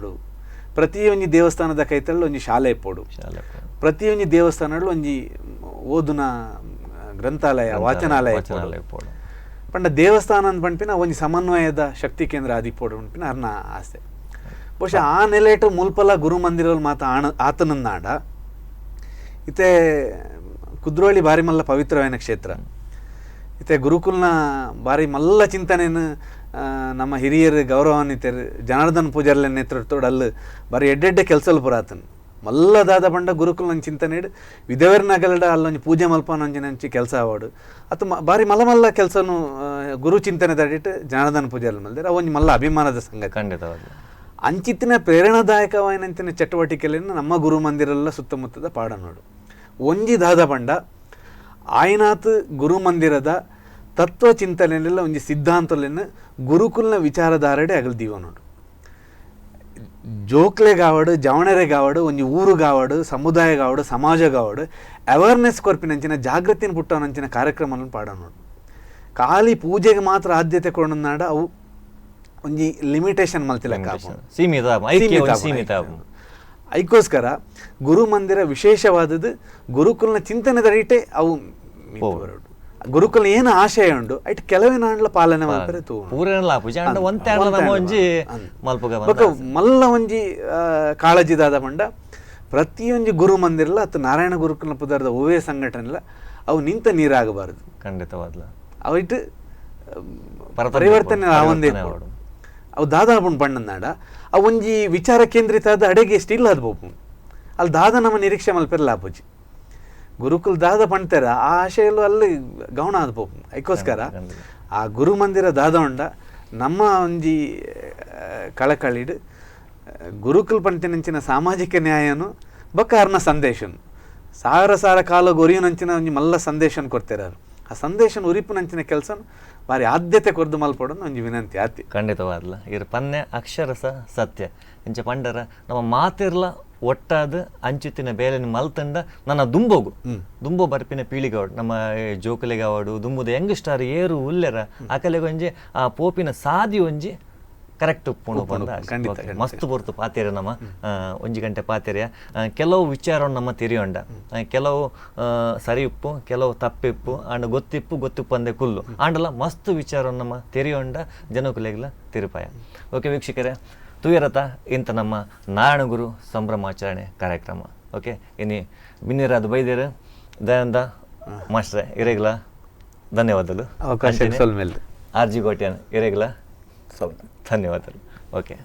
[SPEAKER 4] ಪ್ರತಿಯೊಂಜಿ ದೇವಸ್ಥಾನದ ಕೈತಳ್ಳು ಒಂಜಿ ಶಾಲೆ ಪೋಡು ಪ್ರತಿಯೊಂಜಿ ದೇವಸ್ಥಾನಗಳು ಒಂಜಿ ಓದುನ ಗ್ರಂಥಾಲಯ ವಾಚನಾಲಯ ಪೋಡು ಪಂಡ ದೇವಸ್ಥಾನ ಅಂದ್ ಪಂಪಿನ ಒಂಜಿ ಸಮನ್ವಯದ ಶಕ್ತಿ ಕೇಂದ್ರ ಆದಿ ಪೋಡು ಪಂಪಿನ ಅರ್ನ ಆಸೆ. ಬಹುಶಃ ಆ ನೆಲೆಟು ಮುಲ್ಪಲ ಗುರು ಮಂದಿರಲ್ಲಿ ಮಾತ ಆಣ ಆತನನ್ನಾಡ ಇತ್ತೆ ಕುದ್ರೋಳಿ ಬಾರಿ ಮಲ್ಲ ಪವಿತ್ರವಾದ ಕ್ಷೇತ್ರ ಇತ್ತೆ ಗುರುಕುಲ್ನ ಬಾರಿ ಮಲ್ಲ ಚಿಂತನೆಯನ್ನು ನಮ್ಮ ಹಿರಿಯರು ಗೌರವಾನ್ವಿತರು ಜನಾರ್ದನ್ ಪೂಜಾರ್ಲೆ ನೇತೃತ್ವದ ಅಲ್ಲಿ ಬಾರಿ ಎಡ್ಡೆಡ್ಡೆ ಕೆಲಸಲು ಪುರಾತನ ಮಲ್ಲದಾದ ಬಂಡ ಗುರುಕುಲ್ನ ಚಿಂತನೆ ಇಡು ವಿಧವರ್ನಗಲಡ ಅಲ್ಲೊಂಜಿ ಪೂಜೆ ಮಲ್ಪನೊಂಜಿನಂಚಿ ಕೆಲಸ ಆವಾಡು ಅತು ಬಾರಿ ಮಲ್ಲ ಮಲ್ಲ ಕೆಲಸನು ಗುರು ಚಿಂತನೆ ದಾಟಿಟ್ಟು ಜನಾರ್ದನ್ ಪೂಜಾರ್ಲೆ ಮಲ್ದಿರ ಅವೊಂಜಿ ಮಲ್ಲ ಅಭಿಮಾನದ ಸಂಗತಿ.
[SPEAKER 2] ಖಂಡಿತವಾಗಿ
[SPEAKER 4] ಅಂಚಿತ್ತಿನ ಪ್ರೇರಣಾದಾಯಕವಾಯಿನಂತಿನ ಚಟುವಟಿಕೆಗಳನ್ನು ನಮ್ಮ ಗುರು ಮಂದಿರೆಲ್ಲ ಸುತ್ತಮುತ್ತದ ಪಾಡ ನೋಡು ಒಂಜಿ ದಾದ ಪಂಡ ಆಯ್ನಾತ್ ಗುರು ಮಂದಿರದ ತತ್ವ ಚಿಂತನೆಯಲ್ಲೆಲ್ಲ ಒಂಜಿ ಸಿದ್ಧಾಂತಲೆನ್ನು ಗುರುಕುಲ್ನ ವಿಚಾರಧಾರೆಡೆ ಅಗಲ್ ದೀವ ನೋಡು ಜೋಕ್ಲೆಗಾವಡು ಜವಣರೆಗಾವಡು ಒಂಜಿ ಊರುಗಾವಡು ಸಮುದಾಯಗಾವಡು ಸಮಾಜಗಾವಡು ಅವೇರ್ನೆಸ್ ಕೊರ್ಪಿನಂಚಿನ ಜಾಗೃತಿನ ಪುಟ್ಟವನಂಚಿನ ಕಾರ್ಯಕ್ರಮವನ್ನು ಪಾಡ ನೋಡು ಖಾಲಿ ಪೂಜೆಗೆ ಮಾತ್ರ ಆದ್ಯತೆ ಕೊಡೋನಾಡ ಅವು ಒಂಜಿ ಲಿಮಿಟೇಷನ್ ಮಲ್ತಿಲ್ಲ
[SPEAKER 2] ಸೀಮಿತ.
[SPEAKER 4] ಅದಕ್ಕೋಸ್ಕರ ಗುರು ಮಂದಿರ ವಿಶೇಷವಾದದ್ದು ಗುರುಕುಲ್ನ ಚಿಂತನೆದರಿಟೆ ಅವು ಗುರುಕುಲ ಏನು ಆಶಯ ಉಂಡು ಐಟ್ ಕೆಲವೇ ನಾಂಡ್ಲ ಪಾಲನೆ ಮಾಡ್ತಾರೆ ಮಲ್ಲ ಒಂಜಿ ಕಾಳಜಿದಾದ ಪಂಡ ಪ್ರತಿಯೊಂಜಿ ಗುರು ಮಂದಿರಲ್ಲ ಅಥವಾ ನಾರಾಯಣ ಗುರುಕುಲ್ನ ಪುದಾರದ ಒವೇ ಸಂಘಟನೆ ಅವು ನಿಂತ ನೀರಾಗಬಾರದು.
[SPEAKER 2] ಖಂಡಿತವಾದ
[SPEAKER 4] ಅವಿಟ್ಟು ಪರಿವರ್ತನೆ ಒಂದೇ ಅವು ದಾದಾಪುಂಡು ಬಣ್ಣನಾಡ ಅವು ಒಂಜಿ ವಿಚಾರ ಕೇಂದ್ರಿತ ಆದ ಅಡೆಗೆ ಸ್ಟಿಲ್ ಅದು ಬೋಪು ಅಲ್ಲಿ ದಾದ ನಮ್ಮ ನಿರೀಕ್ಷೆ ಮಲ್ಪೆರ್ಲ ಆಪುಜಿ ಗುರುಕುಲ್ ದಾದ ಪಣ್ತಾರ ಆ ಆಶಯಲ್ಲೂ ಅಲ್ಲಿ ಗೌಣ ಆದ ಪೋಪು. ಅದಕ್ಕೋಸ್ಕರ ಆ ಗುರು ಮಂದಿರ ದಾದ ಉಂಡ ನಮ್ಮ ಒಂಜಿ ಕಳಕಳಿಡು ಗುರುಕುಲ್ ಪಂತಿನಂಚಿನ ಸಾಮಾಜಿಕ ನ್ಯಾಯನು ಬೊಕ್ಕ ಅರ್ನ ಸಂದೇಶನು ಸಾವಿರ ಸಾವಿರ ಕಾಲ ಗೊರಿಯನಂಚಿನ ಒಂಜಿ ಮಲ್ಲ ಸಂದೇಶನ ಕೊಡ್ತಿರಾರು ಆ ಸಂದೇಶನ ಉರಿಪುನಂಚಿನ ಕೆಲಸ ಬಾರಿ ಆದ್ಯತೆ ಕೊರ್ದು ಮಲ್ಪಡೋದು ಒಂಜಿ ವಿನಂತಿ ಆತಿ.
[SPEAKER 2] ಖಂಡಿತವಾದ್ಲ ಇರ್ ಪನ್ನೆ ಅಕ್ಷರಸ ಸತ್ಯ ಇಂಚ ಪಂಡರ ನಮ್ಮ ಮಾತಿರ್ಲ ಒಟ್ಟಾದ ಅಂಚುತ್ತಿನ ಬೇಲೆನ ಮಲ್ತಂಡ ನನ್ನ ದುಂಬೋಗು ದುಂಬೋ ಬರ್ಪಿನ ಪೀಳಿಗಾವಡು ನಮ್ಮ ಜೋಕುಲೆಗಾವಡು ದುಂಬುದ ಯಂಗ್ಸ್ಟಾರ್ ಏರು ಉಲ್ಲೆರ ಅಕಲೆಗೊಂಜಿ ಆ ಪೋಪಿನ ಸಾದಿ ಒಂಜಿ ಕರೆಕ್ಟ್ ಉಪ್ಪುಂಡು
[SPEAKER 4] ಉಪ್ಪುಂಡು,
[SPEAKER 2] ಪಂಡ
[SPEAKER 4] ಖಂಡಿತ,
[SPEAKER 2] ಓಕೆ,
[SPEAKER 4] ಖಂಡಿತ.
[SPEAKER 2] ಮಸ್ತ್ ಪೊರ್ತು ಪಾತೆರ ನಮ್ಮ ಒಂಜಿ ಗಂಟೆ ಪಾತೆರ್ಯ. ಕೆಲವು ವಿಚಾರವನ್ನು ನಮ್ಮ ತೆರಿಯೊಂಡ, ಕೆಲವು ಸರಿ ಉಪ್ಪು, ಕೆಲವು ತಪ್ಪಿಪ್ಪು, ಆಂಡ ಗೊತ್ತಿಪ್ಪು ಗೊತ್ತಿಪ್ಪಂದೆ ಕುಲ್ಲು ಆಂಡಲ ಮಸ್ತ್ ವಿಚಾರವನ್ನು ನಮ್ಮ ತೆರಿಯೊಂಡ ಜನಕುಲೆಗ್ಲ ತಿರುಪಾಯ. ಓಕೆ ವೀಕ್ಷಕರೇ, ತುಯರತ ಇಂತ ನಮ್ಮ ನಾರಾಯಣಗುರು ಸಂಭ್ರಮಾಚರಣೆ ಕಾರ್ಯಕ್ರಮ. ಓಕೆ, ಇನಿ ಬಿನ್ನಿರಾದ ಬೈದೇರು ದಯಾನಂದ ಮಾಸ್ಟ್ರೆ ಇರೆಗ್ಲ ಧನ್ಯವಾದಗಳು.
[SPEAKER 4] ಅವಕಾಶ ಸೊಲ್ಮೆಲ್.
[SPEAKER 2] ಆರ್ ಜಿ ಗೋಟ್ಯಾನ್ ಇರೆಗ್ಲ ಧನ್ಯವಾದಗಳು. ಓಕೆ.